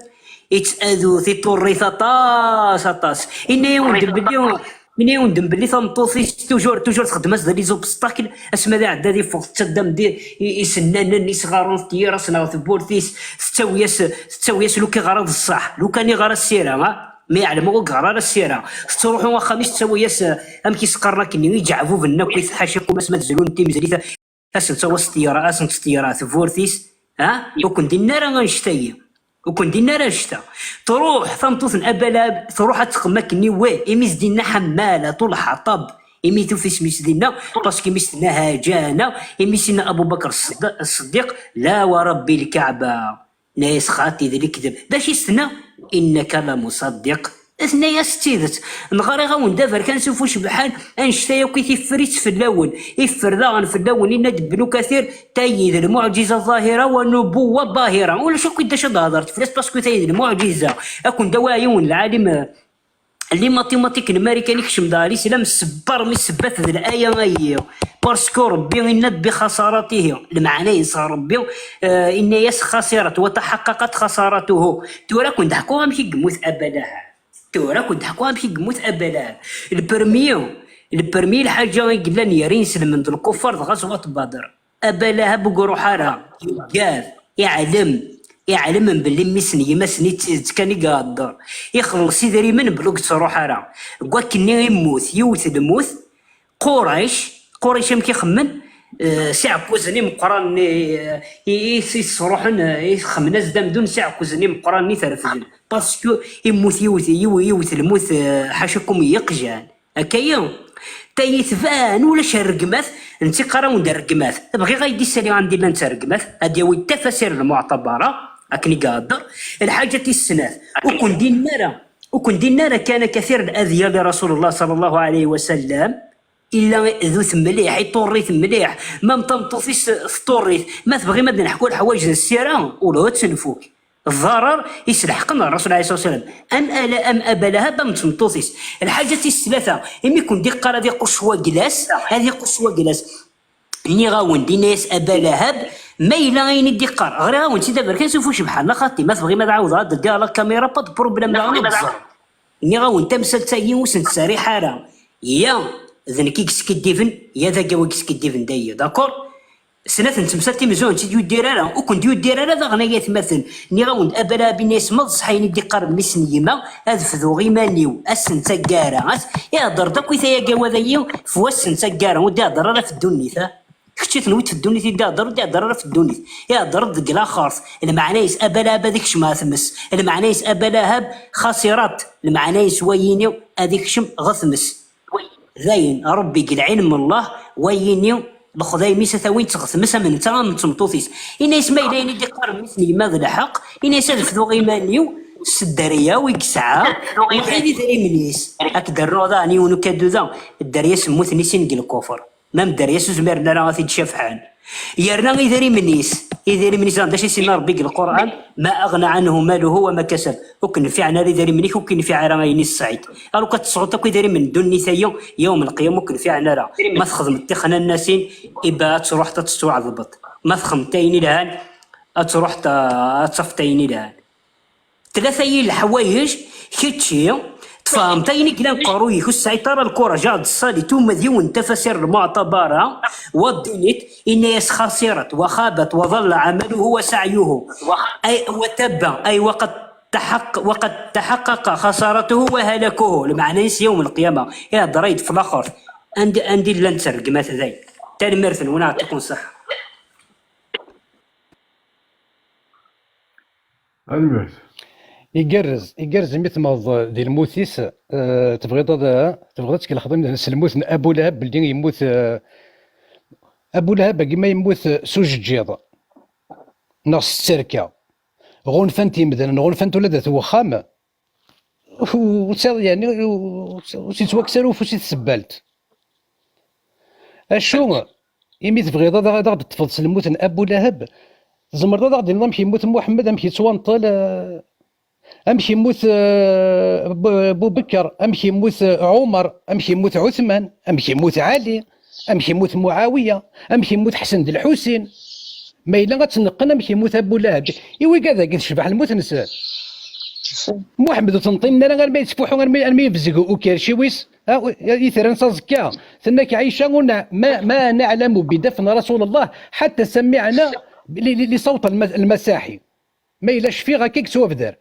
yettadu tiṭurrit aṭas, aṭas. Inna-yawen-d belli, inna-yawen-d belli tameṭṭut-is toujours, toujours txeddem-as d les obstacles, asma d iɛedda ad iffeɣ, tettaddam-d i, i, isennanen, isɣaren, teyyer-asen ɣer tewwurt-is, tettawi-as, tettawi-as lukan iɣra d ṣṣeḥ, lukan iɣra ssira, ha? Ma yeɛlem ur yeɣra ara ssira. Tettruḥu axxam-is, tettawi-as, eh, amek i s-qqaren akkenni, iǧeɛbuben akk, i tḥaca akk, asma d zlun timezlit, asen-ttawi s tiyra, asen-ttiyra tewwurt-is, ha? Ur ken-d-inni ara annect-ayi. Ur ken-d-inni ara annect-a. Truḥ tameṭṭut n Aba Lahab, truḥ ad texdem akkenni, wah, imi s-d-inna حمالة الحطب, imi tufa isem-is dinna, parce que imi s-tenna هجانة, imi s-inna Abu Bakr Ṣṣeddiq, Ṣṣeddiq, لا ورب الكعبة. Nna-yas xaṭi d lekdeb. D acu i s-tenna? Innaka la musaddiq. Tenna-yas d tidet. Neɣriɣ-awen-d aberkan s ufus cebḥan, annect-a yakk i tiffer-itt fell-awen. Iffer daɣen fell-awen, yenna-d Ibnu Kathir, tayi d lmuɛǧiza ẓahira wa nubuwa bahira. Ulac akk i d acu ad d-hedreḍ fell-as, parce que tayi d lmuɛǧiza. Ad ken-d-awiɣ yiwen lɛalim, eh, les mathématiques n Marikan ikcem-d ɣer lislam, sebbar mi sebbat d laya-ayi. Parce que Rebbi inna-d bi xasaratihi. Lmeɛna-is Rebbi, eh, inna-yas xasirat, wa taḥaqqaqat xasaratuhu. Tura ad ken-d-ḥkuɣ amek i yemmut Aba Lahab. Tura ad ken-d-ḥkuɣ amek i yemmut Aba Lahab. Le premier, le premier lḥaǧa i yellan gar inselmen d lkuffar d ɣazwat Badr. Aba Lahab ur iruḥ ara, yuggad, iɛlem, iɛlem belli mmi-s n yemma-s-nni d tidet kan i ihedder. Ixelleṣ idrimen belli ur yettruḥ ara. Deg wakkenni immut, yiwet lmut, Qurayc, Qurayc amek i xemmen? Eh, s iɛekkuzen imeqqranen i, i, i, i sruḥen, eh, i xemmen-as-d amdun s iɛekkuzen imeqqranen i t-refden. Parce que immut yiwet, yiw-, yiwet lmut, eh, ḥaca kum yeqjan. Akka-yi, tayi tban ulac rregmat, netta iqqar-awen-d rregmat. Bɣiɣ ad yi-d-issali anda i llant rregmat, ad d-yawi tafasir n lmuɛtabara, akken i ihedder. Lḥaǧa tis snat, ur ken-d-inin ara, ur ken-d-inin ara كان كثير الأذية لرسول الله صلى الله عليه وسلم. Illa idut mliḥ, iṭurr-it mliḥ, ma m tameṭṭut-is teṭurr-it. Ma tebɣim ad d-neḥku leḥwayeǧ n ssira, ula ad tt-nfuk. Ḍarar iselḥeqen ɣer Rasul alayhi ṣṣalatu wassalam. Am ala, am Aba Lahab, am tmeṭṭut-is. Lḥaǧa tis tlata, imi ken-d-iqqar ad iqucc waglas, ad iqucc waglas. Nniɣ-awen-d, inna-yas Aba Lahab, ma yella ayen i d-iqqar, ɣriɣ-awen-tt-id aberkan s ufus cebḥan, la xaṭi, ma tebɣim ad ɛawdeɣ ad d-ddiɣ la caméra, pas de problème daɣen ad teẓrem. Nniɣ-awen tamsalt-agi ur sen-tserriḥ ara. Ya d nekk i yeskiddiben, ya d agaw i yeskiddiben dayi, d'accord? Snat n temsalt imezzuɣen ur tt-id-yuddir ara, ur ken-d-yuddir ara daɣen ay atmaten. Nniɣ-awen-d Aba Lahab inna-yas ma d ṣṣeḥ ayen i d-iqqar mmi-s n yemma, ad fduɣ iman-iw, ass n taggara, as-, ihedder-d akk i tayagi wadayi, f wass n taggara, ur d-ihedder ara f ddunit, ah. Kečč i tenwiḍ f ddunit i d-ihedder, ur d-ihedder ara f ddunit. Ihedder-d deg laxert. Lmeɛna-is Aba Lahab ad ikcem ɣer tmes. Lmeɛna-is Aba Lahab xasirat. Lmeɛna-is wayini ad ikcem ɣer tmes. Dayen, Rebbi deg lɛilm n Allah, wayini lexdayem-is ad t-awin ɣer tmes am netta am tmeṭṭut-is. Ini-as ma yella ayen i d-iqqar mmi-s n yemma d lḥeqq, ini-as ad fduɣ iman-iw s dderya-w i yesɛa, waḥid idrimen-is. Ad k-d-rnuɣ daɣen yiwen ukadu da, dderya-s mmuten i sin deg lkufr. Ma mderya-s ur zmiren ara ad t-id-cafḥen. Yerna idrimen-is, idrimen-is, d acu i s-yenna Rebbi deg Lqur'an? Ma aɣna ɛanhu maluhu wa ma kasab. Ur k-nfiɛen ara idrimen-ik, ur k-yenfiɛ ara ayen i tesɛiḍ. Alu kan tesɛuḍ akk idrimen n ddunit-agi, yawm lqiyama ur k-nfiɛen ara. Ma txedmeḍ tixnannasin, iba ad truḥeḍ ad tettwaɛeḍbeḍ. Ma txedmeḍ ayen ilhan, ad truḥeḍ, ad tafeḍ ayen ilhan. Tlata-yi leḥwayeǧ, kečči tfehmeḍ ayen i yellan qerruy-ik, ur tesɛiḍ ara lkuraǧ ad d-tessaliḍ uma d yiwen n tafasir lmuɛtabara, wa ddunit, inna-yas xasirat, wa xabat, wa ḍalla ɛamaluhu wa saɛyuhu. Ay, wa tabba, ay, wa qad taḥaq-, wa qad taḥaqqaqa xasaratuhu wa halakuhu. Lmeɛna-is yawm lqiyama, ihedder-ay-d f laxert. Anda, anda i llant rregmat dayen? Tanemmirt-nwen, aɛṭikum ṣṣeḥḥa. Tanemmirt. Igerrez, igerrez imi temmɣeḍ di lmut-is, eh, tebɣiḍ ad, tebɣiḍ ad tkelxeḍ s lmut n Abu Lahab, belli yemmut, eh, Abu Lahab agi ma yemmut, eh, s ujeǧǧiḍ neɣ s tterka, ɣunfan-t yemdanen, ɣunfan-t ula d at wexxam, ur, ur, yeɛni, ur, ur s-yettwakkes ara ufus i tsebbalt. Acu, imi tebɣiḍ ad, ad aɣ-d-teṭṭfeḍ s lmut n Abu Lahab, tzemreḍ ad aɣ-d-tiniḍ amek yemmut Muḥemmed, amek yettwanṭel, eh, amek yemmut, eh, Bu-, Bubekker, amek yemmut, eh, Ɛumer, amek yemmut Ɛutman, amek yemmut Ɛali, amek yemmut Muɛawiya, amek yemmut Ḥsen d Lḥusin. Ma yella ad tt-neqqen amek yemmut Abu Lahab. I wigad-agi tecbeḥ lmut-nsen. Muḥemmed ur t-neṭṭinen ara armi yettfuḥu, armi, armi yebzeg ukerciw-is, ha, u-, itran s aẓekka. Tenna-k Ɛica, ur nɛ-, ma, ma nɛlamu bi dafn Rasulullah, ḥatta samiɛna li, li, li sawt lma-, lmasaḥi. Ma yella cfiɣ akka i yettwabder.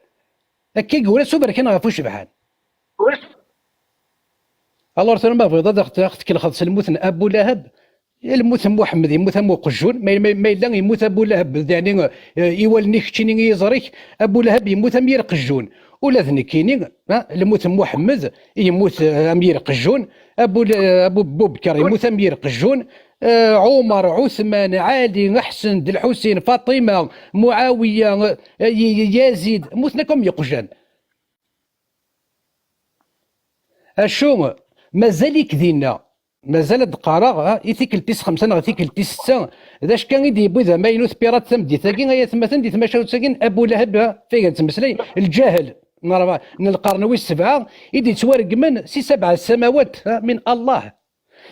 Akka i yura s uberkan ɣef ucebḥan. Alors tura ma tebɣiḍ ad aɣ-, ad aɣ-tkelxeḍ s lmut n Abu Lahab, lmut n Muḥemmed yemmut am uqejjun, ma, ma, ma yella yemmut Abu Lahab, yeɛni, eh, i wallen-ik keččini i yiẓri-k, Abu Lahab yemmut am yir qejjun. Ula d nekkini, ha, lmut n Muḥemmed yemmut, eh, am yir qejjun, Abu, Abu Bubekar yemmut am yir qejjun, eh, Ɛumer, Ɛutman, Ɛali, Ḥsen, d Lḥusin, Faṭima, Muɛawiya, eh, Y-, Y-, Yazid, mmuten akk am yiqjan. Acu, mazal-ik dinna? Mazal ad d-qqareɣ, ha, i tikkelt tis xemsa neɣ i tikkelt tis setta, d acu kan i d-yewwi d amaynut pirate tameddit-agi, ay atmaten, di tmacahut-agi n Abu Lahab, ha, fayga nettmeslay, lǧahel n Ṛebɛa, n lqern wis sebɛa, i d-yettwaregmen si sabɛa samawat, ha, min Allah.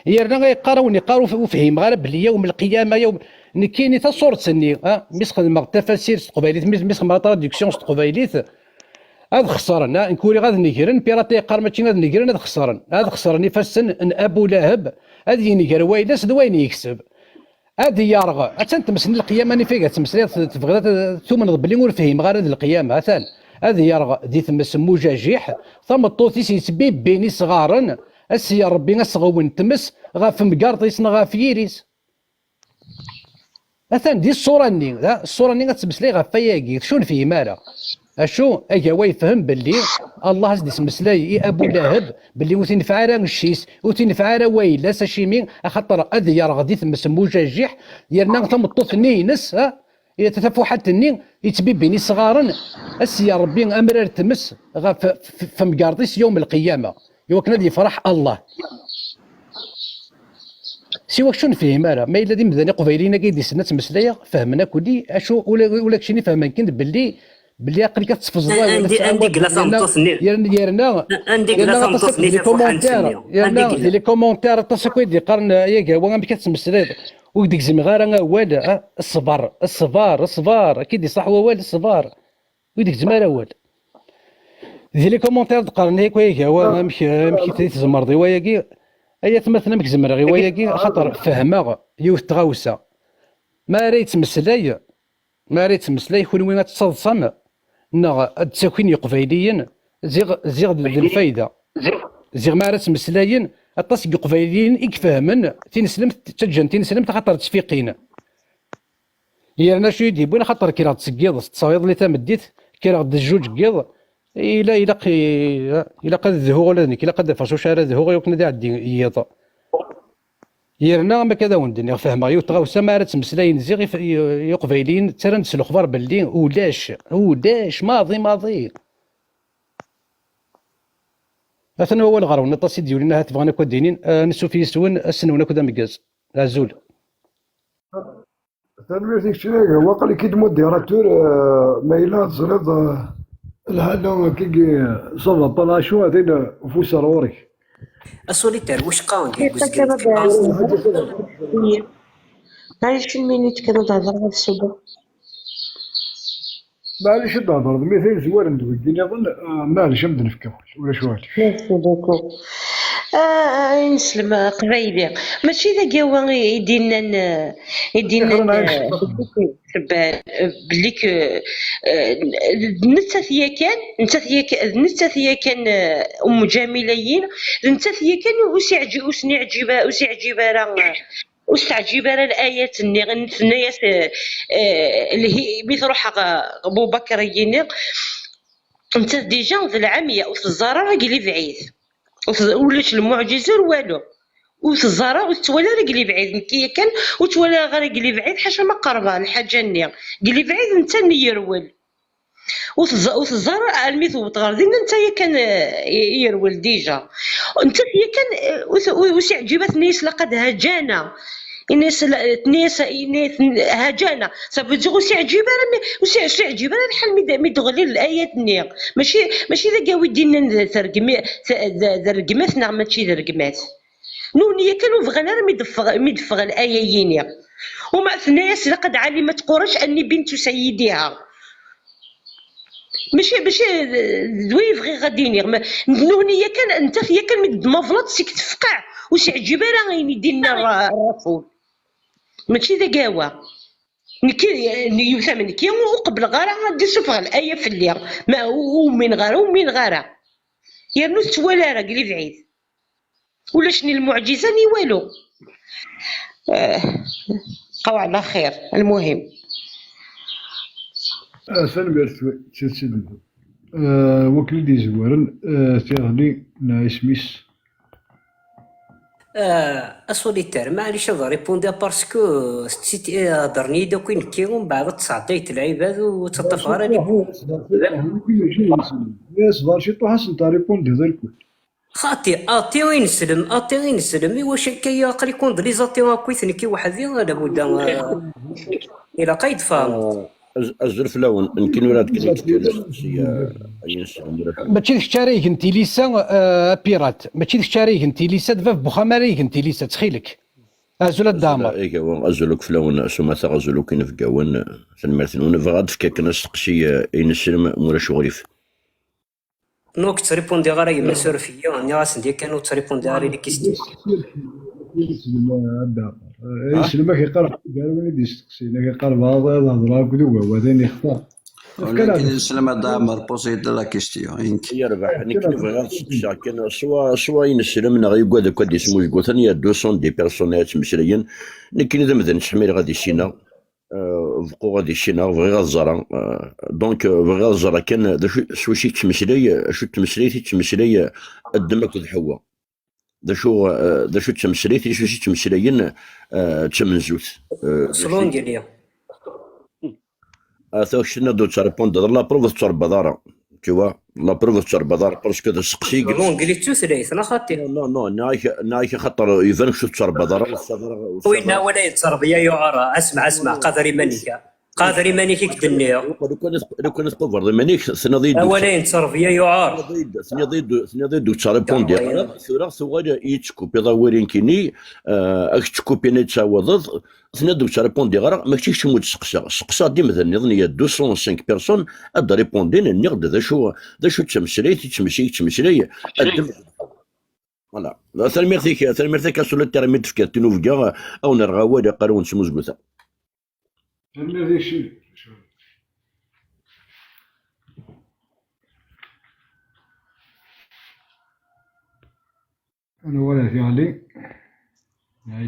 Yerna ay qqar, awen iqqar, ur, ur fhimeɣ ara belli yawm lqiyama, yawm, nekkini taṣuṛt-nni, ha, mi s-xedmeɣ tafasirt s teqbaylit, mi, mi s-xedmeɣ la traduction s teqbaylit, ad xeṣren, ha, nekk uriɣ ad negren, pirate yeqqar mačči ad negren, ad xeṣren. Ad xeṣren ifassen n Abu Lahab, ad yenger wayla-s d wayen yekseb. Ad yerɣ. Attan tmes n lqiyama, nifeg ad tmeslayeḍ, tebɣiḍ ad tumneḍ belli ur fhimeɣ ara d lqiyama. Atan, ad yerɣ di tmes n mujajiḥ, tameṭṭut-is yettbibbin isɣaren, ad s-yerr Rebbi aseɣwen n tmes ɣef temgerḍt-is neɣ ɣef yiri-s. Atan di ṣṣura-nni, da, ṣṣura-nni ad tettmeslay ɣef wayagi, acu ur nefhim ara. Acu, agawa yefhem belli Allah as-d-ismeslay i Abu Lahab belli ur t-ineffeɛ ara cci-s, ur t-ineffeɛ ara wayla-s, acimi? Axaṭer ad yerɣ di tmes n mujajiḥ, yerna tameṭṭut-nni ines, ha, i tafuḥant-nni yettbibbin isɣaren, ad s-yerr Rebbi amrar n tmes ɣef f-, f-, f-, temgerḍt-is yawm lqiyama, i wakken ad yefreḥ Allah. Siwa kečč ur nefhim ara. Ma yella d imdanen iqbayliyen-agi i d-issnen ad ttmeslayeɣ, fehmen akk-nni, acu ula, ula keččini fehmen kan belli, belli aql-ik ad tefẓeḍ awal, anda, ad anda i tɛawed, yella yerna, tameṭṭut-nni? Yerna, yerna, anda i yella yerna aṭas tafuḥant-nni? Yerna di les commentaires, aṭas akk i d-yeqqaren, ay agawa, amek ad tmeslayeḍ? Ur k-d-gzmeɣ ara awal, ah, ṣṣber, ṣṣber, ṣṣber, akka i d-iṣaḥ wawal, ṣṣber. Ur d-gezzem ara awal. Di les commentaires d-qqaren yakk, ay agawa, amek, amek i tzemreḍ i wayagi? Ay atmaten, amek zemreɣ i wayagi? Axaṭer fehmeɣ yiwet tɣawsa. Ma ara yettmeslay, ma ara yettmeslay, kunwi ad tettaḍsam neɣ ad d-ttakin Yeqbayliyen, ziɣ, ziɣ d, d lfayda. Ziɣ ma ara ttmeslayen, aṭas n Yeqbayliyen i ifehmen tineslemt, ttaǧǧan tineslemt axaṭer ttfiqin. Yerna acu i d-yewwin, axaṭer kkreɣ-d seg yiḍes, ṭṭseɣ iḍelli tameddit, kkreɣ-d zjuǧ n yiḍ, ila-, ilaq, ilaq ad dhuɣ ula d nekk, ilaq ad d-afeɣ s wacu ara dhuɣ i wakken ad iɛeddi yiḍ. Yerna, am akka ad awen-d-nniɣ, fehmeɣ yiwet tɣawsa, ma ara ttmeslayen ziɣ if-, i-, Iqbayliyen, ttarran-d s lexbar belli ulac, ulac, maḍi, maḍi. Atan wawal ɣer-wen, aṭas i d-yulin, ahat bɣan akk ad d-inin, ansuf yis-wen, ass-nwen akk d ameggaz. Azul. Tanemmirt i kečč, waqil-ik-id modérateur, euh, ma yella teẓriḍ, euh, lḥala kigi, ça va pas, lɛacu, atan, euh, ufus ar ɣur-k. A solitaire, wacqa deg uzgen. Ɛic une minute kan ad hḍreɣ ad subeɣ. Maɛlic ad d-thedreḍ, mi tayzwaren d wigi nniḍen, ah, maɛlic ad m-d-nefk awal, ulac uɣilif. Merci beaucoup. Ah, ineslem aqbayli. Mačči d agawa i, i d-innan, eh, i d-innan, eh, belli k-, eh, d nettat yakan, nettat yak-, d nettat yakan, eh, Umm Ǧamila-yin, d nettat yakan ur s-iɛǧi-, ur s-iɛǧib, ur s-iɛǧib ara, eh, ur s-teɛǧib ara layat-nni, tenna-yas, eh, eh, lhi-, mi tṛuḥ ɣer Abu Bakr-agi-nni, nettat déjà d lɛamya, ur teẓẓar ara deg lebɛid. Ur teẓ-, ulac lmuɛǧiza ur walu. Ur teẓẓar ara, ur tettwali ara deg lebɛid. Nekki yakan ur ttwaliɣ ara deg lebɛid, ḥaca ma qerbeɣ lḥaǧa-nni. Deg lebɛid netta yerwel. Ur teẓ-, ur teẓẓar ara, almi tewweḍ ɣer dinna, netta yakan, eh, i-, yerwel déjà. Nettat yakan, eh, ur t-, ur, ur s-iɛǧib, tenna-yas laqad hajana. Yenna-yas la-, tenna-yas, yenna-yas hajana. Ça veut dire ur s-iɛǧib ara, mi, ur s-, ur s-iɛǧib ara lḥal mi d-, mi d-ɣlin layat-nni. Mačči, mačči d agawi d-innan d, d rregmi-, d, d, d rregmat neɣ mačči d rregmat. Nutni yakan ur bɣan ara mi d-teffeɣ, mi d-teffeɣ laya-yini. Uma tenna-yas laqad ɛalimat Qurayc anni bintu sayyidiha. Mačči, mačči d, d way bɣiɣ ad d-iniɣ. Ma, nutni yakan, nettat yakan mi d-tmavleḍ seg tefqeɛ, ur s-iɛǧib ara ayen i d-inna Rra-, Rrasul. Mačči d agawa. Nekki, yiwet am nekki, ur qebbleɣ ara ad d-isuffeɣ laya fell-i. Ma ur umineɣ ara, ur umineɣ ara. Yernu tettwali ara deg lebɛid. Ulac ni lmuɛǧiza ni walu. Eh, bqaw ɛla xir, lmuhim. Ah, tanemmirt, wi, d tidet i d-nniḍ. Ah, wakken i d-yezwaren, ah, tiɣli n isem-is. Ah, a solitaire, maɛlic ad répondre parce que, eh, heddren-iyi-d akk i nekki, umbeɛd ad tesɛeddayeḍ lɛibad ur ttaṭṭafeɣ ara les. Ṣbeṛ ciṭuḥ, ad sent-répondre. Xaṭi, ati ineslem, ati ineslem, i wacu akka i aql-ikun d les atis akkit nekki weḥdi, a Labuda, eh, ilaq ay d-tfehmeḍ. Ah, az-, azul fell-awen, nekkini ur ad kkreɣ si, eh, ay ineslem, ur ad. Mačči d kečč ara igen tilisa, eh, a Pirat, mačči d kečč ara igen tilisa, d bab n uxxam ara igen tilisa, ttxil-k. Azul a Dda Ɛmer. Azul, azul akk fell-awen, s umata, azul akk inebgawen, tanemmirt-nwen. Bɣiɣ ad d-fkeɣ kan asteqsi, eh, ineslem, ma ulac uɣilif. Nekk ttṛipundiɣ ara yemma suref-iyi, nniɣ-asen-d yakan ur ttṛipundiɣ ara i les questions. Iselem, a Dda. Ah? Iselem ak iqqar gar win i d-yesteqsin, ak iqqar bɣiɣ ad hedreɣ akked ugawa, d ayen yextar. Ur nekk d iselem a Dda Ɛmer, posez-d la question, i nekk. Yerbeḥ, nekk bɣiɣ ad steqsiɣ kan, swa, swa ineslem neɣ yugad akk ad d-ismuzgut, atan il y a deux cent dix personnes ay yettmeslayen, nekkini d amdan ttḥemmileɣ ad issineɣ. Euh, beqquɣ ad issineɣ, bɣiɣ ad ẓreɣ. Euh, donc, euh, bɣiɣ ad ẓreɣ kan d acu, s wacu yettmeslay, acu d tmeslayt i yettmeslay, euh, Adem akked Ḥewwa. D acu, euh, d acu d tmeslayt, s wacu i ttmeslayen, euh, d tamenzut. Euh, s l'anglais. Ata kečč tenniḍ-d ur tettrépondreḍ, la preuve ur tettrebbaḍ ara. Tu vois, la preuve ur tettrebbaḍ ara, parce que d aseqsi i. L'anglais d tutlayt, neɣ xaṭi? Non, non, non, nniɣ-ak, nniɣ-ak axaṭer iban kečč ur tettrebbaḍ ara, ur tessaweḍ ara, ur tessaweḍ ara. Win awal ay d-terbiya yuɛer, asma, asma, qader iman-ik. Qader iman-ik i k-d-nniɣ. Lukan, lukan tqubreḍ iman-ik, tenniḍ-iyi-d. Awal ay d-terbiya yuɛer. Tenniḍ-iyi-d, tenniḍ-iyi-d ur tettrépondreḍ ara, tura tuɣal i yi-d-tekkupiḍ awal-inkini, euh, ak-d-ttkupin ay d-tɛawdeḍ, Tenniḍ-d ur ttṛipundiɣ ara, ma kečč kečč mu d-seqsaɣ. Seqsaɣ-d imdanen nniḍen, il y a deux cent cinq personnes ad d-ripundin, nniɣ-d d acu, d acu d tameslayt, i ttmeslay, i ttmeslay, ad d-, voilà. Tanemmirt-ik, tanemmirt-ik a Sula Termi d-tefkiḍ tinubga, ad wen-rreɣ awal, aqal ad wen-smuzguteɣ. Tanemmirt-ik, Sidi. Anwa ara t-yeɣli?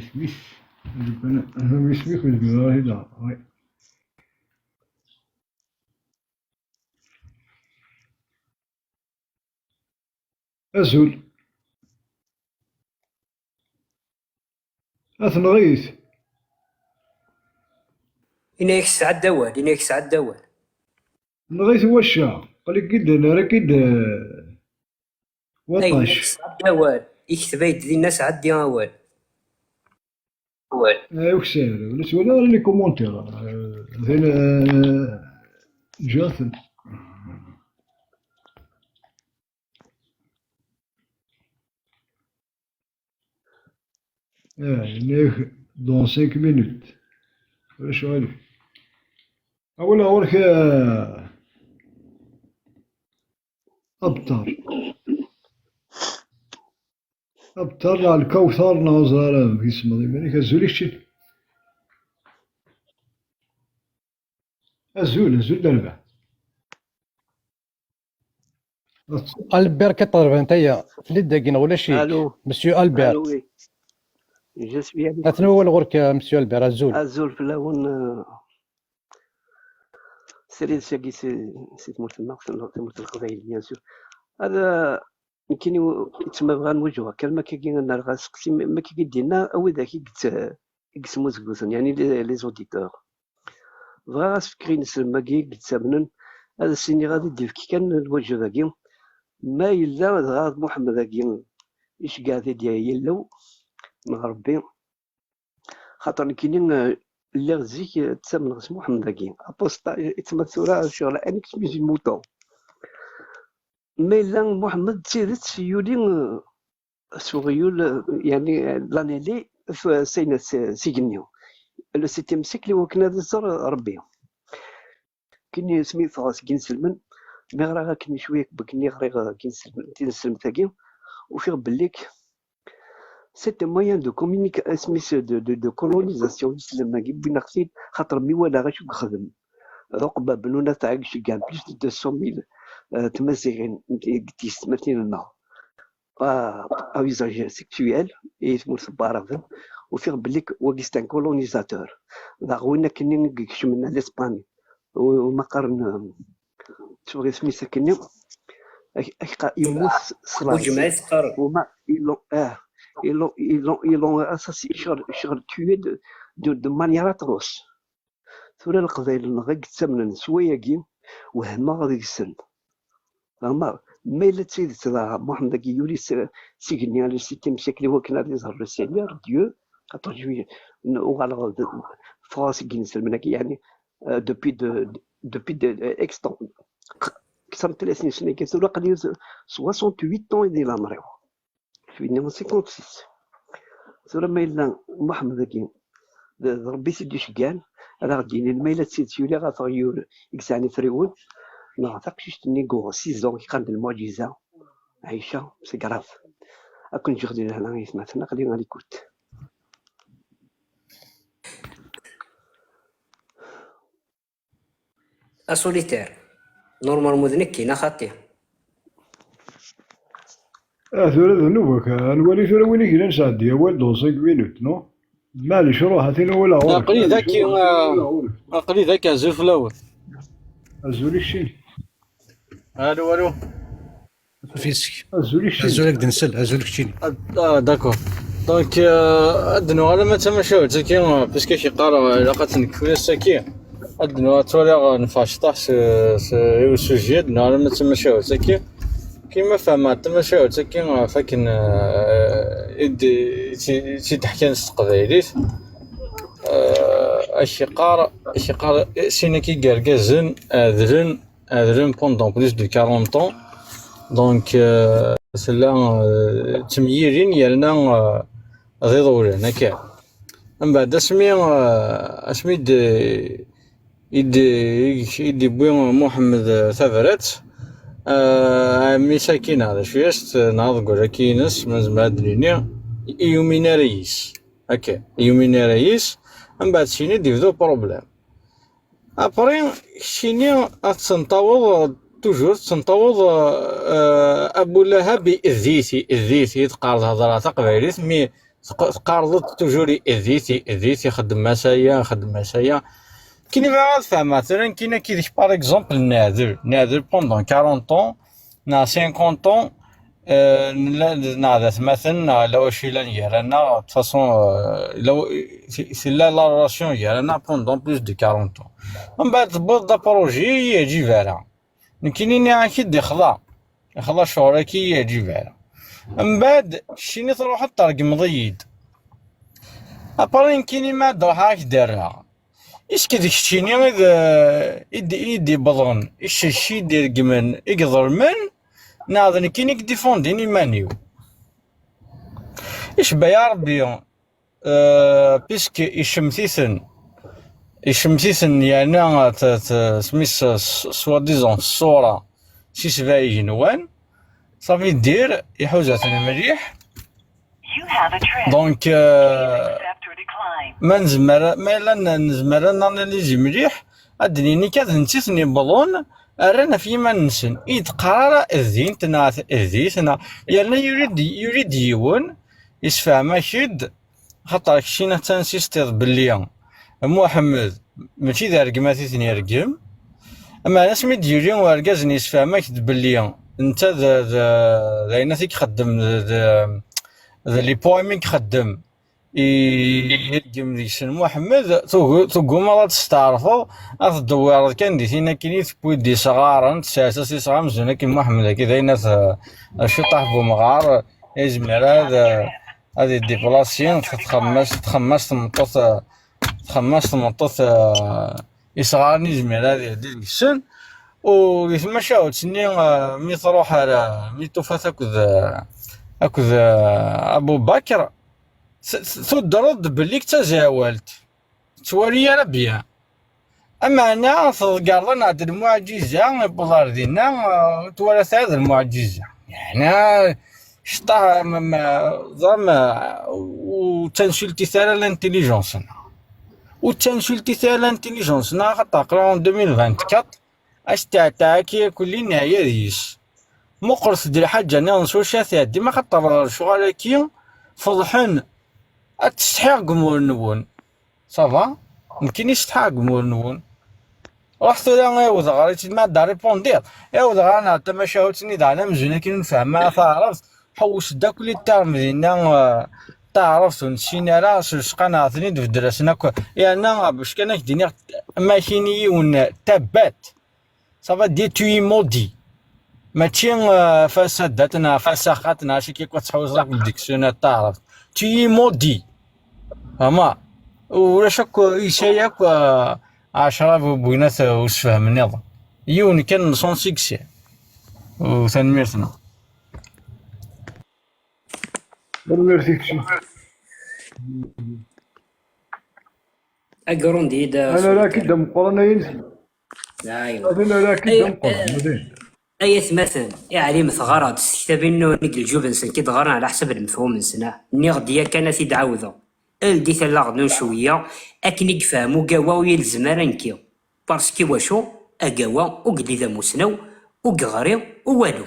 Isem-is. Anwa isem-ik ur zmireɣ ad t-id-aɣeɣ. Azul. Ad t-nɣit. Ini-ak sɛedda awal, ini-ak sɛedda awal. Nɣit wacca, qlik-id, nerra-k-id, eh, waṭac. Ini-ak sɛedda awal, ikteb-ak-d dinna sɛeddi awal. Awal. Eh, ukessar, ur ttwaliɣ ara les commentaires. Eh, din, eh, ǧǧiɣ-ten. Ah, yenna-yak dans cinq minutes. Ulac aɣilif. Awal ɣur-k, ah, abṭar. Abṭar neɣ lkawtar neɣ ur ẓriɣ ara amek ismeḍ iman-ik. Azul i kečč. Azul, azul d rrbeḥ. Albert quatre-vingts aya, telliḍ dagi neɣ ulac-ik? Allô. Monsieur Albert. Allô, oui. Je suis avec. Atan wawal ɣur-k, euh, Monsieur Albert, azul. Azul fell-awen, euh, srid sagi si, si tmurt-nneɣ, tamurt n Leqbayel, bien sûr. Ad, euh, nekkini u-, ittma bɣan wujuɣ, kan makkagi ad nerɣ aseqsi, makkagi d-yenna, a widak i yett-, i yesmuzguten, yani les, les auditeurs. Bɣiɣ ad s-fkeɣ ineslem-agi i yettamnen, ad as-iniɣ ad d-ifk kan lwajeb-agi. Ma yella dɣa d Muḥemmed-agi iceggeɛ-t-id Yillu neɣ Rebbi, xaṭer nekkini, eh, lliɣ zik, eh, ttamneɣ s Muḥemmed-agi. Apostat, eh, ittma tura ccɣel annex musulman. Ma yella Muḥemmed d tidet yuli, eh, s uɣyul, eh, yani, eh, l'année-li, f-, s ayen s-, s igenni. Le septième siècle, i wakken ad iẓer Rebbi. Kini asmi ffɣeɣ seg inselmen, mi ɣriɣ akken cwiya n wakken i ɣriɣ, eh, deg inselmen, tineslemt-agi, ufiɣ belli k-, c'est un moyen de communication, de, de, de colonisation, islam-agi, wwin-aɣ-t-id, xaṭer mi walaɣ acu yexdem Ɛuqba Ben Unafeɛ, i iceggɛen plus de deux cent mille, euh, tmaziɣin deg tiyessetmatin-nneɣ, ah, à usage sexuel, i tmurt n Waɛraben, ufiɣ belli k-, wagi c'est un colonisateur. Daɣ win akkenni i ikecmen à l'Espagne, u-, uma qqaren, euh, ttuɣ isem-is akkenni, ak-, ak-, qa-, yemmut s, s laẓ. Ujmaɛ i s-qqaren. Uma, ils l'ont, ah, ils l'ont, ils l'ont, ils l'ont assassiné, icɣel, icɣel tué de, de, de manière atroce. Tura Leqbayel-nneɣ i yettamnen s wayagi, wehmeɣ deg-sen. Fehmeɣ, Ma yella d tidet, dɣa Muḥemmed-agi yuli s, s igenni, à le septième siècle, i wakken ad iẓer le Seigneur Dieu, attends, je vais, n-, uɣaleɣ d-, ffɣeɣ seg yinselmen-agi, yeɛni, euh, depuis de, depuis de, euh, extant. Kter n tlatin snin kan tura, aql-i soixante-huit ans i di leɛmer-iw. Fini cinquante-six. Tura ma yella Muḥemmed-agi d, d Rebbi i t-id-iceggan, ad aɣ-d-yinin ma yella d tidet yuli ɣef aɣyul i yesɛan afriwen, neɣ taqcict-nni n six ans i qqaren d lmuɛǧiza. Ɛica, c'est grave. Ad ken-ǧǧeɣ di lehna, aytmaten, aql-i à l'écoute. Asolitaire. Normal mu d nekk, neɣ xaṭi? Ah, tura d nnuba-k. Ad nwali tura win i yellan sɛeddi awal dans cinq minutes, non? Maɛlic, ruḥ, a tin walaɣ ɣur-k. Aql-i daki, ah, aql-i daki, azul fell-awen. Azul i keččini. Alo, alo. Fisk. Azul i keččini. Azul ak-d-nsel, azul keččini. Ah, d'accord. Donc, euh, ad nuɣal ama d tamacahut-agi, euh, puisque k-yeqqar, euh, ilaq ad tt-nekfu ass-agi. Ad nuɣal tura, euh, neffeɣ cṭaḥ s, s, i usujet, ad nuɣal ama d tamacahut-agi. Kima fehmeɣ tamacahut-agi, euh, fakken, euh, i d-, i d-, i d-ḥkan s teqbaylit. Euh, ak-yeqqar, ak-yeqqar, sin-agi n yergazen, ɛedlen, ɛedlen pendant plus de quarante ans. Donc, euh, tella, euh, ttemyirin yerna, euh, d iḍewlen, akka. Mbeɛd asmi, euh, asmi d-, i d-, i d-, i d-iwwi Muḥemmed, euh, tabrat, euh, ɛemmi-s akkin, neɣ d acu-yas, neɣ deg wuraki-ines, ma nezmer ad d-nini, i yumin ara yis. Akka, i yumin ara yis, mbeɛd sini d-ibda uproblème. Après, keččini ad tentaweḍ, toujours tentaweḍ, euh, Abu Lahab i ddit, i ddit, i teqqar d hedra taqbaylit, mi teq-, teqqareḍ-d toujours i ddit, i ddit, ixeddem-as aya, ixeddem-as aya. Kini bɣiɣ ad fehmeɣ tura, nekkini akid-k, par exemple, neɛdel, neɛdel pendant quarante ans, neɣ cinquante ans, euh, nella, neɣ d atmaten, neɣ la wacu yellan gar-aneɣ, de toute façon, euh, la, tella la relation gar-aneɣ pendant plus de quarante ans. Mbeɛd tewwiḍ-d apṛuji i yi-yeɛǧib ara. Nekkini nniɣ-ak-id ixḍa, ixḍa ccɣel-agi i yi-yeɛǧib ara. Mbeɛd keččini truḥeḍ tṛeggmeḍ-iyi-d. Après nekkini ma ad ruḥeɣ ad k-d-rreɣ. Est-ce que d keččini i d, i d, i d-iwwḍen, i d, i d-ireggmen, i iḍelmen, neɣ d nekkini i idifundin iman-iw? Icebba ya Rebbi, euh, puisque icemmet-iten, icemmet-iten yerna t-, t-, smis s-, soi-disant ṣṣura si sebɛa igenwan, ça veut dire iḥuza-ten mliḥ. Donc, euh, ma nezmer, ma yella n-, nezmer ad nanalizi mliḥ, ad d-nini kan d netta i ten-iwwḍen, rran ɣef yiman-nsen. I d-qqar ara ddint neɣ ddit neɣ, yerna yuli-d, yuli-d yiwen, yessefhem-ak-d, xaṭer keččini ad tansistiḍ belli Muḥemmed mačči d argem ad t-iten-irgem. Ameɛna asmi d-yuli urgaz-nni yessefhem-ak-d belli netta d, d, d ayen ad t-ixeddem, d, d, d les poèmes i ixeddem, i, irgem deg-sen Muḥemmed, tugu-, tuggumaḍ ad testeɛrfeḍ, ad tdewwireḍ kan di tin akkin i tewwi-d isɣaren, tesɛa-as isɣaren, amzun akken Muḥemmed-agi d ayen ad, d ciṭaḥ n umɣar, izmer ad, ad iddiplasi, txemmem-as, txemmem-as tmeṭṭut, txemmem-as tmeṭṭut, eh, isɣaren, izmer ad iɛeddi deg-sen. U di tmacahut-nni, eh, mi truḥ ar, eh, mi tufat akked, eh, akked, eh, Abu Bakr, t-, t-, tuddreḍ-d belli d tazawalt. Tettwali ara bien. Ameɛna tḍeggreḍ anaɛd lmuɛǧiza, iwweḍ ar dinna, eh, ur twalaḍ ara d lmuɛǧiza. Yeɛni, cṭaḥ, ma, ma, ẓer, ma, ur ttansultit ara l'intelligence-nneɣ. Ur ttansultit ara l'intelligence-nneɣ, axaṭer aql-aɣ en deux mille vingt-quatre, asteɛtaɛ-agi akk-, neɛya deg-s. Muqlet-d lḥaǧa nniḍen s wacu ara tɛeddim, axaṭer lecɣal-agi feḍḥen. Ad tsetḥiɣ deg umur-nwen. Ça va? Nekkini setḥaɣ deg umur-nwen. Ruḥ tura, iwweḍ ɣer-i-tt-id, ma ad d-rripundiḍ. Iwweḍ ɣer-neɣ tamacahut-nni daɣen amzun akken ur nfehhem ara taɛrabt. Ḥewwes-d akk les termes dinna, eh, taɛrabt ur nessin ara, sseqneɛ-ten-id, beddel-asen akk. Yerna, bac kan ad k-d-iniɣ, ma kini yiwen tabat. Ça va dire tu es maudit. Mačči, eh, fasadat neɣ fasaxat neɣ acu akka, ad tḥuzaḍ deg dictionnaire n taɛrabt. Tu es maudit. Ama, ulac akk, yesɛa akk, eh, ɛecra bu-, bugna t-, usefhem nniḍen. Yiwen kan n sens i yesɛa. U tanemmirt-nneɣ. Tanemmirt i kečč. Agrundi d Ana ara k-id ameqqran ay insi. Aywa. Atan ara k-id Ay, ameqqran, eh, adi. Ay atmaten, iɛlim teɣra-d s tektabin-nwen deg leǧyub-nsen, ki d-ɣran ɛla ḥsab lemfhum-nsen, ah. Nniɣ-d yakan ad t-id-ɛawdeɣ. Ldit allaɣ-nwen cwiya, akken i yefhem ugawa ur yelzem ara nekki. Parce que iwacu? Agawa ur yelli d amusnaw, ur yeɣri, ur walu.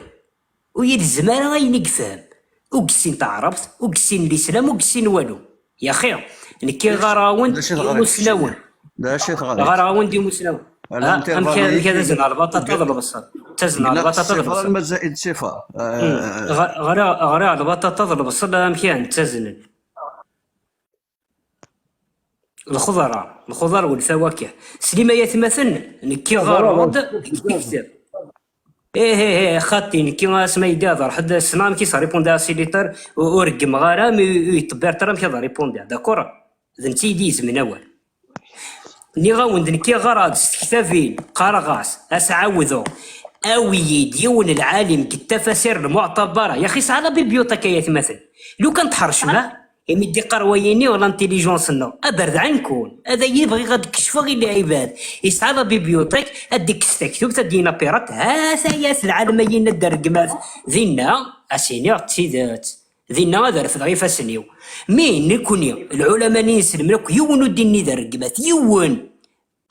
Ur yelzem ara ayen i yefhem. Ur yessin taɛrabt, ur yessin lislam, ur yessin walu. Yaxi, nekki ɣareɣ-awen-d D acu i teɣriḍ imusnawen. Keččini? D acu i teɣriḍ? Ɣareɣ-awen-d imusnawen. Ala, Ah, amek, amek ad azen ɣer lbaṭaṭa d lebṣel? Ttazen ɣer lbaṭaṭa d lebṣel. Mazal d ṣṣifa. Hmm. Ɣer-, ɣer-, ɣer lbaṭaṭa d lebṣel, amek i ttaznen? Lxeḍra, lxeḍra welfawakeh. Slim ay atmaten, nekki ɣareɣ-d deg tektab. Ih, ih, ih, xaṭi, nekki asma yeddi ad ruḥ-d, ssneɣ amek i s-répondre à Siliṭer, ur, ur reggmeɣ ara, mi ur yeṭṭebbiṛ ara amek ad répondre, d'accord? D netta i d-yezmen awal. Nniɣ-awen-d, nekki ɣareɣ-d s tektabin, qqareɣ-as, ad s-ɛawdeɣ, awi-yi-d yiwen n lɛalim deg tafasir lmuɛtabara. Yaxi, sɛa la bibliothèque ay atmaten. Lukan tḥercem, ah? Imi d-iqqar wayini, l'intelligence-nneɣ, aberdeɛ-nkun, ad ayi bɣiɣ ad d-kecfeɣ i lɛibad. Yesɛa la bibliothèque, ad d-ikkes taktubt, ad d-yini apirat, ha-t-ayat lɛalem-ayi n ddergmat. Dinna, ad s-iniɣ d tidet. Dinna ad refdeɣ ifassen-iw. Mi nekni, lɛulama-nni inselmen akk, yiwen ur d-inni d rregmat, yiwen.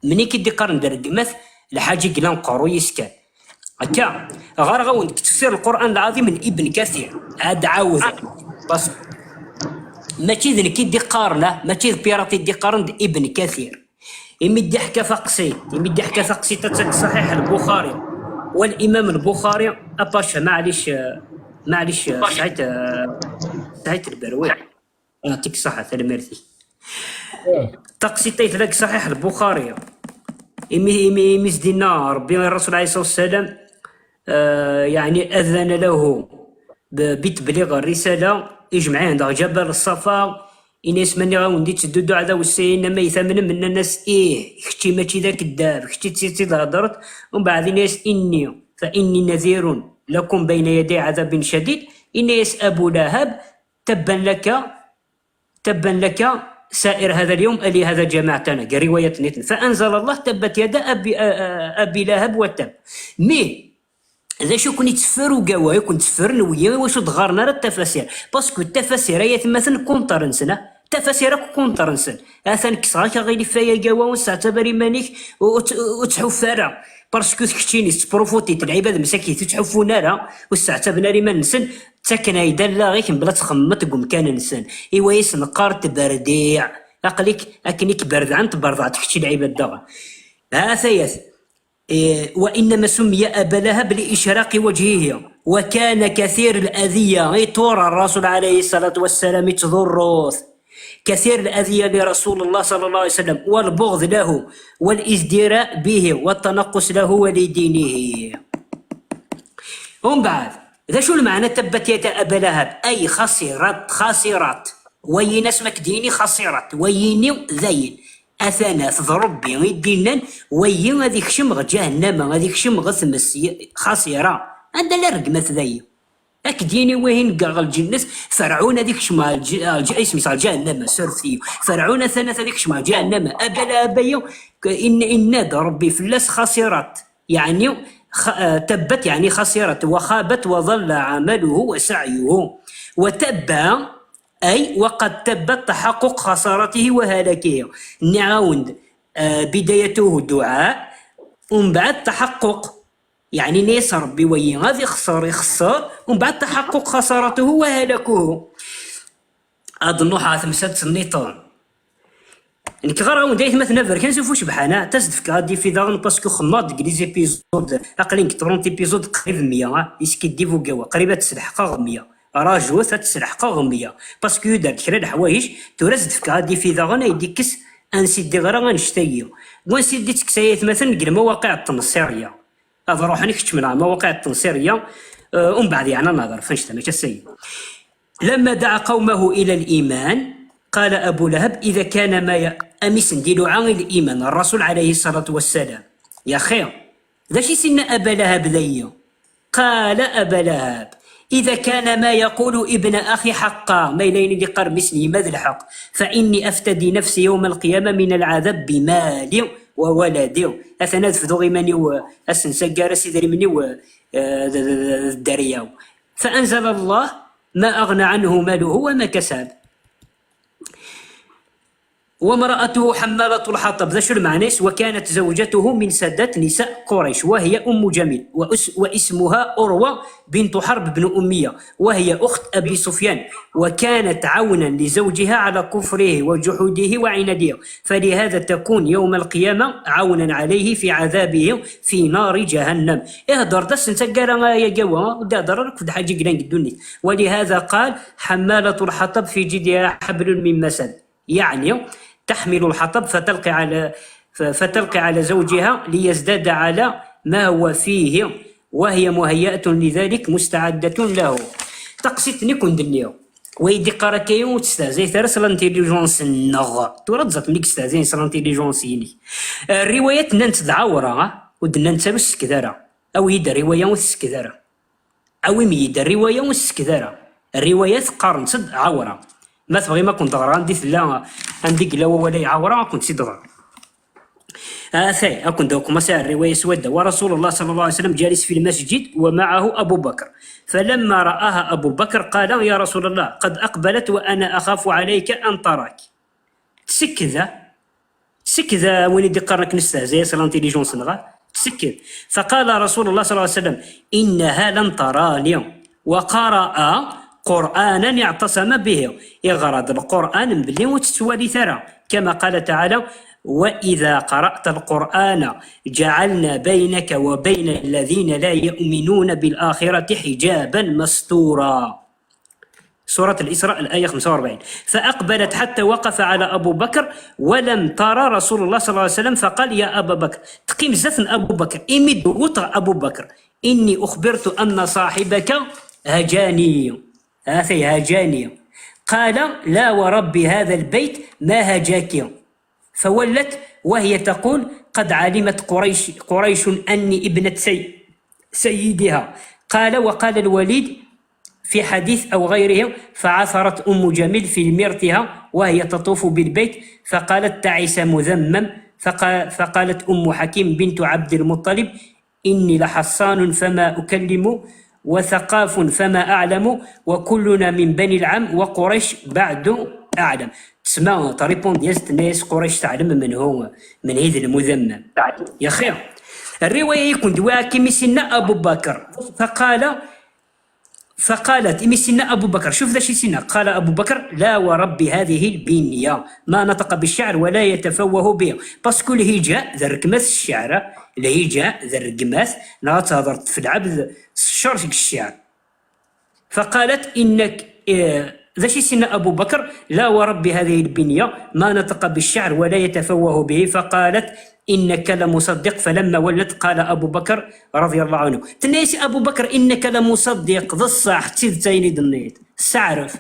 Mni k-id-iqqaren d rregmat, lḥaǧa i yellan qerru-yis kan. Akka, ɣareɣ-awen-d deg tefsir Lqur'an Lɛaḍim n Ibn Kathir. Ad ɛawdeɣ. Parce que mačči d nekk i d-iqqaren, ah, mačči d pirate i d-iqqaren, d Ibn Kathir. Imi d-iḥka taqsiṭ, imi d-iḥka taqsiṭ ad tag Ṣaḥiḥ Lbuxari. Wa Limam Lbuxari, apaca, maɛlic, eh, maɛlic, eh, sɛit, eh, sɛit lberwi. Yeɛṭik ṣṣeḥḥa, tanemmirt-ik. Taqsiṭ ay tella deg Ṣaḥiḥ Lbuxari. Imi, imi, imi s-d-inna Ṛebbi i Ṛṛasul ɛalayhi ṣṣalatu wassalam, eh, yeɛni, adana lahu b-, biteblig rrisala, ijmeɛ-ih daɣ Ǧabal Ṣṣafa, ini-as, ma nniɣ-awen-d itteddu-d uɛdaw s-, inna ma itamnem, nnan-as, ih, kečči mačči d akeddab, kečči d tidet i d-theddreḍ, umbeɛd ini-as, inni, fa inni nadirun lakum bayna yaday ɛadabin cadid, ini-as Abu Lahab, tabban laka, tabban laka sair hada lyawm ali hada jamaɛtana, deg riwayat nniḍen. Fa anzala Llah tabbat yada abi, a-, a-, abi lahab wa tabb. Mais, d acu i ken-itteffer ugawa, i ken-tteffren wiyi, i wacu d-ɣaren ara tafasir? Parce que tafasir ay atmaten contre-nsen, ah, tafasir akk contre-nsen. Atan kkseɣ-ak aɣilif ay agawa, ur sseɛtab ara iman-ik, ur, ur tt-, ur ttḥuff ara. Parce que d keččini tettprufutit lɛibad msakit ur ttḥuffun ara, ur sseɛtaben ara iman-nsen, ttaken-ak-d allaɣ-ik mebla ad txemmemeḍ deg umkan-nsen. I wayes neqqar tberdiɛ. Aql-ik akken i k-berdɛen, tberdeɛeḍ kečč lɛibad daɣen. Ha-t-ayat. إيه، وإنما سمي أبا لهب لإشراق وجهه، وكان كثير الأذية، i tura الرسول عليه الصلاة والسلام i ttḍurrut. كثير الأذية لرسول الله صلى الله عليه وسلم، والبغض له، والازدراء به، والتنقص له ولدينه. Umbeɛd, d acu lmeɛna tabbat yada Aba Lahab? Ay xasirat, xasirat. Wayin asma k-d-yini xasirat, wayini dayen. Atanat d Ṛebbi i d-innan, wayi ad ikcem ɣer ǧahennama, ad ikcem ɣer tmes, y-, xasira. Anda la rregmat dayi? Ad k-d-yini wihin deg ɣer lǧennet, Ferɛun ad ikcem ɣer lǧ-, ɣer lǧ-, isem-is ɣer ǧahennama, surfet-iyi. Ferɛun atanat ad ikcem ɣer ǧahennama, Aba Lahab ayi, k-, in-, inna-d Ṛebbi fell-as xasirat. Yeɛni, xa-, eh, tabbat yeɛni xasirat, wa xabat wa ḍalla ɛamaluhu wa saɛyuhu. Wa tabba, ay, wa qad tabba taḥaquq xasaratihi wa halakihi. Nniɣ-awen-d, eh, bidayatuhu duɛa, umbeɛd taḥaquq. Yeɛni, ini-as Ṛebbi wayi ad ixṣer, ixṣer, umbeɛd taḥaquq xasaratuhu wa halakuhu. Ad nruḥ ɣer temsalt nniḍen. Nekk ɣer-awen-d aytmaten aberkan s ufecbeḥ, ana, ad as-d-fkeɣ adifi daɣen, parce que xemmeɣ deg les épisodes, aql-in deg trente épisodes, qrib meyya, ah, yeskiddib ugawa, qrib ad tt-sleḥqeɣ meyya. Rajut, ad tt-sleḥqeɣ meyya. Parce que yuder-d kra n leḥwayeǧ, tura ad as-d-fkeɣ adifi daɣen, ay d-ikkes ansi d-iɣra annect-agi. Wansi d-ittekkes ay atmaten deg lmawaqiɛ n tneṣṣirya. Ad ruḥen ikeččmen ɣer mawaqiɛ n tenṣiriya, eh, umbeɛd yeɛna nehder f annect-a, mačči ass-agi. لما دعا قومه إلى الإيمان قال أبو لهب: إذا كان ما ي-، أمسن دي لوعا الإيمان الرسول عليه الصلاة والسلام. يا خير، ذا شي سن أبا لهب ذي؟ قال أبا لهب: إذا كان ما يقول ابن أخي حقا، ما إلين دي قرمسني ما ذا الحق، فإني أفتدي نفسي يوم القيامة من العذاب بمالي وولدي. أثناء فدو غيماني و-، أسن سجارة سيدري مني و-، آه، د-، د-، د-، الدرياو. فأنزل الله: ما أغنى عنه ماله وما كسب. وامرأته حمالة الحطب، ذا شو المعنى؟ وكانت زوجته من سادات نساء قريش، وهي أم جميل، وأس-، واسمها أروى بنت حرب بن أمية، وهي أخت أبي سفيان، وكانت عونا لزوجها على كفره وجحوده وعناده، فلهذا تكون يوم القيامة عونا عليه في عذابه في نار جهنم. إيه دار دس انت قال يا جوا، دا دار لك في حاجة قلان قدوني. ولهذا قال: حمالة الحطب في جيدها حبل من مسد. يعني تحمل الحطب فتلقي على، ف-، فتلقي على زوجها ليزداد على ما هو فيه، وهي مهيئة لذلك مستعدة له. Taqsiṭ-nni kun d-nniɣ. Wa yi-d-iqqar akka-yi ur testehzayet ara s l'intelligence-nneɣ. Tura tẓat mi yestehzayen s l'intelligence-inek. Rriwayat nnan-tt d ɛawra, ur d-nnant ara ur tessekd ara. Awi-yi-d rriwaya ur tessekd ara. Awim-iyi-d rriwaya ur ssekd ara. Rriwayat qqarent-d ɛawra. Ma tebɣim ad kent-ɣreɣ anda i tella, anda i yella wawal-a ɛawra, ad kent-tt-id-ɣreɣ. Atay, ad kent-d-, commencer rriwaya s wadda. ورسول الله صلى الله عليه وسلم جالس في المسجد ومعه أبو بكر. فلما رآها أبو بكر قال: يا رسول الله، قد أقبلت وأنا أخاف عليك أن تراك. Tsekked, tsekked, win i d-iqqaren akken nestehzay-as l'intelligence-nneɣ, tsekked. فقال رسول الله صلى الله عليه وسلم: إنها لن تراني. وقرأ قرآنا اعتصم به. Iɣra-d Lqur'an belli ur tt-tettwali ara. كما قال تعالى: وإذا قرأت القرآن جعلنا بينك وبين الذين لا يؤمنون بالآخرة حجابا مستورا. سورة الإسراء، الآية خمسة وأربعين. فأقبلت حتى وقف على أبو بكر ولم ترى رسول الله صلى الله عليه وسلم، فقال: يا أبا بكر. Teqqim zdat n Abu Bakr, imi d-wwteɣ Abu Bakr: إني أخبرت أن صاحبك هجاني. Atay, هجاني. قال: لا ورب هذا البيت ما هجاك. فولت وهي تقول: قد علمت قريش، قريش أني ابنة سي-، سيدها. قال: وقال الوليد في حديث أو غيره: فعثرت أم جميل في مرتها وهي تطوف بالبيت، فقالت: تعس مذمم. فقا-، فقالت أم حكيم بنت عبد المطلب: إني لحصان فما أكلم، وثقاف فما أعلم، وكلنا من بني العم، وقريش بعد أعلم. Tesma, tṛipundi-as, tenna-yas Qurayc teɛlem menhu, menhu i d lmudammam. Yaxi, rriwaya i kun-d-wwiɣ akka imi s-yenna Abu Bakr. فقال، فقالت, imi s-yenna Abu Bakr, شوف d acu i s-yenna, قال أبو بكر: لا ورب هذه البنية ما نطق بالشعر ولا يتفوه به. Parce que lhija d rregmat s ccɛer, lhija d rregmat, neɣ ad tehder f lɛebd s ccer seg ccɛer. فقالت: إنك, eh, d acu i s-yenna Abu Bakr: لا ورب هذه البنية ما نطق بالشعر ولا يتفوه به. فقالت: إنك لمصدق. فلما ولت قال أبو بكر رضي الله عنه. Tenna-yas i Abu Bakr: إنك لمصدق, d ṣṣeḥ, d tidet ayen i d-tenniḍ. Sseɛref.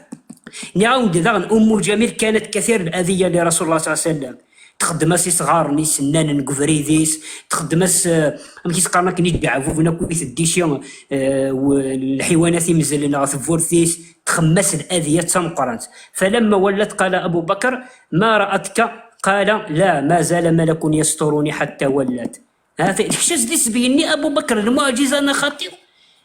Nniɣ-awen-d daɣen, Ummu Ǧamil كانت كثير الأذية لرسول الله صلى الله عليه وسلم. Txeddem-as isɣaren isennanen deg ubrid-is, txeddem-as, eh, amek i s-qqaren akken, ijeɛbuben akk i teddici, eh, w-, lḥiwanat imezlen ɣer tewwurt-is, txemmem-as ladiya d tameqqrant. فلما ولت قال أبو بكر: ما رأتك؟ قال: لا، ما زال ملك يسترني حتى ولت. Ha, d kečč as-d-isbeyyen-nni Abu Bakr lmuɛǧiza neɣ xaṭi?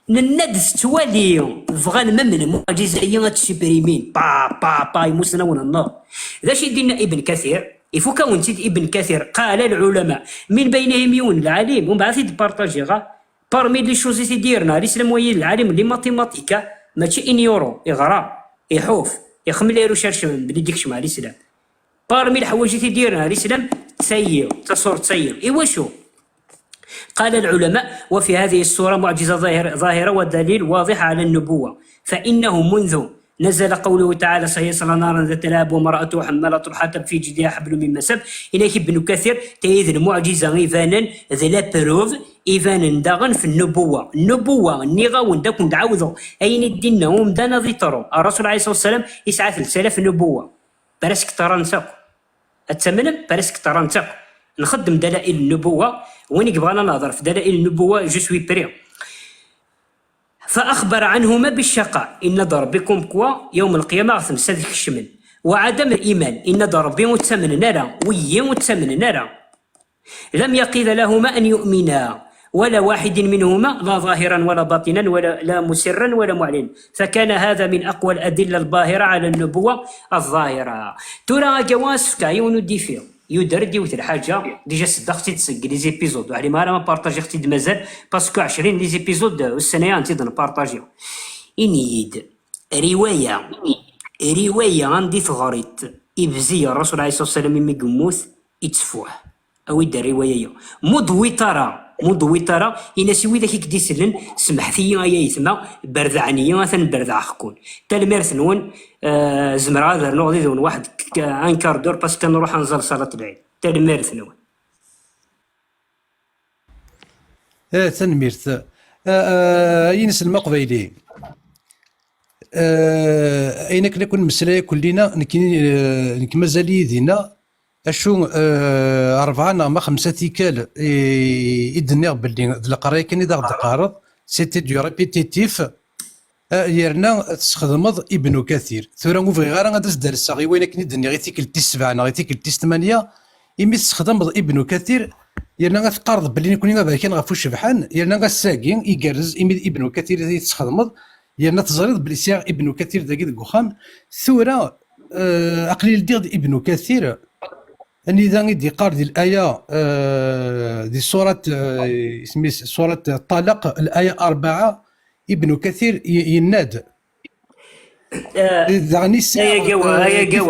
Nenna-d tettwali, bɣan ma lmuɛǧiza-yi ad tt-supprimin. Pa, pa, pa, imusnawen-nneɣ. D acu i d-yenna Ibn Kathir? Ifuk-awen-tt-id Ibn Kathir. قال العلماء من بينهم yiwen n lɛalim, umbeɛd ad t-id-partajiɣ, ha? Parmi les choses i t-id-yerna ɣer lislam, wayi d lɛalim n les mathématiques, ha? Mačči ignorant, iɣra, iḥuf, ixemmel ay recherche belli d-ikcem ɣer lislam. Parmi leḥwayeǧ i t-id-yerna ɣer lislam, d tayi, d taṣurt tayi. Iwacu? قال العلماء: وفي هذه السورة معجزة ظاهر-، ظاهرة ودليل واضح على النبوة، فإنه منذ نزل قوله تعالى: سيصلى نارا ذات لهب وامرأته حمالة الحطب في جيدها حبل من مسد. Yenna-k Ibn Kathir, tayi d lmuɛǧiza ibanen, d la preuve, Ibanen daɣen f nnubuwa. Nnubuwa, nniɣ-awen-d, ad ken-d-ɛawdeɣ ayen i d-inna umdan ad iṭru. Ṛṛasul ɛalayhi ṣṣalatu wassalam yesɛa telt alaf nnubuwa. Presque ṭṭran-tt akk. Ad tamnem? Presque ṭṭran-tt akk. Nxeddem dalail nnubuwa. Win i yebɣan ad nehḍer f dalail nnubuwa, je suis prêt. فأخبر عنهما بالشقاء. Inna-d Ṛebbi comme quoi yawm lqiyama ɣer temsa ad kecmen. وعدم الإيمان. Inna-d Ṛebbi ur ttamnen ara. Wiyi ur ttamnen ara. لم يقض لهما أن يؤمنا ولا واحد منهما لا ظاهرا ولا باطنا ولا لا مسرا ولا معلنا، فكان هذا من أقوى الأدلة الباهرة على النبوة الظاهرة. Tura agawa ad s-fkeɣ yiwen udifi. Yuder-d yiwet lḥaǧa, déjà seddaɣ-tt-id seg les épisodes, ur ɛlimeɣ ara ma partagiɣ-tt-id mazal, parce que ɛecrin les épisodes ussan-aya ad tt-id-npartaji. Ini-yi-d, riwaya, riwaya anda i teɣriḍ, ibzi Ṛṛasul ɛalayhi ṣṣalatu wassalam imi yemmut, ittfuḥ. Awi-d rriwaya-ya. Mu d-tewwiḍ ara, mu d-tewwiḍ ara, ini-as i widak i k-d-isellen, semḥet-iyi ay ayetma, berdeɛen-iyi, atan berdeɛeɣ-ken. Tanemmirt-nwen, eh, zemreɣ ad rnuɣ did-wen waḥed k-, un quart d'heure, parce que nruḥ ad nẓer ṣalat lɛid. Tanemmirt-nwen. Eh, tanemmirt. Eh, eh, ay ineslem aqbayli. Eh, ayen akken akk nmeslay akk llina, nekk, eh, nekk mazal-iyi dinna, acu, eh, rebɛa neɣ ma xemsa tikkal i, i d-nniɣ belli d leqraya kan i d aɣ-d-teqqareḍ, c'était du répétitif, eh, yerna tesxedmeḍ Ibnu Kathir. Tura ur bɣiɣ ara ad as-d-alseɣ i wayen akken i d-nniɣ i tikkelt tis sebɛa neɣ i tikkelt tis tmanya, imi tesxedmeḍ Ibnu Kathir, yerna ad teqqareḍ belli nekkni aberkan ɣef ucebḥan, yerna ass-agi igerrez imi d Ibnu Kathir i tesxedmeḍ, yerna teẓriḍ belli sɛiɣ Ibnu Kathir dagi deg uxxam. Tura, eh, aql-i ldiɣ-d Ibnu Kathir, anida i d-iqqar di laya, eh, di surat, eh, isem-is surat Ṭṭalaq, laya rebɛa, Ibnu Kathir y-, yenna-d, daɣen i sɛiɣ, eh, kif,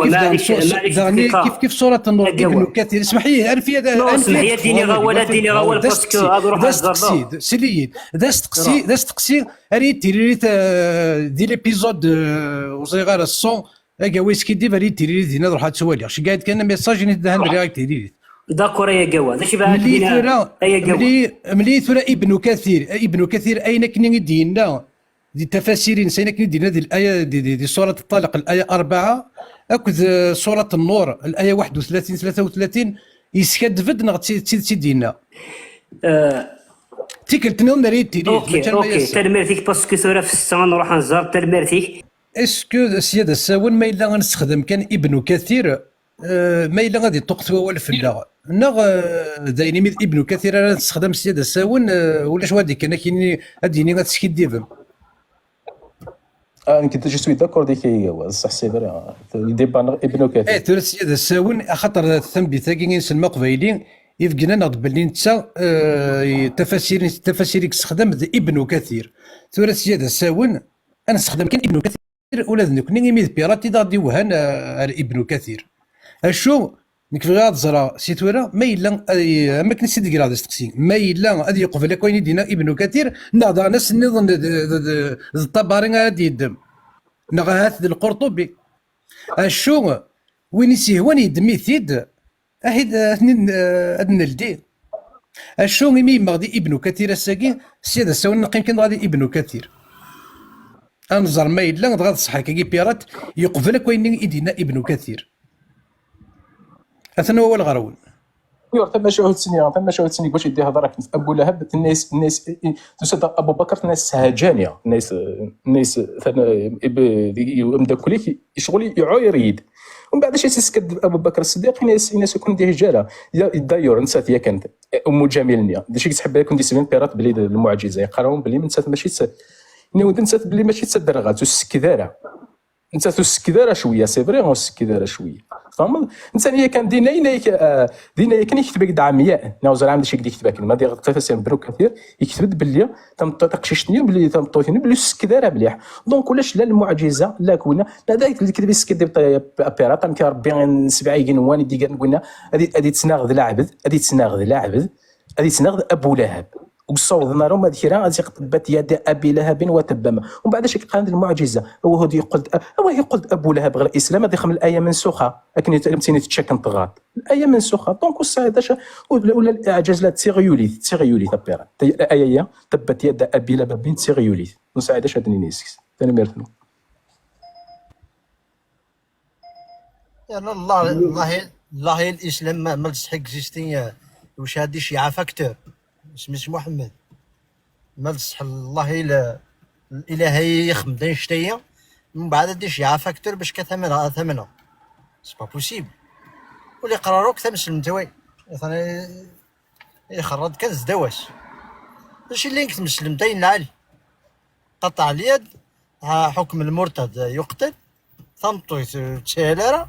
kif, daɣen, kif, kif surat Nnur, Ibnu Kathir, smeḥ-iyi, anef-iyi ad, anef-iyi ad d-iniɣ awal, ad d-iniɣ awal, parce que ad ruḥ ad ẓerreɣ. D asteqsi, sel-iyi-d, d asteqsi, d asteqsi ara yi-d-tiririt, eh, di l'épisode, eh, ur ẓriɣ ara, cent, agawa yeskiddib ara yi-d-tiririt dinna ad ruḥeɣ ad ttwaliɣ. Ceggeɛ-d kan amessage, ini-d dahan riɣ ak-tiririt. D'accord, ay agawa. D acu i bɣiɣ ad k-d-iniɣ, ay agawa? Mel-iyi tura Ibnu Kathir, Ibnu Kathir ayen akken i d-yenna di tafasirin, ayen akken i d-yenna di laya, di, di, di surat Ṭṭalaq, laya rebɛa, akked, eh, surat Nnur, laya waḥed u tlatin, tlata u tlatin, yeskaddeb-d neɣ d ti-, d tidet i d-yenna? Eh, tikkelt nniḍen ara yi-d-tiniḍ, ok, mačči am ok, ass-a. Tanemmirt-ik, parce que tura f ssetta ad nruḥ ad nẓer, tanemmirt-ik. Est-ce que, sya d asawen, ma yella ad nessexdem kan Ibnu Kathir, eh, ma yella ad iṭṭuqet wawal fell-aɣ, neɣ, eh, d ayen imi d Ibnu Kathir ara nessexdam sya d asawen, eh, ulac wa d-ikkan ad k-yini, ad d-yini ad teskiddibem? Ah, nekk, je suis d'accord avec Yawa, ṣṣeḥ, c'est vrai. Débat Ibn Kathir. Eh, tura sya d asawen, axaṭer tameddit-agi i nsellem aqbayli, ibeggen-aneɣ-d belli netta, eh, tafasirin, tafasir i yessexdam d Ibn Kathir. Tura sya d asawen, ad nessexdem kan Ibn Kathir, ula d nekkni, imi d pirate i d aɣ-d-iwhan, eh, ar Ibn Kathir. Acu, nekk bɣiɣ ad ẓreɣ si tura, ma yella, ay, am akken i s-id-greɣ d asteqsi, ma yella ad yeqbel akk ayen i d-yenna Ibn Kathir, neɣ daɣen ass nniḍen d, d, d, d Ṭabari ara d-yeddem, neɣ ahat d Lqurṭubi. Acu, win i s-yehwan yeddem-it-id, ahid, ad ten-in-, ad neldi. Acu, imi yemmeɣ di Ibn Kathir ass-agi, sya d asawen neqqim kan dɣa di Ibn Kathir. Ad nẓer ma yella, dɣa d ṣṣeḥ akkagi pirate, yeqbel akk ayen i d-yenna Ibn Kathir. Atan wawal ɣer-wen. Ur, tamacahut-nni, tamacahut-nni, bac i d-ihḍer akken Abu Lahab, tenna-yas, tenna-yas, i, i, tusa-d Abu Bakr, tenna-yas, "Shajani", tenna-yas, tenna-yas, "Ameddakel-ik, icɣel iɛuyer-iyi-d." Umbeɛd, acu i s-iskad Abu Bakr Ṣṣeddiq, yenna-yas, yenna-yas, "Ur ken-d-ihejj ara." D'ailleurs, nettat yakan, Ummu Ǧamil-nni, d acu i yettḥebbi ad ken-d-isbin pirate belli d lmuɛǧiza, yeqqar-awen belli nettat mačči d ta-, yenna-wen d nettat belli mačči d taderɣalt, ur tsekked ara. Nettat ur tsekked ara cwiya, c'est vrai, ur tsekked ara cwiya. Tfehmeḍ? Netta yakan dinna, yenna-yak, ah, dinna yakan yekteb-ak-d ɛemya, neɣ ur ẓriɣ d acu i k-d-yekteb akken, ma d tafasirin n Ibn Kathir, yekteb-d belli tameṭṭut, taqcict-nni, belli tameṭṭut-nni, belli ur tsekked ara mliḥ. Donc, ulac la lmuɛǧiza, la kunna, la d lekdeb i teskiddib pirate, amek Rebbi n sebɛa igenwan i d-igren, guna, ad i-, ad ittnaɣ d leɛbed, ad ittnaɣ d leɛbed, ad ittnaɣ d Abu Lahab. Ur ssawḍen ara uma d kra, ad iɣ-, tabbat yada Abi Lahabin wa tabba ma. Umbeɛd acu i yeqqaren d lmuɛǧiza? Awah, ad yeqqel-d, awah, yeqqel-d Abu Lahab ɣer Islam, ad ixdem laya mensuxa. Akken i t-, akken i t-ččaken tɣart. Laya mensuxa. Donc, ur tesɛiḍ acu, ula, ula leɛǧaz la d tiɣyulit, d tiɣyulit, apira. Laya-ya, tabbat yada Abi Lahabin, d tiɣyulit. Ur nesɛi d acu ad d-nini yes-s. Tanemmirt-nwen. Yerna Allah, Allah, Allah, l'islam ma, ma d ṣṣeḥ existi, eh, wacḥal di ceyɛa facteur. Isem-is Muḥemmed. Ma d ṣṣeḥ Allah, il-, ilaha ixdem-d annect-ayi, mbeɛd ad d-iceyɛa facteur bac ka tamneɣ, ad tamneɣ. C'est pas possible. Ur iqrar akk tameslemt, way. Atan ixerra-d kan zdaw-as. D acu yellan deg tmeslemt ayen lɛali? قطع اليد، ها حكم المرتد يقتل، tameṭṭut ur teshil ara,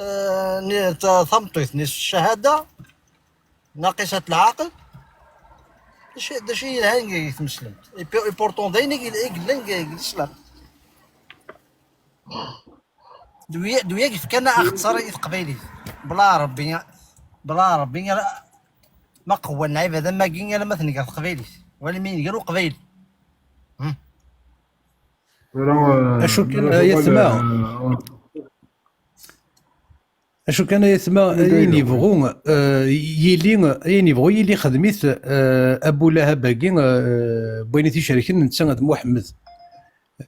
eh, ni-, ta-, tameṭṭut نصف الشهادة، ناقصة العقل. D acu, d acu yelhan deg tmeslemt? Et puis, et pourtant, d ayen i yel-, i yellan deg, deg l'islam. D wi-, d wiyak yefkan axeṣṣar i teqbaylit. Bla Rebbi, bla Rebbi, ara ma qewwan lɛibad am wagi, alamma tnger teqbaylit. Wala mi yenger uqbayli. Hmm. Voilà, euh, acu kan, voilà, ay atma. Euh, acu kan, ay atma, ayen yebɣu, euh, yili, ayen yebɣu yili xdem-it, euh, Abu Lahab-agi, euh, n wayen i t-icerken netta d Muḥemmed.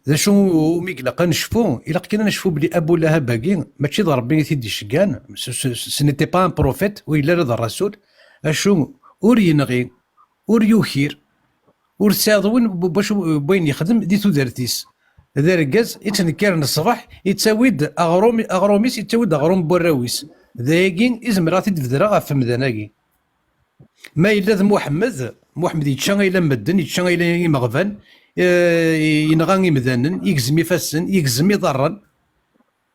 D acu umi ilaq ad necfu? Ilaq kan ad necfu belli Abu Lahab-agi mačči d Ṛebbi i t-id-iceggan, ce, ce, ce n'était pas un prophète, ur yelli ara d ṛṛasul, acu ur yenɣi, ur yukir, ur tesɛiḍ win b-, bac, n wayen yexdem di tudert-is. D argaz ittnekkaren ṣṣbeḥ, ittawi-d aɣrum, aɣrum-is, ittawi-d aɣrum n warraw-is. D ayagi i zemreɣ ad t-id-bedreɣ ɣef umdan-agi. Ma yella d Muḥemmed, Muḥemmed yečča ayla n medden, yečča ayla n imeɣban, eh, yenɣa imdanen, yegzem ifassen, yegzem iḍarren.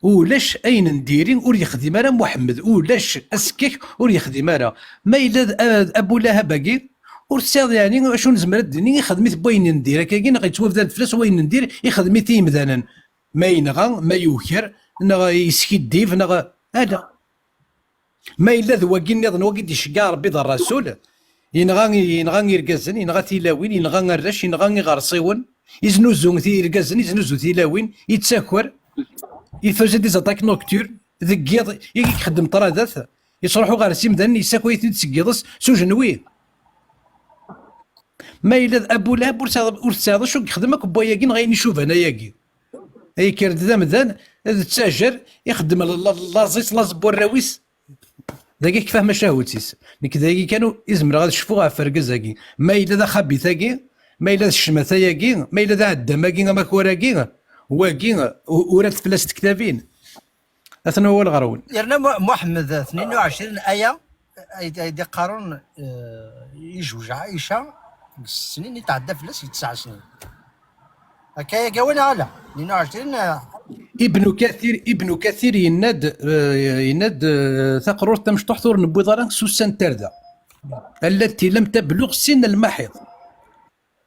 Ulac ayen n diri ur yexdim ara Muḥemmed, ulac asekkak ur yexdim ara. Ma yella d, eh, Abu Lahab-agi, ur tesɛiḍ yeɛni acu nezmer ad d-nini, ixdem-it n wayen n dir, akkagi neɣ yettwabdad fell-as wayen n dir, ixdem-it i yimdanen. Ma yenɣa, ma yuker, neɣ yeskiddib, neɣ ala. Ma yella d wagi nniḍen, wagi d-iceggeɛ Ṛebbi d ṛṛasul, yenɣa, yenɣa irgazen, yenɣa tilawin, yenɣa arrac, yenɣa iɣersiwen, iznuzu ti-, irgazen, iznuzu tilawin, yettaker, il faisait des attaques nocturnes, deg yiḍ i ixeddem ṭradat, yettruḥu ɣer simdan, yessakay-iten-id seg yiḍes s ujenwi. Ma yella d Abu Lahab, ur tesɛiḍ, ur tesɛiḍ acu i yexdem akk n wayagi neɣ ayen icuban ayagi. Yekker-d d amdan, d ttajer, ixeddem l-, l-, laẓ-is, laẓ n warraw-is. Dagi kfah macahut-is. Nekk dagi kan i zemreɣ ad cfuɣ ɣef urgaz-agi. Ma yella d axabit-agi, ma yella d ccmata-agi, ma yella d aɛeddam-agi, amakar-agi, wagi, u-, urat fell-as tektabin. Atan wawal ɣer-wen. Yerna Mu-, Muḥemmed tnin u ɛecrin aya ay, ay d-iqqaren, eh, yejwej Ɛica deg snin i tɛedda fell-as, deg tesɛa snin. Akka yagi wala ala? Tnin u ɛecrin, eh, Ibnu Kathir, Ibnu Kathir yenna-d, eh, yenna-d, eh, taqrurt tamecṭuḥt ur newwiḍ ara s ussan n tarda. Allati lam tablugh sin lmaḥiḍ.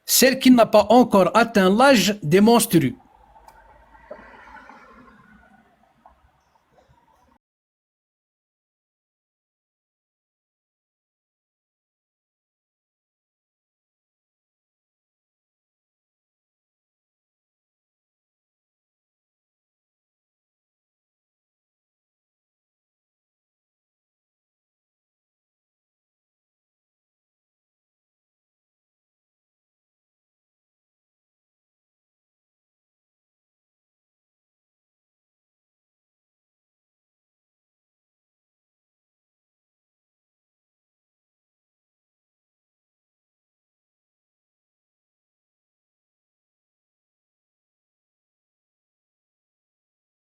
Celle qui n'a pas encore atteint l'âge des menstrues.